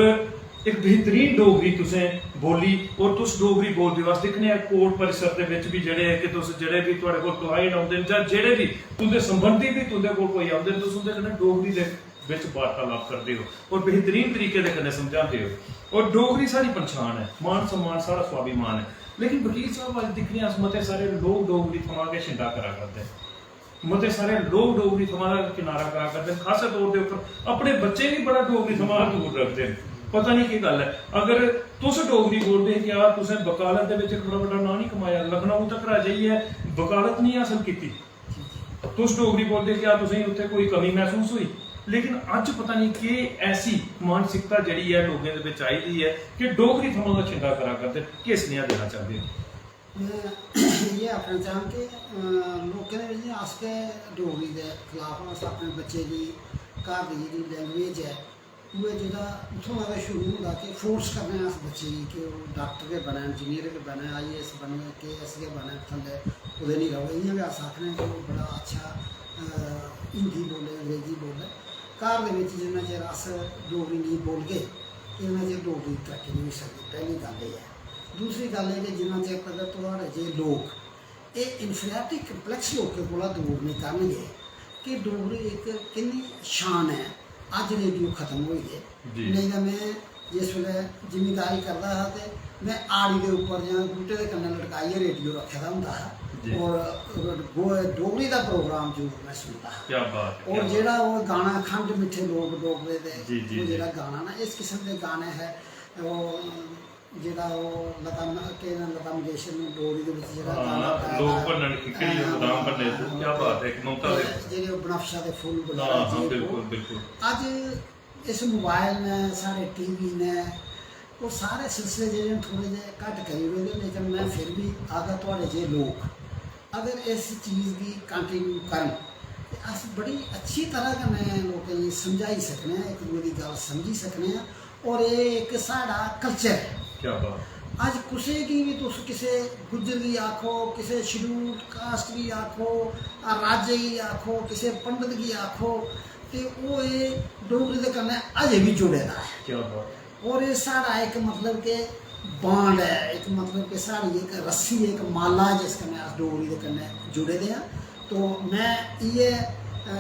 इक बेहतरीन डोगरी तुसें बोली, और तुस डोगरी बोलदे ओ, अस दिक्खने आं कोर्ट परिसर दे बिच बी जेह्ड़े कि तुस जेह्ड़े बी थुआढ़े कोल क्लाइंट औंदे न जां जेह्ड़े बी तुं'दे संबंधी बी तुं'दे कोल कोई औंदे न, तुस उं'दे कन्नै डोगरी दे बिच वार्तालाप करदे ओ और बेहतरीन तरीके दे कन्नै समझांदे ओ। और डोगरी साढ़ी पंछान ऐ, मान सम्मान साढ़ा स्वाभिमान ऐ। लेकिन वकील साहब, अज्ज दिक्खने आं अस मते सारे लोक डोगरी थमां गै छिंडा करा करदे न। मते सारे लोक डोगरी थमां गै किनारा करा करदे न। खासै तौर दे उप्पर अपने बच्चें गी बड़ा डोगरी थमां दूर रखदे न। पता निं केह् गल्ल ऐ। अगर तुस डोगरी बोलदे हे, क्या तुसें वकालत दे बिच इक बड़ा बड्डा नांऽ निं कमाया? लखनऊ तक्कर जाइयै वकालत निं हासल कीती? तुस डोगरी बोलदे, क्या तुसेंगी उत्थै कोई कमी मसूस होई? लेकिन अज्ज पता निं केह् ऐसी मानसिकता जेह्ड़ी ऐ लोकें दे बिच आई दी ऐ कि डोगरी थमां गै छिंडा करा करदे। केह् सनेहा देना चांह्दे ओ? में इ'यै आखना चाह्ङ कि, अ, लोकें दे बिच अस गै डोगरी दे खलाफ आं। अस अपने बच्चे गी घर दी जेह्ड़ी लैंग्वेज ऐ, उ'ऐ जेह्ड़ा उत्थुआं गै शुरू होंदा कि फोर्स करने आं अस बच्चे गी कि ओह् डाक्टर गै बनै, इंजीनियर गै बनै, आईएएस बनै, केएएस गै बनै, थल्लै कुतै निं र'वै। इ'यां गै अस आखने आं कि ओह् बड़ा अच्छा, अ, हिंदी बोल्लै, अंग्रेजी बोल्लै। घर दे बिच जिन्ना चिर अस डोगरी नेईं बोलगे, इन्ना चिर डोगरी दी तरक्की नेईं होई सकदी। पैह्ली गल्ल एह् ऐ। दूसरी गल्ल एह् कि जिन्ना चिर तगर थुआढ़े जेह् लोक एह् इन्फीरियरिटी कम्प्लैक्स लोकें कोला दूर निं करन गे कि डोगरी इक किन्नी शान ऐ, अज्ज रेडियो खत्म होई गे। जी। नेईं तां में जिस बेल्लै जिमींदारी करदा हा ते में आड़ी दे उप्पर जां बूह्टे दे कन्नै लटकाइयै रेडियो रक्खे दा होंदा हा। जी। और गो-, डोगरी दा प्रोग्राम जरूर में सुनदा हा। क्या बात है, और क्या बात। जेह्ड़ा ओह् गाना खंड मिट्ठे लोक डोगरे दे, जी, जी, ओह् जी। जेह्ड़ा गाना ना, इस किस्म दे गाने है, ओह् जेह्ड़ा ओह् लता म-, केह् नांऽ, लता मंगेशकर ने डोगरी दे बिच जेह्ड़ा हां, गाना गाए लोक दा, भंडन खिक्कड़ी ते हां, बदाम भंडे तू, हां, क्या बात है, इक ममता ते दे। जेह्ड़े ओह् बनफशा दे फुल्ल हां, बुलाए हां, जे बिल्कुल, वो। बिल्कुल। अज्ज इस मोबाइल ने, साढ़े टीवी ने, ओह् सारे सिलसिले जेह्ड़े न थोह्ड़े जेह् घट्ट करी ओड़े दे, लेकिन में फिर बी आखगा थुआढ़े जेह् लोक अगर इस चीज गी कंटिन्यू करन ते अस बड़ी अच्छी तरह कन्नै लोकें गी समझाई सकने आं, इक दूए दी गल्ल समझी सकने आं। और एह् इक साढ़ा कल्चर ऐ। क्या बात। अज्ज कुसै गी बी तुस किसे गुज्जर गी आखो, किसे शेड्यूल कास्ट गी आखो, आ, राजे गी आखो, किसे पंडत गी आखो, ते ओह् एह् डोगरी दे कन्नै अजें बी जुड़े दा ऐ। क्या बात। और एह् साढ़ा इक, मतलब के, बांड ऐ, इक, मतलब के, साढ़ी इक रस्सी ऐ, इक माला ऐ, जिस कन्नै अस डोगरी दे कन्नै जुड़े दे आं। तो में इ'यै, अ,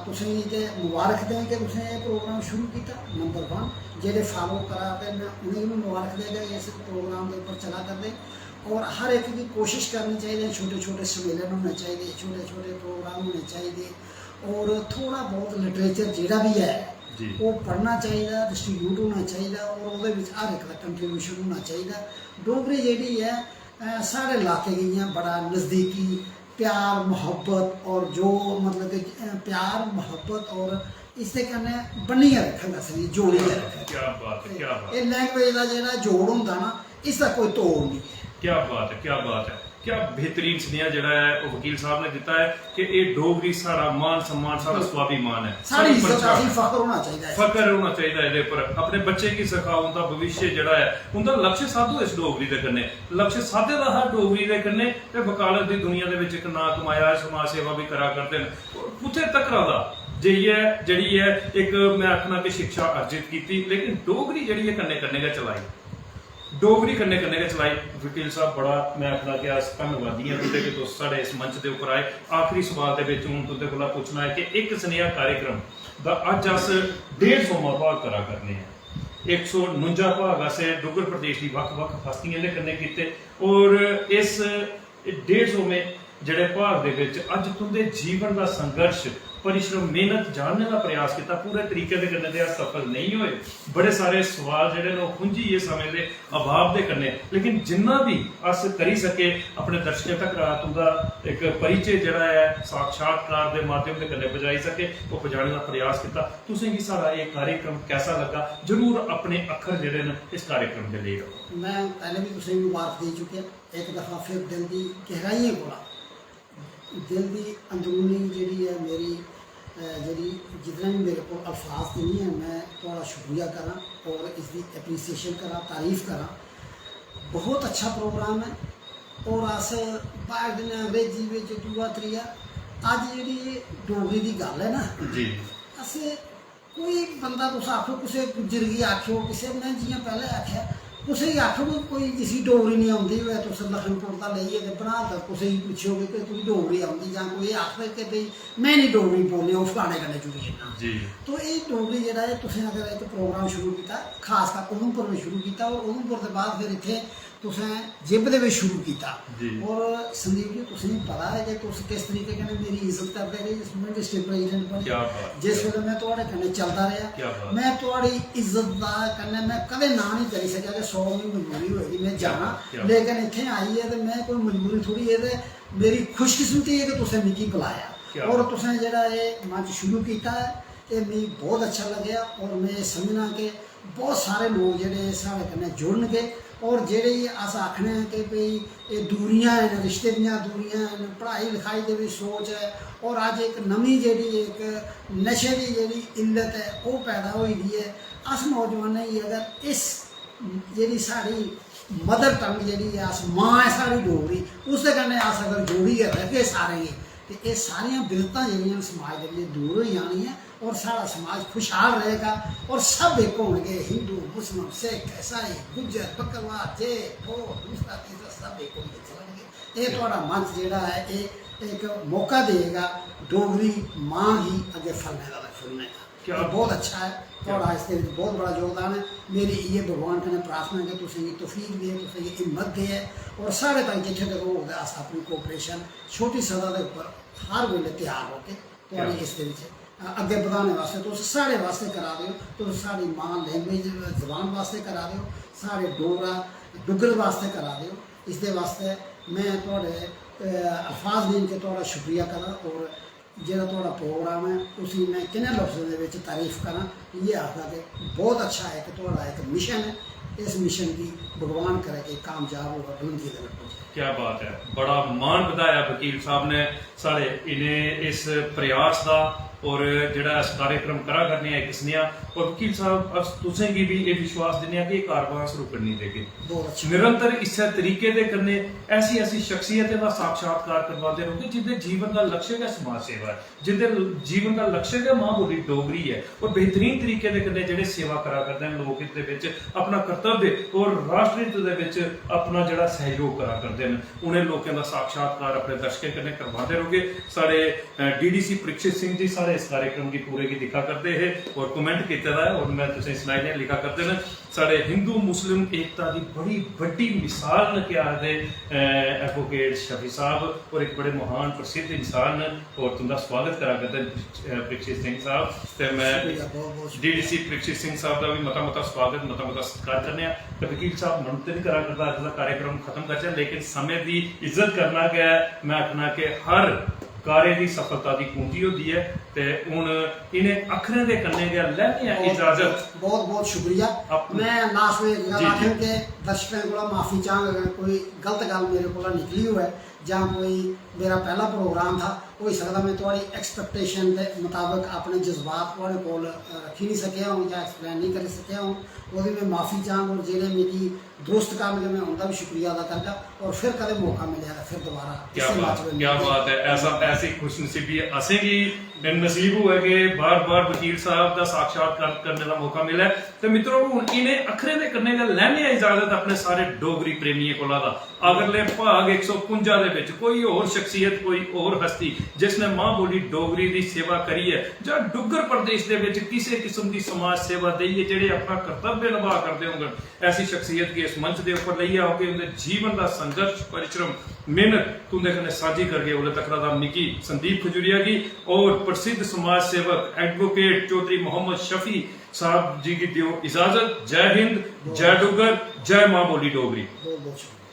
तुसेंगी ते मुबारक दें कि तुसें एह् प्रोग्राम शुरू कीता, नंबर वन। जेह्ड़े फालो करा दे न, उ'नेंगी बी मुबारक दें कि इस प्रोग्राम दे उप्पर चला करदे। और हर इक गी कोशिश करनी चाहिदी, छोटे-छोटे सम्मेलन होने चाहिदे, छोटे-छोटे प्रोग्राम होने चाहिदे। और थोह्ड़ा बहुत लिटरेचर जेह्ड़ा बी ऐ, जी। ओह् पढ़ना चाहिदा, डिस्ट्रीब्यूट होना चाहिदा और ओह्दे बिच हर इक दा कंट्रीब्यूशन होना चाहिदा। डोगरी जेह्ड़ी ऐ, अ, साढ़े लाके गी इ'यां बड़ा नजदीकी प्यार, मोहब्बत और जो, मतलब कि, अ, प्यार, मोहब्बत और इसदे कन्नै बन्नियै रक्खे दा, असेंगी जोड़ियै रक्खे दा। क्या बात है, क्या बात। एह् लैंग्वेज दा जेह्ड़ा जोड़ होंदा ना, इसदा कोई तोड़ निं ऐ। क्या बात है, क्या बात है। क्या बेहतरीन सनेहा जेह्ड़ा ऐ, ओह् वकील साहब ने दित्ता ऐ कि एह् डोगरी साढ़ा मान सम्मान, साढ़ा स्वाभिमान ऐ, साढ़ी साढ़ी इज्जत, परछान असेंगी ऐ। फख्र होना चाहिदा ऐ। फख्र होना चाहिदा एह्दे पर। अपने बच्चें गी सखाओ, उं'दा भविष्य जेह्ड़ा ऐ, उं'दा लक्ष्य साधो इस डोगरी दे कन्नै। लक्ष्य साधे दा हा डोगरी दे कन्नै, ते वकालत दी दुनिया दे बिच इक नांऽ कमाया ऐ, समाज सेवा बी करा करदे न। कुत्थै तक्कर दा जाइयै जेह्ड़ी ऐ, इक में आखना कि शिक्षा अर्जित कीती, लेकिन डोगरी जेह्ड़ी ऐ, कन्नै कन्नै गै चलाई। डोगरी कन्नै कन्नै गै चलाई। वकील साहब, बड़ा, में आखना कि अस धन्नवादी आं तुं'दे कि तुस साढ़े इस मंच दे उप्पर आए। आखरी सवाल दे बिच हून तुं'दे कोला पुच्छना ऐ कि इक सनेहा कार्यक्रम दा अज्ज अस डेढ़ सौमां भाग करा करने आं। इक सौ नुंजा भाग असें डुग्गर प्रदेश दी बक्ख-बक्ख हस्तियें दे कन्नै कीते और इस एह् डेढ़ सौ में जेह्ड़े भाग दे बिच अज्ज तुं'दे जीवन दा संघर्ष, परिश्रम, मेहनत जानने दा प्रयास कीता। पूरे तरीके दे कन्नै ते अस सफल नेईं होए। बड़े सारे सवाल जेह्ड़े न, ओह् खुंझी गे समें दे अभाव दे कन्नै। लेकिन जिन्ना बी अस करी सके, अपने दर्शकें तक तुं'दा इक परिचय जेह्ड़ा ऐ, साक्षात्कार दे माध्यम दे कन्नै पजाई सके, ओह् पजाने दा प्रयास कीता। तुसें गी साढ़ा एह् कार्यक्रम कैसा लग्गा? जरूर अपने अक्खर जेह्ड़े न, इस कार्यक्रम दे लेई र'वो। में पैह्लें बी तुसें गी मुबारक देई चुकेआ। इक दफा फिर दिल दी गैहराइयें कोला, दिल दी अंदरूनी जेह्ड़ी ऐ मेरी, अ, जेह्ड़ी, जितने बी मेरे कोल अल्फाज ते निं हैन, में थुआढ़ा शुक्रिया करां और इसदी appreciation करां, तारीफ करां। बहुत अच्छा प्रोग्राम ऐ और अस बाहर दियां अंग्रेजी बिच दूआ त्रीया, अज्ज जेह्ड़ी डोगरी दी गल्ल ऐ ना, जी। अस कोई बंदा तुस आखो, कुसै गुज्जर गी आखेओ, कुसै, में जि'यां पैह्लें आखेआ, कुसै गी आखो कि कोई जिसी डोगरी निं औंदी होऐ, तुस लखनपुर दा लेइयै ते बना दा, कुसै गी पुच्छेओ कि तुगी डोगरी औंदी, जां कोई आखदा कि भई में निं डोगरी बोलनी, ओह् फलाने कन्नै जुड़ी जन्ना। जी। तो एह् डोगरी जेह्ड़ा ऐ, तुसें अगर इक प्रोग्राम शुरू कीता, खास कर उधमपुर में शुरू कीता, और उधमपुर दे बाद फिर इत्थै तुसें जिब दे बिच शुरू कीता। जी। और संदीप जी, तुसें गी पता ऐ कि तुस किस तरीके कन्नै मेरी इज्जत करदे रेह् जिस बेल्लै डिस्ट्रिक्ट प्रेजिडेंट बने। क्या बात, जिस क्या बेल्लै में थुआढ़े कन्नै चलदा रेहा, क्या बात। में थुआढ़ी इज्जत दा कन्नै में कदें ना निं करी सकेआ कि सौ दी मजबूरी होई दी, में क्या जाना, बात, क्या बात। लेकिन इत्थै आइयै ते में कोई मजबूरी थोड़ी, एह् ते मेरी खुशकिस्मती ऐ कि तुसें मिगी बुलाया। क्या और बात। तुसें जेह्ड़ा एह् मंच शुरू कीता ऐ, एह् मिगी बहुत अच्छा लग्गेआ और में समझना कि बहुत सारे लोक जेह्ड़े साढ़े कन्नै जुड़नगे और जेह्ड़े अस आखने आं कि भई एह् दूरियां हैन, रिश्ते दियां दूरियां हैन, पढ़ाई लखाई दे बी सोच ऐ और अज्ज इक नमीं जेह्ड़ी इक नशे दी जेह्ड़ी इल्लत ऐ ओह् पैदा होई दी ऐ। अस नौजवानें गी अगर इस जेह्ड़ी साढ़ी मदर टंग जेह्ड़ी ऐ, अस मां ऐ साढ़ी डोगरी, उसदे कन्नै अस अगर जोड़ियै रखगे सारें गी, ते एह् सारियां बिपतां जेह्ड़ियां न समाज दे लिए दूर होई जानियां और साढ़ा समाज खुशहाल रहेगा और सब इक होनगे, हिंदू, मुस्लिम, सिख, ईसाई, गुज्जर, बक्करवाल, जे, ठोर, दूसरा, तीसरा, सब इक होइयै चलनगे। एह् थुआढ़ा मंच जेह्ड़ा ऐ, एह् इक मौका देगा डोगरी मां गी अग्गें फलने दा ते फुल्लने दा। क्या बहुत अच्छा है। थुआढ़ा इसदे विच बहुत बड़ा योगदान ऐ। मेरी इ'यै भगवान कन्नै प्रार्थना ऐ कि तुसेंगी तौफीक देऐ, तुसेंगी हिम्मत देऐ, और साढ़े ताईं जित्थै तक होग ते अस अपनी कोपरेशन छोटी सतह दे उप्पर हर बेल्लै त्यार रौह्गे। थुआढ़े क्या? इसदे विच अ-, अग्गें बधाने वास्तै तुस साढ़े वास्तै करा दे ओ, तुस साढ़ी मां लैंग्वेज, जबान वास्तै करा दे ओ, साढ़े डोगरा डुग्गर वास्तै करा दे ओ। इसदे वास्तै में थुआढ़े, अ, अल्फाज नेईं कि थुआढ़ा शुक्रिया करां, और जेह्ड़ा थुआढ़ा प्रोग्राम ऐ, उसी में किन्ने लफ्जें दे विच तारीफ करां? इ'यै आखगा कि बहुत अच्छा इक थुआढ़ा इक मिशन ऐ। इस मिशन गी भगवान करै कि कामयाब होऐ, बुलंदी दे उप्पर पुज्जै। क्या बात है, बड़ा मान बधाया वकील साहब ने साढ़े इ'नें इस प्रयास दा, और जेह्ड़ा अस कार्यक्रम करा करने आं इक सनेहा। और वकील साहब, अस तुसें गी भी एह् विश्वास दिन्ने आं कि एह् कारवां अस रुकन निं देगे। बहुत अच्छा। निरंतर इस्सै तरीके दे कन्नै ऐसी ऐसी शख्सियतें दा साक्षात्कार करवांदे रौह्गे जिंदे जीवन दा लक्ष्य गै समाज सेवा ऐ, जिंदे जीवन दा लक्ष्य गै मां बोली डोगरी ऐ, और बेहतरीन तरीके दे कन्नै जेह्ड़े सेवा करा करदे न, लोक हित दे बिच अपना कर्तव्य और राष्ट्र हित दे बिच अपना जेह्ड़ा सैहयोग करा करदे न, उ'नें लोकें दा साक्षात्कार अपने दर्शकें कन्नै करवांदे रौह्गे। साढ़े डीडीसी परीक्षित सिंह जी साढ़े इस कार्यक्रम गी पूरे गी दिक्खा करदे हे और कमेंट कीते दा ऐ, और में तुसें सनाई देआं, लिखा करदे न, साढ़े हिंदू मुस्लिम एकता दी बड़ी बड्डी मिसाल न, केह् आखदे, एडवोकेट शफी साहब, और इक बड़े महान प्रसिद्ध इंसान न, और तुं'दा स्वागत करा करदे न, अ, परीक्षित सिंह साहब। ते में शुक्रिया, बहुत, बहुत शुक्रिया। डीडीसी परीक्षित सिंह साहब दा भी मता मता स्वागत, मता मता सत्कार करने आं। ते वकील साहब, मन ते निं करा करदा अज्ज दा कार्यक्रम खत्म करचै, लेकिन समें दी इज्जत करना गै, में आखना कि हर कार्य दी सफलता दी कुंजी होंदी ऐ। ते हून इ'नें अक्खरें दे कन्नै गै लैने आं बहुत, इजाजत। बहुत, बहुत शुक्रिया। अपने में लास्ट में इक गल्ल जी, जी। आखङ कि दर्शकें कोला माफी चाहङ, अगर कोई गलत गल्ल मेरे कोला निकली होऐ जां कोई मेरा पैह्ला प्रोग्राम था, होई सकदा में थुआढ़ी एक्सपेक्टेशन दे मताबक अपने जज्बात थुआढ़े कोल, अ, रक्खी निं सकेआ होङ जां एक्सप्लेन निं करी सकेआ होङ, ओह्दी में माफी चाहङ। और जेह्ड़े मिगी दुरुस्त करन, में उं'दा बी शुक्रिया अदा करगा। और फिर कदें मौका मिलेआ तां फिर दोबारा क्या इस्सै बात, मंच पर क्या मिलगे। बात है। ऐसा, ऐसी खुशनसीबी असेंगी नसीब होऐ कि बार-बार वकील साहब दा साक्षात्कार करने दा मौका मिलै। ते मित्रो, हून इ'नें अक्खरें दे कन्नै गै लैने आं इजाजत अपने सारे डोगरी प्रेमियें कोला दा। अगले भाग इक सौ कुंजा दे विच कोई होर शख्सियत, कोई होर हस्ती जिसने मां बोली डोगरी दी सेवा करियै जां डुग्गर प्रदेश दे विच किसे किस्म दी समाज सेवा देइयै जेह्ड़े अपना कर्तव्य नभा करदे होंगन, ऐसी शख्सियत गी इस मंच दे उप्पर लेइयै औगे, उं'दे जीवन दा संघर्ष, परिश्रम, मेहनत तुं'दे कन्नै सांझी करगे। उसले तक दा मिगी, संदीप खजूरिया गी और प्रसिद्ध समाज सेवक एडवोकेट चौधरी मोहम्मद शफी साहब जी गी देओ इजाजत। जय हिंद, जय डुग्गर, जय मां बोली डोगरी। बहुत बहुत शुक्रिया।